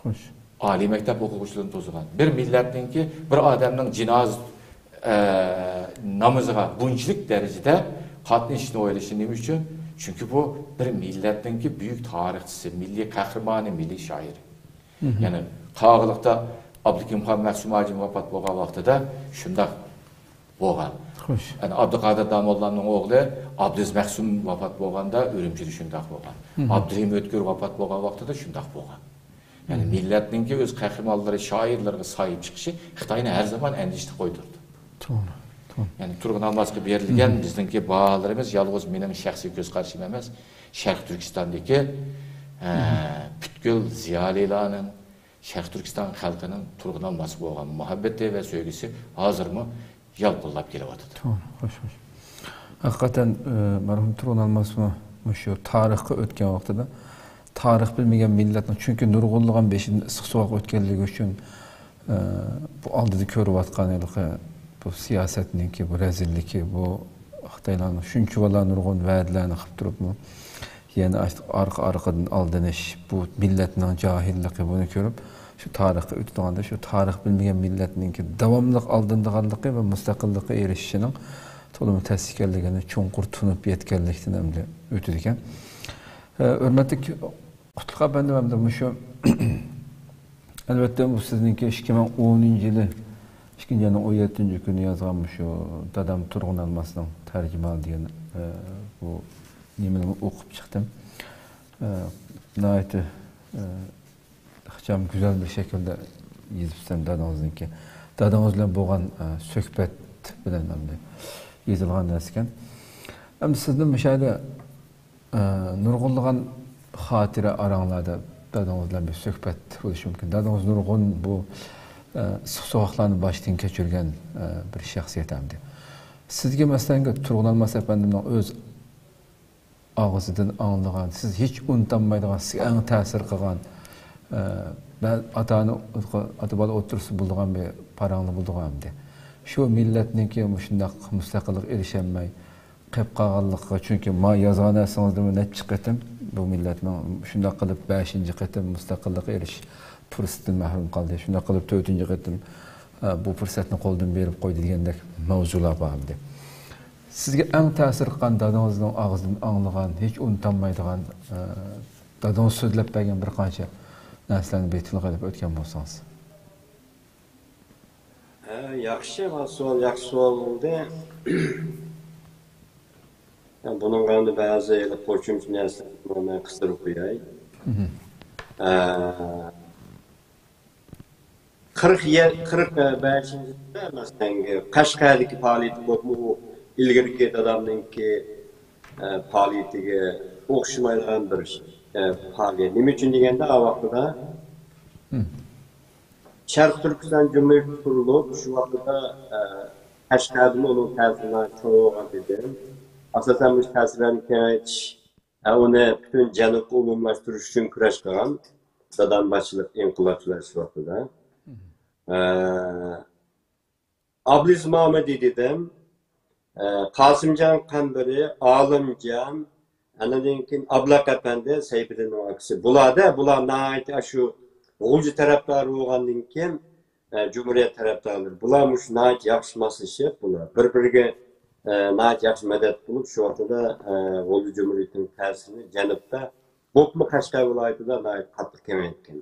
خوش. ئالىي مەكتەپ ئوقۇغۇچىلىرىنى توسىغان. بىر مىللەتنىڭكى، بىر ئادەمنىڭ جىنازا، ئە، نامىزىغا بۇنچىلىك دەرىجىدە قاتنىشىشنى ئويلىشى نېمە ئۈچۈن؟ چۈنكى بۇ بىر مىللەتنىڭكى بۈيۈك تارىخچىسى، مىللىي قەھرىمانى، مىللىي شائىرى. يەنى قاغىلىقتا ئابلىكىمخان مەخسۇم ھاجىم ۋاپات بولغان ۋاقتىدا شۇنداق بولغان. خوش. يەنى ئابدۇقادىر داموللامنىڭ ئوغلى ئابدۇز مەخسۇم ۋاپات بولغاندا ئۈرۈمچىدە شۇنداق بولغان. ئابدۇرېھىم ئۆتكۈر ۋاپات بولغان ۋاقتىدا شۇنداق بولغان. يەنى مىللەتنىڭكى ئۆز قەھرىمانلىرى، شائىرلىرىغا ساھىب چىقىشى خىتاينى ھەر زامان ئەندىشىدە قويدۇردى. توغرا، توغرا. يەنى تۇرغۇن ئالماسقا بېرىلگەن بىزنىڭكى باھالىرىمىز يالغۇز مېنىڭ شەخسىي كۆز قارىشىم ئەمەس، شەرقىي تۈركىستاندىكى، ئە، پۈتكۈل زىيالىيلارنىڭ، شەرقىي تۈركىستان خەلقىنىڭ تۇرغۇن ئالماسقا بولغان مۇھەببىتى ۋە سۆيگۈسى ھازىرمۇ يالقۇنلاپ كېلىۋاتىدۇ. توغرا، خوش، خوش. ھەقىقەتەن، ئە، مەرھۇم تۇرغۇن ئالماسمۇ مۇشۇ تارىخقا ئۆتكەن ۋاقتىدا تارىخ بىلمىگەن مىللەتنىڭ، چۈنكى نۇرغۇنلىغان بېشىدىن ئىسسىق سوغۇق ئۆتكەنلىكى ئۈچۈن، ئە، بۇ ئالدىدا كۆرۈۋاتقان ھېلىقى بۇ سىياسەتنىڭكى بۇ رەزىللىكى، بۇ خىتايلارنىڭ شۇنچىۋالا نۇرغۇن ۋەدىلەرنى قىلىپ تۇرۇپمۇ، يەنە ئاشۇ ئارقا-ئارقىدىن ئالدىنىش، بۇ مىللەتنىڭ جاھىللىقى، بۇنى كۆرۈپ، شۇ تارىخقا ئۆتىدىغاندا، شۇ تارىخ بىلمىگەن مىللەتنىڭكى داۋاملىق ئالدىنىدىغانلىقى ۋە مۇستەقىللىققا ئېرىشىشىنىڭ تولىمۇ تەس ئىكەنلىكىنى چوڭقۇر تونۇپ يەتكەنلىكتىن ئەمدى ئۆتىدىكەن. ئە، ھۆرمەتلىك قۇتلۇق ئەپەندىم، ئەمدى مۇشۇ، ئەلۋەتتە، بۇ سىزنىڭكى ئىككى مىڭ ئونىنچى يىلى ئىككىنچى ئاينىڭ ئون يەتتىنچى كۈنى يازغان مۇشۇ دادام تۇرغۇن ئالماسنىڭ تەرجىمىھالى دېگەن، ئە، بۇ نېمىنى ئوقۇپ چىقتىم. ئە، ناھايىتى، ئە، ئىخچام، گۈزەل بىر شەكىلدە يېزىپسەن دادىڭىزنىڭكى. دادىڭىز بىلەن بولغان، ئە، سۆھبەت بىلەن ئەمدى يېزىلغان نەرسىكەن. ئەمدى سىزدىن مۇشۇ يەردە، ئە، نۇرغۇنلىغان خاتىرە ئاراڭلاردا دادىڭىز بىلەن بىر سۆھبەت بولۇشى مۇمكىن. دادىڭىز نۇرغۇن بۇ، ئە، ئىسسىق سوغۇقلارنى باشتىن كەچۈرگەن، ئە، بىر شەخسىيەت ئەمدى. سىزگە، مەسىلەن، تۇرغۇن ئالماس ئەپەندىمنىڭ ئۆز ئاغزىدىن ئاڭلىغان، سىز ھېچ ئۇنتالمايدىغان، سىزگە ئەڭ تەسىر قىلغان، ئە، بە-، ئاتا-ئانا، ئاتا-بالا ئوتتۇرىسىدا بولىدىغان بىر پاراڭلار بولىدىغۇ ئەمدى. شۇ مىللەتنىڭكى مۇشۇنداق مۇستەقىللىققا ئېرىشەلمەي قېلىپ قالغانلىقىغا، چۈنكى ما يازغان نەرسىڭىزدىمۇ نەچچە قېتىم بۇ مىللەتنىڭ شۇنداق قىلىپ بەشىنچى قېتىم مۇستەقىللىققا ئېرىشىش پۇرسىتىدىن مەھرۇم قالدى. شۇنداق قىلىپ تۆتىنچى قېتىم، ئە، بۇ پۇرسەتنى قولدىن بېرىپ قويدى دېگەندەك ماۋزۇلار بار ئەمدى. سىزگە ئەڭ تەسىر قىلغان، دادىڭىزنىڭ ئاغزىدىن ئاڭلىغان، ھېچ ئۇنتالمايدىغان، ئە، دادىڭىز سۆزلەپ بەرگەن بىر قانچە نەرسىلەرنى بىر تىلغا ئېلىپ ئۆتكەن بولسىڭىز. ھە، ياخشى، بۇ سوئال ياخشى سوئال بولدى. بۇنىڭغا ئەمدى بەزى قوشۇمچە نەرسىلەرنى مەن قىستۇرۇپ قوياي. مهم. ئە، قىرىق يە-، قىرىق بەشىنچى يىلدا، مەسىلەن، قەشقەردىكى پائالىيىتى بولۇپمۇ ئۇ ئىلگىرىكى دادامنىڭكى، ئە، پائالىيىتىگە ئوخشىمايدىغان بىر، ئە، پائالىيەت. نېمە ئۈچۈن دېگەندە، ئا ۋاقتىدا مم. شەرقىي تۈركىستان جۇمھۇرىيىتى قۇرۇلۇپ، شۇ ۋاقتىدا، ئە، قەشقەردىمۇ ئۇنىڭ تەسىرى چوڭ بولغان ئىدى. ئاساسەن، مۇشۇ تەسىرلەرنى كېڭەيتىش، ئە، ئۇنى پۈتۈن جەنۇبقا ئومۇملاشتۇرۇش ئۈچۈن كۈرەش قىلغان دادام باشچىلىق ئىنقىلابچىلار شۇ ۋاقتىدا. ئە، ئابلىز مامۇدى دېدىم. ئە، قاسىمجان قەمبىرى، ئالىمجان، ئاندىن كېيىن ئابلەق ئەپەندى، سەيپىدىننىڭ ئاكىسى. بۇلار-دە، بۇلار ناھايىتى ئاشۇ غۇلجا تەرەپدارى بولغاندىن كېيىن، ئە، جۇمھۇرىيەت تەرەپدارلىرى. بۇلار مۇشۇ ناھايىتى ياخشى ماسلىشىپ، بۇلار بىر-بىرىگە، ئە، ناھايىتى ياخشى مەدەت بولۇپ، شۇ ۋاقتىدا، ئە، غۇلجا جۇمھۇرىيىتىنىڭ تەسىرىنى جەنۇبتا، بولۇپمۇ قەشقەر ۋىلايىتىدا ناھايىتى قاتتىق كېڭەيتكەن.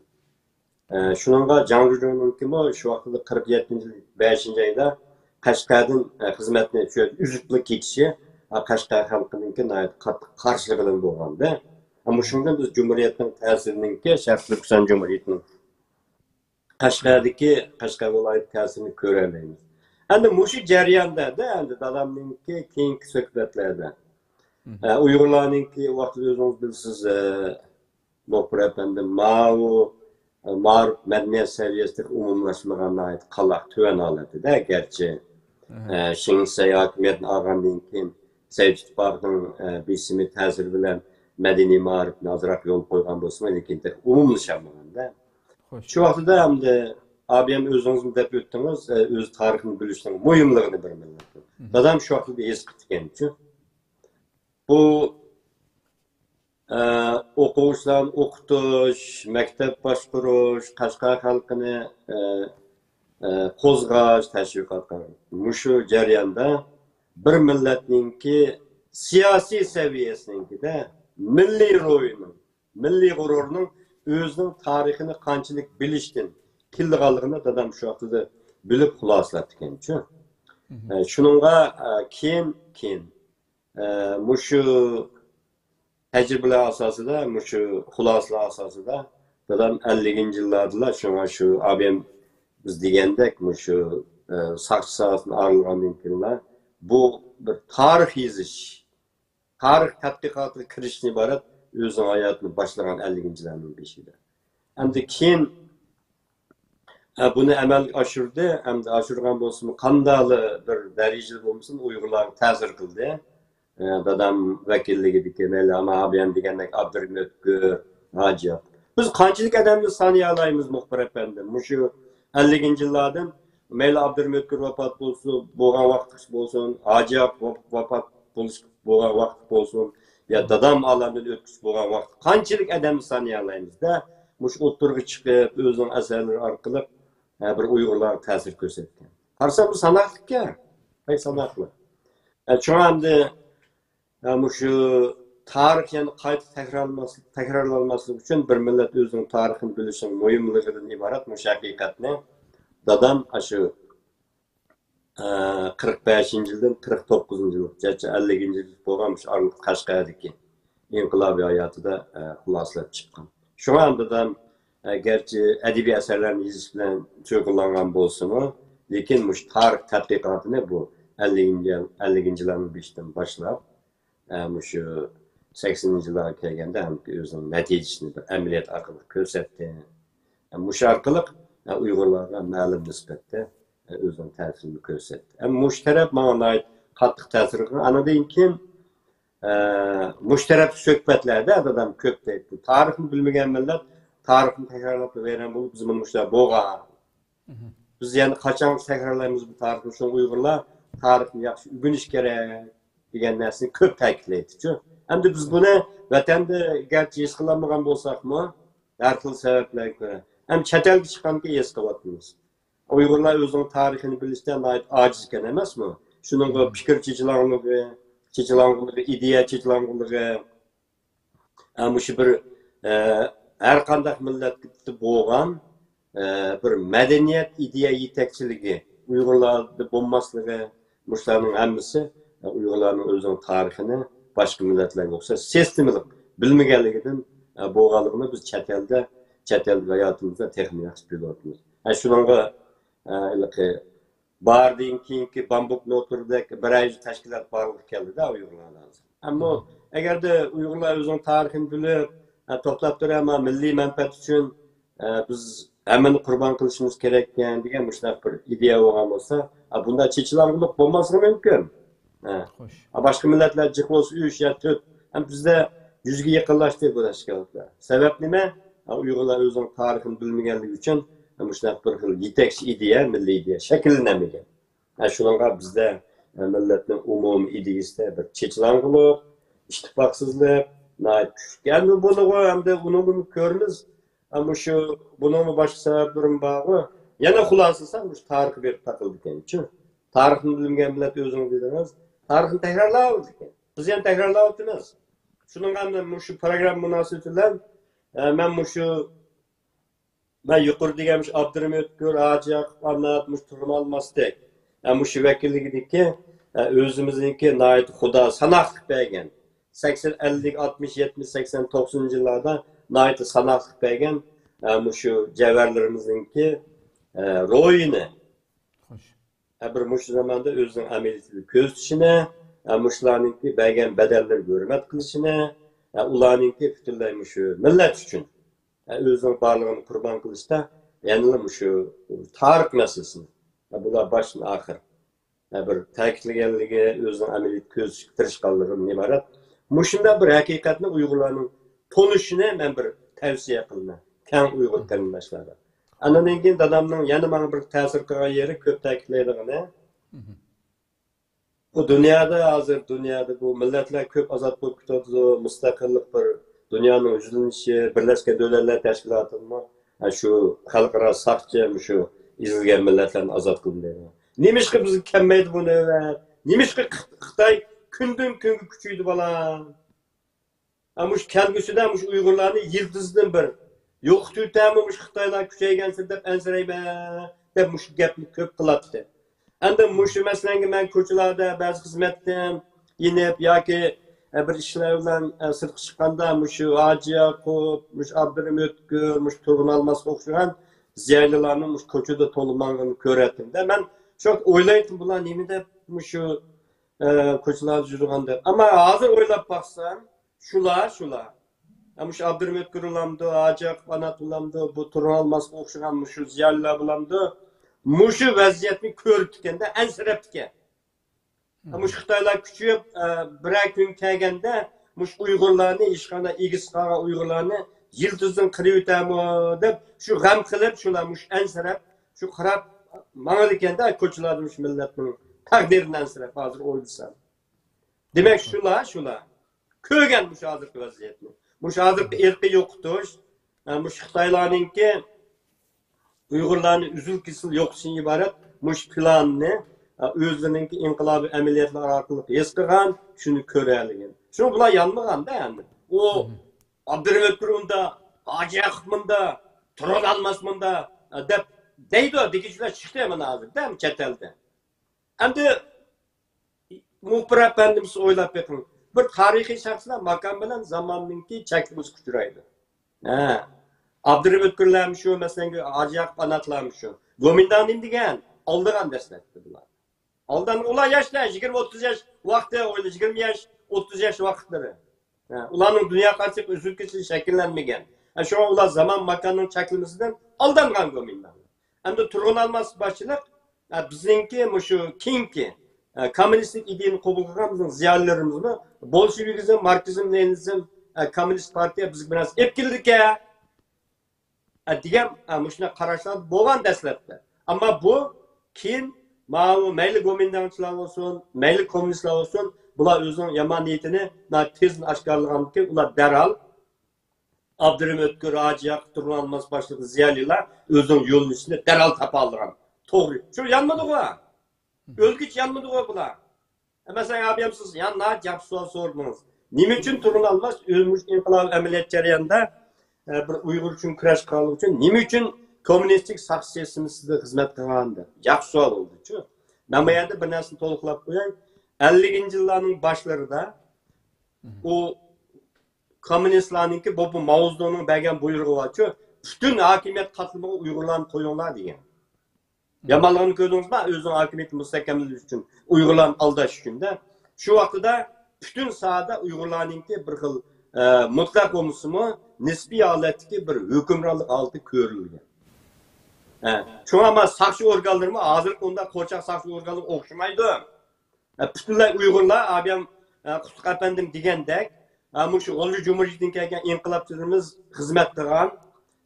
ئە، شۇنىڭغا جاڭ جۇجۇڭنىڭكىمۇ شۇ ۋاقىتتا قىرىق يەتتىنچى يىل بەشىنچى ئايدا قەشقەردىن، ئە، خىزمەتنى شۇ يەردە ئۈزۈپلا كېتىشى، ئە، قەشقەر خەلقىنىڭكى ناھايىتى قاتتىق قارشىلىقى بىلەن بولغاندا، ئە، مۇشۇنىڭدىن بىز جۇمھۇرىيەتنىڭ تەسىرىنىڭكى، شەرقىي تۈركىستان جۇمھۇرىيىتىنىڭ قەشقەردىكى، قەشقەر ۋىلايىتى تەسىرىنى كۆرەلەيمىز. ئەمدى مۇشۇ جەرياندا، دە، ئەمدى دادامنىڭكى كېيىنكى سۆھبەتلەردە، مم. ئە، ئۇيغۇرلارنىڭكى ۋاقتىدا ئۆزىڭىز بىلىسىز، ئە، مۇخبىر ئەپەندىم، ماۋۇ، ئە، مائارىپ مەدەنىيەت سەۋىيەسى تېخى ئومۇملاشمىغان ناھايىتى قالاق، تۆۋەن ھالەتتە، گەرچە، ئەھە. ئە، شېڭ شىسەي ھاكىمىيەتنى ئالغاندىن كېيىن، سوۋېت ئىتتىپاقىنىڭ، ئە، بېسىمى تەسىرى بىلەن مەدەنىي مائارىپنى ئازراق يولغا قويغان بولسىمۇ، لېكىن تېخى ئومۇملىشالمىغان-دە. خوش. شۇ ۋاقتىدا ئەمدى ئابىيەم ئۆزىڭىزمۇ دەپ ئۆتتىڭىز، ئە، ئۆز تارىخىنى بىلىشنىڭ مۇھىملىقىنى بىر مىللەتنىڭ. مم. دادام شۇ ۋاقتىدا ھېس قىپتىكەنچۇ. بۇ، ئە، ئوقۇغۇچىلارنى ئوقۇتۇش، مەكتەپ باشقۇرۇش، قەشقەر خەلقىنى، ئە، ئە، قوزغاش، تەشۋىقات قىلغان. مۇشۇ جەرياندا بىر مىللەتنىڭكى سىياسىي سەۋىيەسىنىڭكىدە مىللىي روھىنىڭ، مىللىي غۇرۇرنىڭ ئۆزىنىڭ تارىخىنى قانچىلىك بىلىشتىن كېلىدىغانلىقىنى دادام شۇ ۋاقتىدا بىلىپ خۇلاسىلەپتىكەنچۇ. مهم. ئە، شۇنىڭغا، ئە، كېيىن، كېيىن، ئە، مۇشۇ تەجرىبىلەر ئاساسىدا، مۇشۇ خۇلاسىلەر ئاساسىدا دادام ئەللىكىنچى يىللاردىلا، شۇڭا شۇ ئابىيەم بىز دېگەندەك، مۇشۇ، ئە، ساقچى ساھەسىدىن ئايرىلغاندىن كېيىنلا بۇ بىر تارىخ يېزىش، تارىخ تەتقىقاتىغا كىرىشتىن ئىبارەت ئۆزىنىڭ ھاياتىنى باشلىغان ئەللىكىنچى يىللارنىڭ بېشىدا. ئەمدى كېيىن، ئە، بۇنى ئەمەلگە ئاشۇردى. ئەمدى ئاشۇرغان بولسىمۇ، قانداقلا بىر دەرىجىدە بولمىسۇن، ئۇيغۇرلارغا تەسىر قىلدى. ئە، دادام ۋەكىللىكىدىكى مەيلى ئانا ئابىيەم دېگەندەك ئابدۇرېھىم ئۆتكۈر، ھاجى ئاپا. بىز قانچىلىك ئادەمنى سانىيالايمىز، مۇخبىر ئەپەندىم؟ مۇشۇ ئەللىكىنچى يىللاردىن مەيلى ئابدۇرېھىم ئۆتكۈر ۋاپات بولسۇن، بولغان ۋاقىت بولسۇن، ھاجى ئاپا ۋاپ-، ۋاپات بولۇش بولغان ۋاقىت بولسۇن، يا دادام ئالەمدىن ئۆتكۈچ بولغان ۋاقىت قانچىلىك ئادەمنى سانىيالايمىز-دە، مۇشۇ ئوتتۇرىغا چىقىپ، ئۆزىنىڭ ئەسەرلىرى ئارقىلىق، ھە، بىر ئۇيغۇرلارغا تەسىر كۆرسەتكەن. قارىسام، بۇ ساناقلىقكەن. بەك ساناقلىق. ئە، شۇڭا ئەمدى، ئە، مۇشۇ تارىخ يەنە قايتا تەكرارلانماس-، تەكرارلانماسلىقى ئۈچۈن بىر مىللەت ئۆزىنىڭ تارىخىنى بىلىشىنىڭ مۇھىملىقىدىن ئىبارەت مۇشۇ ھەقىقەتنى دادام ئاشۇ، ئە، قىرىق بەشىنچى يىلدىن قىرىق توققۇزىنچى يىلغىچە، ئەللىكىنچى يىل بولغان مۇشۇ ئارىلىق قەشقەردىكى ئىنقىلابىي ھاياتىدا، ئە، خۇلاسىلەپ چىققان. شۇڭا دادام، ئە، گەرچە ئەدەبىي ئەسەرلەرنى يېزىش بىلەن شۇغۇللانغان بولسىمۇ، لېكىن مۇشۇ تارىخ تەتقىقاتىنى بۇ ئەللىكىنچى، ئەللىكىنچى يىللارنىڭ بېشىدىن باشلاپ، ئە، مۇشۇ سەكسىنىنچى يىللارغا كەلگەندە ھەم ئۆزىنىڭ نەتىجىسىنى بىر ئەمەلىيەت ئارقىلىق كۆرسەتتى. ئە، مۇشۇ ئارقىلىق، ئە، ئۇيغۇرلارغا مەلۇم نىسبەتتە، ئە، ئۆزىنىڭ تەسىرىنى كۆرسەتتى. ئە، مۇشۇ تەرەپ ماڭا ناھايىتى قاتتىق تەسىر قىلغان. ئاندىن كېيىن، ئە، مۇشۇ تەرەپتە سۆھبەتلەردە دادام كۆپ دەيتتى، تارىخنى بىلمىگەن مىللەت تارىخنى تەكرارلاپ ۋەيران بولۇپ، بىز مانا مۇشۇنداق بولغان. بىز يەنە قاچان تەكرارلايمىز بۇ تارىخنى؟ شۇڭا ئۇيغۇرلار تارىخنى ياخشى ئۆگىنىش كېرەك دېگەن نەرسىنى كۆپ تەكىتلەيتتىچۇ. ئەمدى بىز بۇنى ۋەتەندە گەرچە ھېس قىلالمىغان بولساقمۇ، ھەر خىل سەۋەبلەرگە كۆرە، ئەمدى چەت ئەلگە چىققاندىن كېيىن ھېس قىلىۋاتىمىز. ئۇيغۇرلار ئۆزىنىڭ تارىخىنى بىلىشتە ناھايىتى ئاجىز ئىكەن ئەمەسمۇ؟ شۇنىڭغا پىكىر چېچىلاڭلىقى، چېچىلاڭغۇلىقى، ئىدىيە چېچىلاڭغۇلىقى، ئە، مۇشۇ بىر، ئە، ھەر قانداق مىللەتتە بولغان، ئە، بىر مەدەنىيەت، ئىدىيە يېتەكچىلىكى ئۇيغۇرلاردا بولماسلىقى، مۇشۇلارنىڭ ھەممىسى، ئە، ئۇيغۇرلارنىڭ ئۆزىنىڭ تارىخىنى باشقا مىللەتلەرگە ئوخشاش سىستېمىلىق بىلمىگەنلىكىدىن، ئە، بولغانلىقىنى بىز چەت ئەلدە، چەت ئەلدىكى ھاياتىمىزدا تېخىمۇ ياخشى بىلىۋاتىمىز. ئە، شۇنىڭغا، ئە، ھېلىقى باردىن كېيىنكى بامبۇك نوتۇردەك بىرەر يۈز تەشكىلات بارلىققا كەلدىدە ئۇيغۇرلاردا ھازىر. ئەمما ئەگەردە ئۇيغۇرلار ئۆزىنىڭ تارىخىنى بىلىپ، ئە، توختاپ تۇرۇپ، ئەمما مىللىي مەنپەئەت ئۈچۈن، ئە، بىز ھەممىنى قۇربان قىلىشىمىز كېرەككەن دېگەن مۇشۇنداق بىر ئىدىيە بولغان بولسا، ئە، بۇنداق چېچىلاڭغۇلۇق بولماسلىقى مۇمكىن. ئە. خوش. ئە، باشقا مىللەتلەر جىق بولسا ئۈچ يا تۆت، ئەمما بىزدە يۈزگە يېقىنلاشتى بۇ تەشكىلاتلار. سەۋەب نېمە؟ ئە، ئۇيغۇرلار ئۆزىنىڭ تارىخىنى بىلمىگەنلىكى ئۈچۈن، ئە، مۇشۇنداق بىر خىل يېتەكچى ئىدىيە، مىللىي ئىدىيە شەكىللىنەلمىگەن. ھە، شۇنىڭغا بىزدە، ھە، مىللەتنىڭ ئومۇمىي ئىدىيىسىدە بىر چېچىلاڭغۇلۇق، ئىتتىپاقسىزلىق ناھايىتى كۈچلۈك. ئەمدى بۇنىغۇ، ئەمدى ئۇنىڭدىن كۆرىمىز، ھە، مۇشۇ، بۇنىڭمۇ باشقا سەۋەبلىرىمۇ بارغۇ. يەنە خۇلاسىلىساق، مۇشۇ تارىخ بېرىپ تاقىلىدىكەنچۇ. تارىخنى بىلمىگەن مىللەت ئۆزىڭىز دېدىڭىز. تارىخنى تەكرارلاۋاتىدىكەن. بىز يەنە تەكرارلاۋاتىمىز. شۇنىڭغا مەن مۇشۇ پروگرامما مۇناسىۋىتى بىلەن، ھە، مەن مۇشۇ مەن يۇقىرىدا دېگەن مۇشۇ ئابدۇرېھىم ئۆتكۈر، ھاجى ياقۇپ ئانات، مۇشۇ تۇرغۇن ئالماستەك، ھە، مۇشۇ ۋەكىللىكىدىكى، ھە، ئۆزىمىزنىڭكى ناھايىتى خۇدا ساناقلىق بەرگەن، سەكسەن، ئەللىك، ئاتمىش، يەتمىش، سەكسەن، توقسىنىنچى يىللاردا ناھايىتى ساناقلىق بەرگەن، ھە، مۇشۇ جەۋھەرلىرىمىزنىڭكى، ھە، روھىنى، خوش. ھە، بىر مۇشۇ زاماندا ئۆزىنىڭ ئەمەلىيىتىنى كۆزىتىشىنى، ھە، مۇشۇلارنىڭكى بەرگەن بەدەللىرىگە ھۆرمەت قىلىشىنى، ھە، ئۇلارنىڭكى پۈتۈنلەي مۇشۇ مىللەت ئۈچۈن، ھە، ئۆزىنىڭ بارلىقىنى قۇربان قىلىشتا يەنىلا مۇشۇ تارىخ مەسىلىسىنى، ھە، بۇلار باشتىن ئاخىر، ھە، بىر تەكىتلىگەنلىكى، ئۆزىنىڭ ئەمەلىيىتىنى كۆزىتىشكە تىرىشقانلىقىدىن ئىبارەت. مۇشۇنداق بىر ھەقىقەتنى ئۇيغۇرلارنىڭ تونۇشىنى مەن بىر تەۋسىيە قىلىمەن كەڭ ئۇيغۇر قېرىنداشلارغا. ئاندىن كېيىن دادامنىڭ يەنە ماڭا بىر تەسىر قىلغان يېرى، كۆپ تەكىتلەيدىغىنى، بۇ دۇنيادا ھازىر، دۇنيادا بۇ مىللەتلەر كۆپ ئازاد بولۇپ كېتىۋاتىدۇ، مۇستەقىللىق بىر دۇنيانىڭ يۈزلىنىشى، بىرلەشكەن دۆلەتلەر تەشكىلاتىمۇ، ھە، شۇ خەلقئارا ساقچى مۇشۇ ئېزىلگەن مىللەتلەرنى ئازاد قىلدى. نېمىشقا بىزگە كەلمەيدۇ بۇ نۆۋەت؟ نېمىشقا خىتاي كۈندىن كۈنگە كۈچىيىدۇ بالا؟ ھە، مۇشۇ كەلگۈسىدە مۇشۇ ئۇيغۇرلارنى يىلتىزىدىن بىر يوقىتىۋېتەرمۇ مۇشۇ خىتايلار كۈچەيگەنسېرى دەپ ئەنسىرەيمەن دەپ مۇشۇ گەپنى كۆپ قىلاتتى. ئەمدى مۇشۇ مەسىلەنگە مەن كوچىلاردا بەزى خىزمەتتىن يېنىپ ياكى، ئە، بىر ئىشلار بىلەن، ئە، سىرتقا چىققاندا مۇشۇ ھاجى ياقۇپ، مۇشۇ ئابدۇرېھىم ئۆتكۈر، مۇشۇ تۇرغۇن ئالماسقا ئوخشىغان زىيالىيلارنى مۇشۇ كوچىدا تولا ماڭغىنىنى كۆرەتتىم-دە. مەن شۇ ئويلايتتىم، بۇلار نېمە دەپ مۇشۇ، ئە، كوچىلاردا يۈرىدىغان دەپ. ئەمما ھازىر ئويلاپ باقسام، شۇلار، شۇلار. ھە، مۇشۇ ئابدۇرېھىم ئۆتكۈر بولامدۇ، ھاجى ياقۇپ ئانات بولامدۇ، بۇ تۇرغۇن ئالماسقا ئوخشىغان مۇشۇ زىيالىيلار بولامدۇ، مۇشۇ ۋەزىيەتنى كۆرۈپتىكەن-دە، ئەنسىرەپتىكەن. ھە، مۇشۇ خىتايلار كۈچىيىپ، ئە، بىرەر كۈن كەلگەندە، مۇشۇ ئۇيغۇرلارنى، ھېچقانداق ئىگىسى قالغان ئۇيغۇرلارنى يىلتىزدىن قىرىۋېتەرمۇ دەپ، شۇ غەم قىلىپ، شۇلار مۇشۇ ئەنسىرەپ، شۇ قاراپ ماڭىدىكەن-دە، كوچىلاردا مۇشۇ مىللەتنىڭ تەقدىرىدىن ئەنسىرەپ، ھازىر ئويلىسام. دېمەك، شۇلار، شۇلار. كۆرگەن مۇشۇ ھازىرقى ۋەزىيەتنى. مۇشۇ ھازىرقى ئىرقىي يوقىتىش، ئە، مۇشۇ خىتايلارنىڭكى ئۇيغۇرلارنى ئۈزۈل-كېسىل يوقىتىشتىن ئىبارەت مۇشۇ پىلاننى، ئۆزلىرىنىڭكى ئىنقىلابىي ئەمەلىيەتلەر ئارقىلىق ھېس قىلغان، شۇنى كۆرەلىگەن. شۇڭا بۇلار يانمىغاندا ئەمدى. ئۇ ئابدۇرېھىم ئۆتكۈر ئۇندا، ھاجى ياقۇپ مۇندا، تۇرغۇن ئالماس مۇندا دەپ دەيدۇ، دېگۈچىلەر چىقتى مانا ھازىر دەم چەت ئەلدە. ئەمدى مۇخبىر ئەپەندىم، سىز ئويلاپ بېقىڭ. بىر تارىخىي شەخسلەر ماكان بىلەن زاماننىڭكى چەكلىمىسىگە ئۇچرايدۇ. ھە. ئابدۇرېھىم ئۆتكۈرلەرمۇ شۇ، مەسىلەن، ھاجى ياقۇپ ئاناتلارمۇ شۇ. گومىنداڭ نېمە دېگەن؟ ئالدىغان دەسلەپتە بۇلار. ئالدان ئۇلار ياشلار، يىگىرمە، ئوتتۇز ياش ۋاقتى، ئويلا، يىگىرمە ياش، ئوتتۇز ياش ۋاقىتلىرى. ھە، ئۇلارنىڭ دۇنيا قارىشى ئۆزگىچە شەكىللەنمىگەن. ھە، شۇڭا ئۇلار زامان ماكاننىڭ چەكلىمىسىدىن ئالدانغان گومىنداڭ. ئەمدى تۇرغۇن ئالماس باشچىلىق، ھە، بىزنىڭكى مۇشۇ كېيىنكى، ھە، كوممۇنىستىك ئىدىيەنى قوبۇل قىلغان بىزنىڭ زىيالىيلىرىمىزمۇ بولشېۋىكىزم، ماركسىزم، لېنىنىزم، ھە، كوممۇنىست پارتىيە بىزگە بىر نەرسە ئېلىپ كېلىدىكەن دېگەن، ھە، مۇشۇنداق قاراشلار بولغان دەسلەپتە. ئەمما بۇ كېيىن ماۋۇ مەيلى گومىنداڭچىلار بولسۇن، مەيلى كوممۇنىستلار بولسۇن، بۇلار ئۆزىنىڭ يامان نىيىتىنى ناھايىتى تېزدىن ئاشكارىلىغاندىكىن، ئۇلار دەرھال ئابدۇرېھىم ئۆتكۈر، ھاجى ياقۇپ، تۇرغۇن ئالماس باشلىق زىيالىيلار ئۆزىنىڭ يۆنىلىشىنى دەرھال تاپالىغان. توغرا. شۇ يانمىدىغۇ. ئۆلگۈچە يانمىدىغۇ بۇلار. مەسىلەن، ئابىيام، سىز يەنە ناھايىتى ياخشى سوئال سوردىڭىز. نېمە ئۈچۈن تۇرغۇن ئالماس ئۆزى مۇشۇ ئىنقىلابىي ئەمەلىيەت جەريانىدا، ئە، بىر ئۇيغۇر ئۈچۈن كۈرەش قىلغانلىقى ئۈچۈن نېمە ئۈچۈن كوممۇنىستىك ساقچى سىستېمىسىدا خىزمەت قىلغان دەپ؟ ياخشى سوئال بولدىچۇ. مەن بۇ يەردە بىر نەرسىنى تولۇقلاپ قوياي. ئەللىكىنچى يىللارنىڭ باشلىرىدا ئۇ كوممۇنىستلارنىڭكى بۇ، بۇ ماۋزېدۇڭنىڭ بەرگەن بۇيرۇقى بارچۇ، پۈتۈن ھاكىمىيەت قاتلىمىغا ئۇيغۇرلارنى قويۇڭلار دېگەن. يامانلىقىنى كۆردىڭىزمۇ؟ ئۆزىنىڭ ھاكىمىيىتىنى مۇستەھكەملەش ئۈچۈن، ئۇيغۇرلارنى ئالداش ئۈچۈن-دە. شۇ ۋاقتىدا پۈتۈن ساھەدە ئۇيغۇرلارنىڭكى بىر خىل، ئە، مۇتلەق بولمىسىمۇ، نىسپىي ھالەتتىكى بىر ھۆكۈمرانلىق ھالىتى كۆرۈلگەن. ئە، شۇڭا مانا ساقچى ئورگانلىرىمۇ، ھازىرقى ئۇنداق قورچاق ساقچى ئورگانلىرىغا ئوخشىمايدۇ. ئە، پۈتۈنلەي ئۇيغۇرلار، ئابىيام، ئە، قۇتلۇق ئەپەندىم دېگەندەك، ئە، مۇشۇ غۇلجا جۇمھۇرىيىتىدىن كەلگەن ئىنقىلابچىلىرىمىز خىزمەت قىلغان،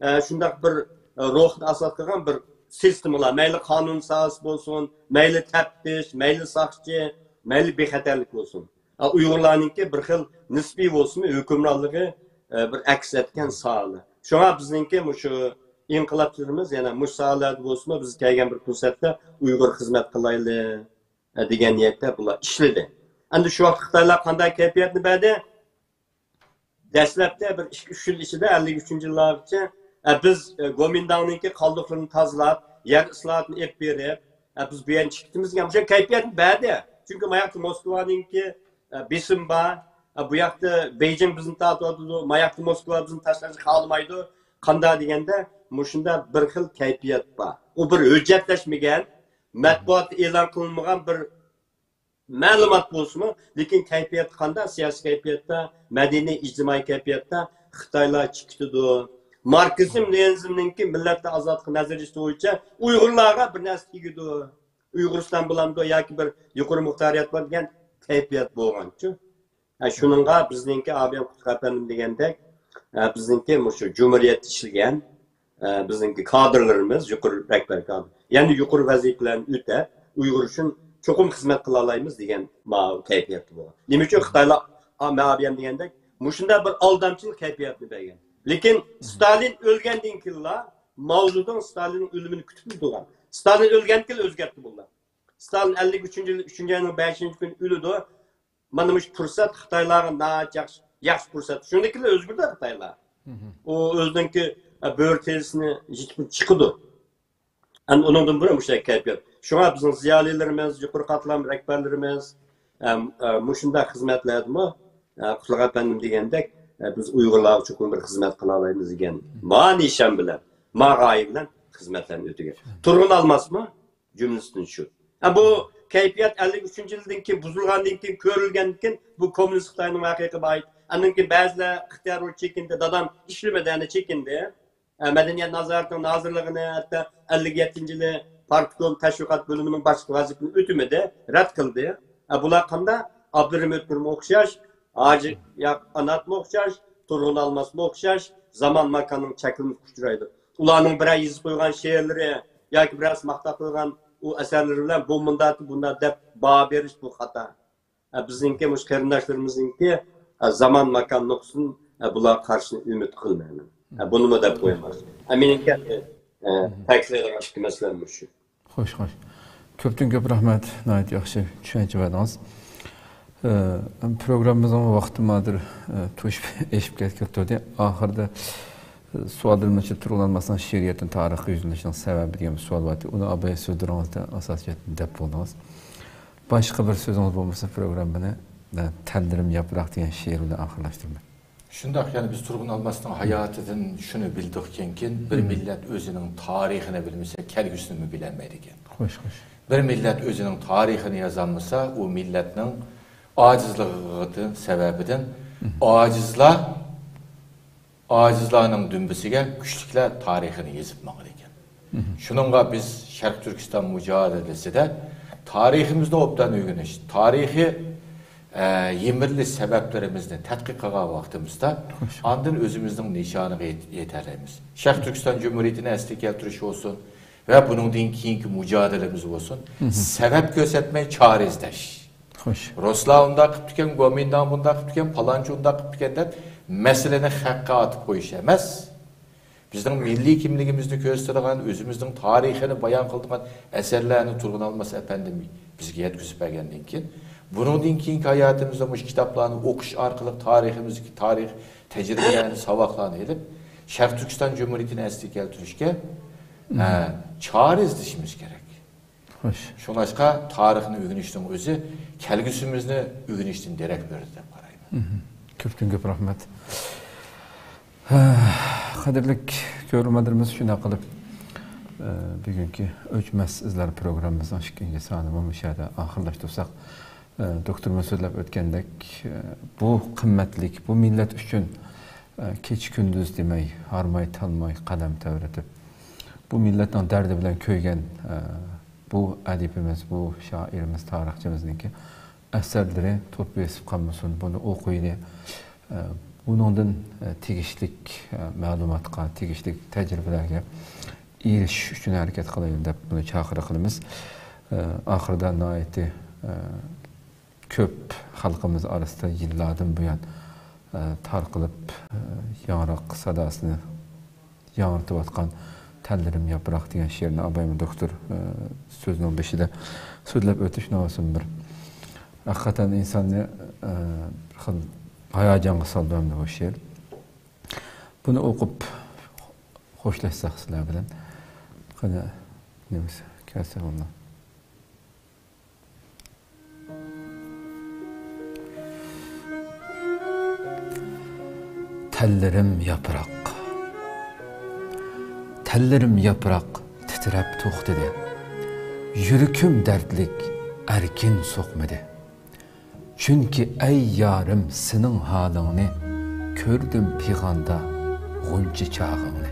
ئە، شۇنداق بىر، ئە، روھنى ئاساس قىلغان بىر سىستېمىلار، مەيلى قانۇن ساھەسى بولسۇن، مەيلى تەپتىش، مەيلى ساقچى، مەيلى بىخەتەرلىك بولسۇن. ئە، ئۇيغۇرلارنىڭكى بىر خىل نىسپىي بولسىمۇ، ھۆكۈمرانلىقى، ئە، بىر ئەكس ئەتكەن ساھەلەر. شۇڭا بىزنىڭكى مۇشۇ ئىنقىلابچىلىرىمىز يەنە مۇشۇ ساھەلەردە بولسىمۇ، بىز كەلگەن بىر پۇرسەتتە ئۇيغۇر خىزمەت قىلايلى دېگەن نىيەتتە بۇلار ئىشلىدى. ئەمدى شۇ ۋاقىت خىتايلار قانداق كەيپىياتنى بەردى؟ دەسلەپتە بىر ئىككى، ئۈچ يىل ئىچىدە، ئەللىك ئۈچىنچى يىللارغىچە، ئە، بىز، ئە، گومىنداڭنىڭكى قالدۇقلىرىنى تازىلاپ، يەر ئىسلاھاتىنى ئېلىپ بېرىپ، ئە، بىز بۇ يەرنى چىقىتىمىز دېگەن مۇشۇ كەيپىياتنى بەردى. چۈنكى ما ياقتا موسكۋانىڭكى، ئە، بېسىمى بار. ئە، بۇ ياقتا بېيجىڭ بىزنى تارتىۋاتىدۇ، ما ياقتا موسكۋا بىزنى تاشلاشنى خالىمايدۇ. قانداق دېگەندە، مۇشۇنداق بىر خىل كەيپىيات بار. ئۇ بىر ھۆججەتلەشمىگەن، مەتبۇئاتتا ئېلان قىلىنمىغان بىر مەلۇمات بولسىمۇ، لېكىن كەيپىياتتا قانداق؟ سىياسىي كەيپىياتتا، مەدەنىي، ئىجتىمائىي كەيپىياتتا خىتايلار چىقىۋېتىدۇ. ماركسىزم، لېنىنىزمنىڭكى مىللەتلەر ئازادلىقى نەزەرىيىسى بويىچە ئۇيغۇرلارغا بىر نەرسە تېگىدۇ. ئۇيغۇرىستان بولامدۇ ياكى بىر يۇقىرى مۇختارىيەت بار دېگەن كەيپىيات بولغانچۇ. ھە، شۇنىڭغا بىزنىڭكى ئابىيان قۇتلۇق ئەپەندىم دېگەندەك، ھە، بىزنىڭكى مۇشۇ جۇمھۇرىيەتتە ئىشلىگەن، ئە، بىزنىڭكى كادىرلىرىمىز، يۇقىرى رەھبەر كادىر، يەنە يۇقىرى ۋەزىپىلەرنى ئۆتەپ، ئۇيغۇر ئۈچۈن چوقۇم خىزمەت قىلالايمىز دېگەن ماۋۇ كەيپىياتتا بولغان. نېمە ئۈچۈن خىتايلار، ئا، مەن ئابىيان دېگەندەك، مۇشۇنداق بىر ئالدامچىلىق كەيپىياتىنى بەرگەن. لېكىن ستالىن ئۆلگەندىن كېيىنلا ماۋزېدۇڭ ستالىننىڭ ئۆلۈمىنى كۈتۈپ تۇرغان. ستالىن ئۆلگەندىن كېيىن ئۆزگەرتتى بۇلار. ستالىن ئەللىك ئۈچىنچى يىل ئۈچىنچى ئاينىڭ بەشىنچى كۈنى ئۆلىدۇ. مانا مۇشۇ پۇرسەت خىتايلارغا ناھايىتى ياخشى، ياخشى پۇرسەت. شۇندىكىلا ئۆزگىرىدۇ خىتايلار. ئۇ ئۆزىنىڭكى، ئە، بۆرە تېرىسىنى يېتىپ چىقىدۇ. ئەمدى ئۇنىڭدىن بۇرۇن مۇشۇنداق كەيپىيات. شۇڭا بىزنىڭ زىيالىيلىرىمىز، يۇقىرى قاتلام رەھبەرلىرىمىز، ئەم، ئە، مۇشۇنداق خىزمەتلەردىمۇ، ئە، قۇتلۇق ئەپەندىم دېگەندەك، ئە، بىز ئۇيغۇرلارغا چوقۇم بىر خىزمەت قىلالايمىز دېگەن ما نىشان بىلەن، ما غايە بىلەن خىزمەتلەرنى ئۆتىگەن. تۇرغۇن ئالماسمۇ؟ جۈملىسىدىن شۇ. ھە، بۇ كەيپىيات ئەللىك ئۈچىنچى يىلدىن كېيىن بۇزۇلغاندىن كېيىن، كۆرۈلگەندىن كېيىن، بۇ كوممۇنىست خىتاينىڭ ھەقىقىتى بار. ئاندىن كېيىن بەزىلەر ئىختىيارىي چېكىندى، دادام ئىشلىمىدى، يەنە چېكىندى. ھە، مەدەنىيەت نازارىتىنىڭ نازىرلىقىنى، ھەتتا ئەللىك يەتتىنچى يىلى پارتكوم تەشۋىقات بۆلۈمىنىڭ باشلىقى ۋەزىپىسىنى ئۆتىمىدى، رەت قىلدى. ھە، بۇلار قانداق؟ ئابدۇرېھىم ئۆتكۈرمۇ ئوخشاش، ھاجى ياق ئاناتمۇ ئوخشاش، تۇرغۇن ئالماسمۇ ئوخشاش، زامان ماكاننىڭ چەكلىمىسىگە ئۇچرايدۇ. ئۇلارنىڭ بىرەر يېزىپ قويغان شېئىرلىرى ياكى بىرەرسى ماختاپ قويغان ئۇ ئەسەرلىرى بىلەن بۇ مۇنداق، بۇنداق دەپ باھا بېرىش بۇ خاتا. ھە، بىزنىڭكى مۇشۇ قېرىنداشلىرىمىزنىڭكى، ھە، زامان ماكان نۇقتىسىدىن، ھە، بۇلارغا قارشىنى ئۈمىد قىلمايمەن. ھە، بۇنىمۇ دەپ قويماقچى. ھە، مېنىڭكى، ھە، تەكىتلەيدىغان ئىككى مەسىلەم مۇشۇ. خوش، خوش. كۆپتىن كۆپ رەھمەت، ناھايىتى ياخشى چۈشەنچە بەردىڭىز. ئە، پروگراممىمىزنىڭ ۋاقتى مادىر، ئە، توشۇپ ئېشىپ كەتكىلى تۇردى. ئاخىرىدا، ئە، سوئاللىرىمىزچە تۇرغۇن ئالماسنىڭ شېئىرىيەتتىن تارىخقا يۈزلىنىشىنىڭ سەۋەبى دېگەن بىر سوئال بار ئىدى. ئۇنى ئابايا سۆزلىرىڭىزدە ئاساسىي جەھەتتىن دەپ بولدىڭىز. باشقا بىر سۆزىڭىز بولمىسا، پروگراممىنى، ئە، تەللىرىم ياپراق دېگەن شېئىر بىلەن ئاخىرلاشتۇرىمەن. شۇنداق، يەنى بىز تۇرغۇن ئالماسنىڭ ھاياتىدىن شۇنى بىلدۇقكەنكىن، بىر مىللەت ئۆزىنىڭ تارىخىنى بىلمىسە، كەلگۈسىنىمۇ بىلەلمەيدىكەن. خوش، خوش. بىر مىللەت ئۆزىنىڭ تارىخىنى يازالمىسا، ئۇ مىللەتنىڭ ئاجىزلىقى سەۋەبىدىن ئاجىزلار، ئاجىزلارنىڭ دۈمبىسىگە كۈچلۈكلەر تارىخىنى يېزىپ ماڭىدىكەن. شۇنىڭغا بىز شەرقىي تۈركىستان مۇجادىلىسىدە تارىخىمىزنى ئوبدان ئۆگىنىش، تارىخىي، ئە، يىمىرىلىش سەۋەبلىرىمىزنى تەتقىق قىلغان ۋاقتىمىزدا، خوش، ئاندىن ئۆزىمىزنىڭ نىشانىغا يېت-، يېتەلەيمىز. شەرقىي تۈركىستان جۇمھۇرىيىتىنى ئەسلىگە كەلتۈرۈش بولسۇن ۋە بۇنىڭدىن كېيىنكى مۇجادىلىمىز بولسۇن، سەۋەب كۆرسەتمەي چارە ئىزدەش. خوش. رۇسلار ئۇنداق قىپتىكەن، گومىنداڭ بۇنداق قىپتىكەن، پالانچى ئۇنداق قىپتىكەن دەپ مەسىلىنى خەققە ئاتىپ قويۇش ئەمەس. بىزنىڭ مىللىي كىملىكىمىزنى كۆرسىتىدىغان، ئۆزىمىزنىڭ تارىخىنى بايان قىلىدىغان ئەسەرلەرنى تۇرغۇن ئالماس ئەپەندىم بىزگە يەتكۈزۈپ بەرگەندىن كېيىن، بۇنىڭدىن كېيىنكى ھاياتىمىزدا مۇشۇ كىتابلارنى ئوقۇش ئارقىلىق تارىخىمىزدىكى تارىخ تەجرىبىلەرنى، ساۋاقلارنى ئېلىپ، شەرقىي تۈركىستان جۇمھۇرىيىتىنى ئەسلىگە كەلتۈرۈشكە، ئە، چارە ئىزدىشىمىز كېرەك. خوش. شۇڭلاشقا تارىخنى ئۆگىنىشنىڭ ئۆزى كەلگۈسىمىزنى ئۆگىنىشتىن دېرەك بېرىدۇ دەپ قارايمەن. كۆپتىن كۆپ رەھمەت. قەدىرلىك كۆرۈرمەنلىرىمىز، شۇنداق قىلىپ، ئە، بۈگۈنكى ئۆچمەس ئىزلار پروگراممىمىزنىڭ ئىككىنچى سانىمۇ مۇشۇ يەردە ئاخىرلاشتۇرساق، ئە، دوكتورمۇ سۆزلەپ ئۆتكەندەك، ئە، بۇ قىممەتلىك، بۇ مىللەت ئۈچۈن، ئە، كېچە-كۈندۈز دېمەي، ھارماي-تالماي قەلەم تەۋرىتىپ، بۇ مىللەتنىڭ دەردى بىلەن كۆيگەن، ئە، بۇ ئەدىبىمىز، بۇ شائىرىمىز، تارىخچىمىزنىڭكى ئەسەرلىرى توپ بېسىپ قالمىسۇن، بۇنى ئوقۇيلى. ئە، بۇنىڭدىن، ئە، تېگىشلىك، ئە، مەلۇماتقا، تېگىشلىك تەجرىبىلەرگە ئېرىشىش ئۈچۈن ھەرىكەت قىلايلى دەپ بۇنى چاقىرىق قىلىمىز. ئە، ئاخىرىدا ناھايىتى، ئە، كۆپ خەلقىمىز ئارىسىدا يىللاردىن بۇيان، ئە، تارقىلىپ، ئە، ياڭراق ساداسىنى ياڭرىتىۋاتقان تەللىرىم ياپراق دېگەن شېئىرنى ئابايمۇ دوكتور، ئە، سۆزىنىڭ بېشىدا سۆزلەپ ئۆتۈش ناۋاسىمۇ بىر ھەقىقەتەن ئىنساننى، ئە، بىر خىل ھاياجانغا سالىدۇ ئەمدى بۇ شېئىر. بۇنى ئوقۇپ خوشلاشساق سىلەر بىلەن. قېنى، نېمىسى، كەلسە بۇنداق. تەللىرىم ياپراق. تەللىرىم ياپراق تىترەپ توختىدى. يۈرىكىم دەردلىك، ئەركىن سوقمىدى. چۈنكى ئەي يارىم، سېنىڭ ھالىڭنى، كۆردۈم پىغاندا غۇنچە چاغىڭنى.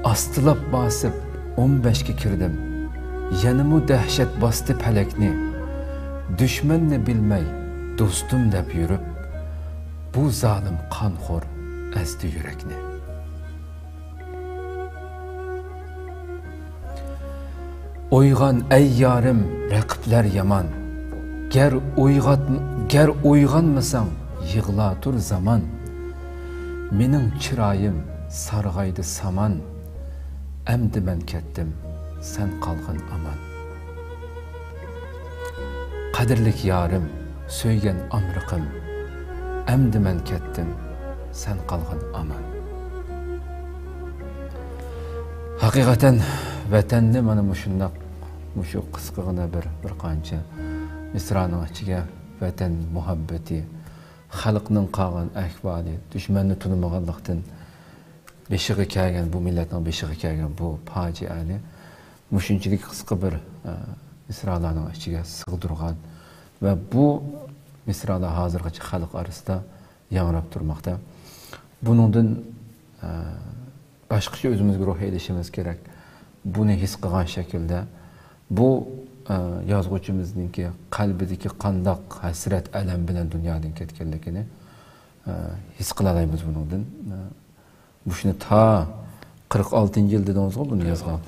ئاستىلاپ باسىپ ئون بەشكە كىردىم، يەنىمۇ دەھشەت باستى پەلەكنى. دۈشمەننى بىلمەي دوستۇم دەپ يۈرۈپ، بۇ زالىم قانخور ئەزدى يۈرەكنى. ئويغان ئەي يارىم، رەقىبلەر يامان. گەر ئويغات-، گەر ئويغانمىساڭ، يىغلاتۇر زامان. مېنىڭ چىرايىم سارغايدى سامان. ئەمدى مەن كەتتىم، سەن قالغىن ئامان. قەدىرلىك يارىم، سۆيگەن ئامرىقىم، ئەمدى مەن كەتتىم، سەن قالغىن ئامان. ھەقىقەتەن، ۋەتەننى مانا مۇشۇنداق، مۇشۇ قىسقىغىنا بىر، بىر قانچە مىسرانىڭ ئىچىگە ۋەتەن مۇھەببىتى، خەلقنىڭ قالغان ئەھۋالى، دۈشمەننى تونۇمىغانلىقتىن بېشىغا كەلگەن، بۇ مىللەتنىڭ بېشىغا كەلگەن بۇ پاجىئەنى مۇشۇنچىلىك قىسقا بىر، ئە، مىسرالارنىڭ ئىچىگە سىغدۇرغان ۋە بۇ مىسرالار ھازىرغىچە خەلق ئارىسىدا ياڭراپ تۇرماقتا. بۇنىڭدىن، ئە، باشقىچە ئۆزىمىزگە روھ ئېلىشىمىز كېرەك. بۇنى ھېس قىلغان شەكىلدە، بۇ، ئە، يازغۇچىمىزنىڭكى قەلبىدىكى قانداق ھەسرەت، ئەلەم بىلەن دۇنيادىن كەتكەنلىكىنى، ئە، ھېس قىلالايمىز بۇنىڭدىن. ئە، مۇشۇنى تا قىرىق ئالتىنچى يىل دېدىڭىزغۇ بۇنى يازغان.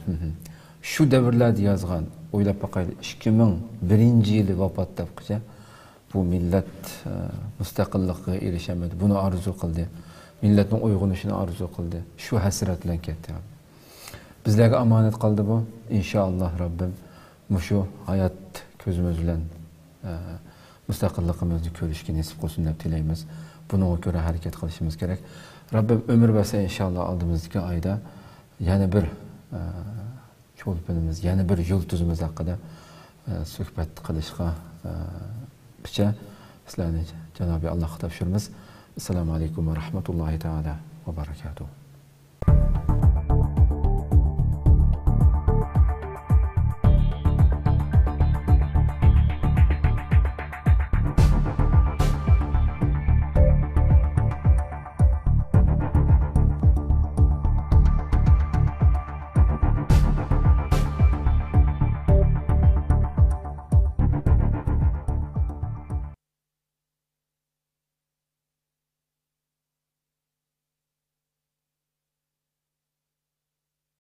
شۇ دەۋرلەردە يازغان، ئويلاپ باقايلى، ئىككى مىڭ بىرىنچى يىلى ۋاپات تاپقىچە بۇ مىللەت، ئە، مۇستەقىللىققا ئېرىشەلمىدى. بۇنى ئارزۇ قىلدى. مىللەتنىڭ ئويغىنىشىنى ئارزۇ قىلدى. شۇ ھەسرەت بىلەن كەتتى. بىزلەرگە ئامانەت قالدى بۇ. ئىنشائاللا، رەببىم مۇشۇ ھايات كۆزىمىز بىلەن، ئە، مۇستەقىللىقىمىزنى كۆرۈشكە نېسىپ قىلسۇن دەپ تىلەيمىز. بۇنىڭغا كۆرە ھەرىكەت قىلىشىمىز كېرەك. رەببىم ئۆمۈر بەرسە، ئىنشاللا ئالدىمىزدىكى ئايدا يەنە بىر، ئە، چولپىنىمىز، يەنە بىر يۇلتۇزىمىز ھەققىدە، ئە، سۆھبەت قىلىشقا، ئە، قىچە سىلەرنى جانابى ئاللاھقا تاپشۇرىمىز. ئەسسالامۇ ئەلەيكۇم ۋە رەھمەتۇللاھى تائالا ۋە بەرەكاتۇھ.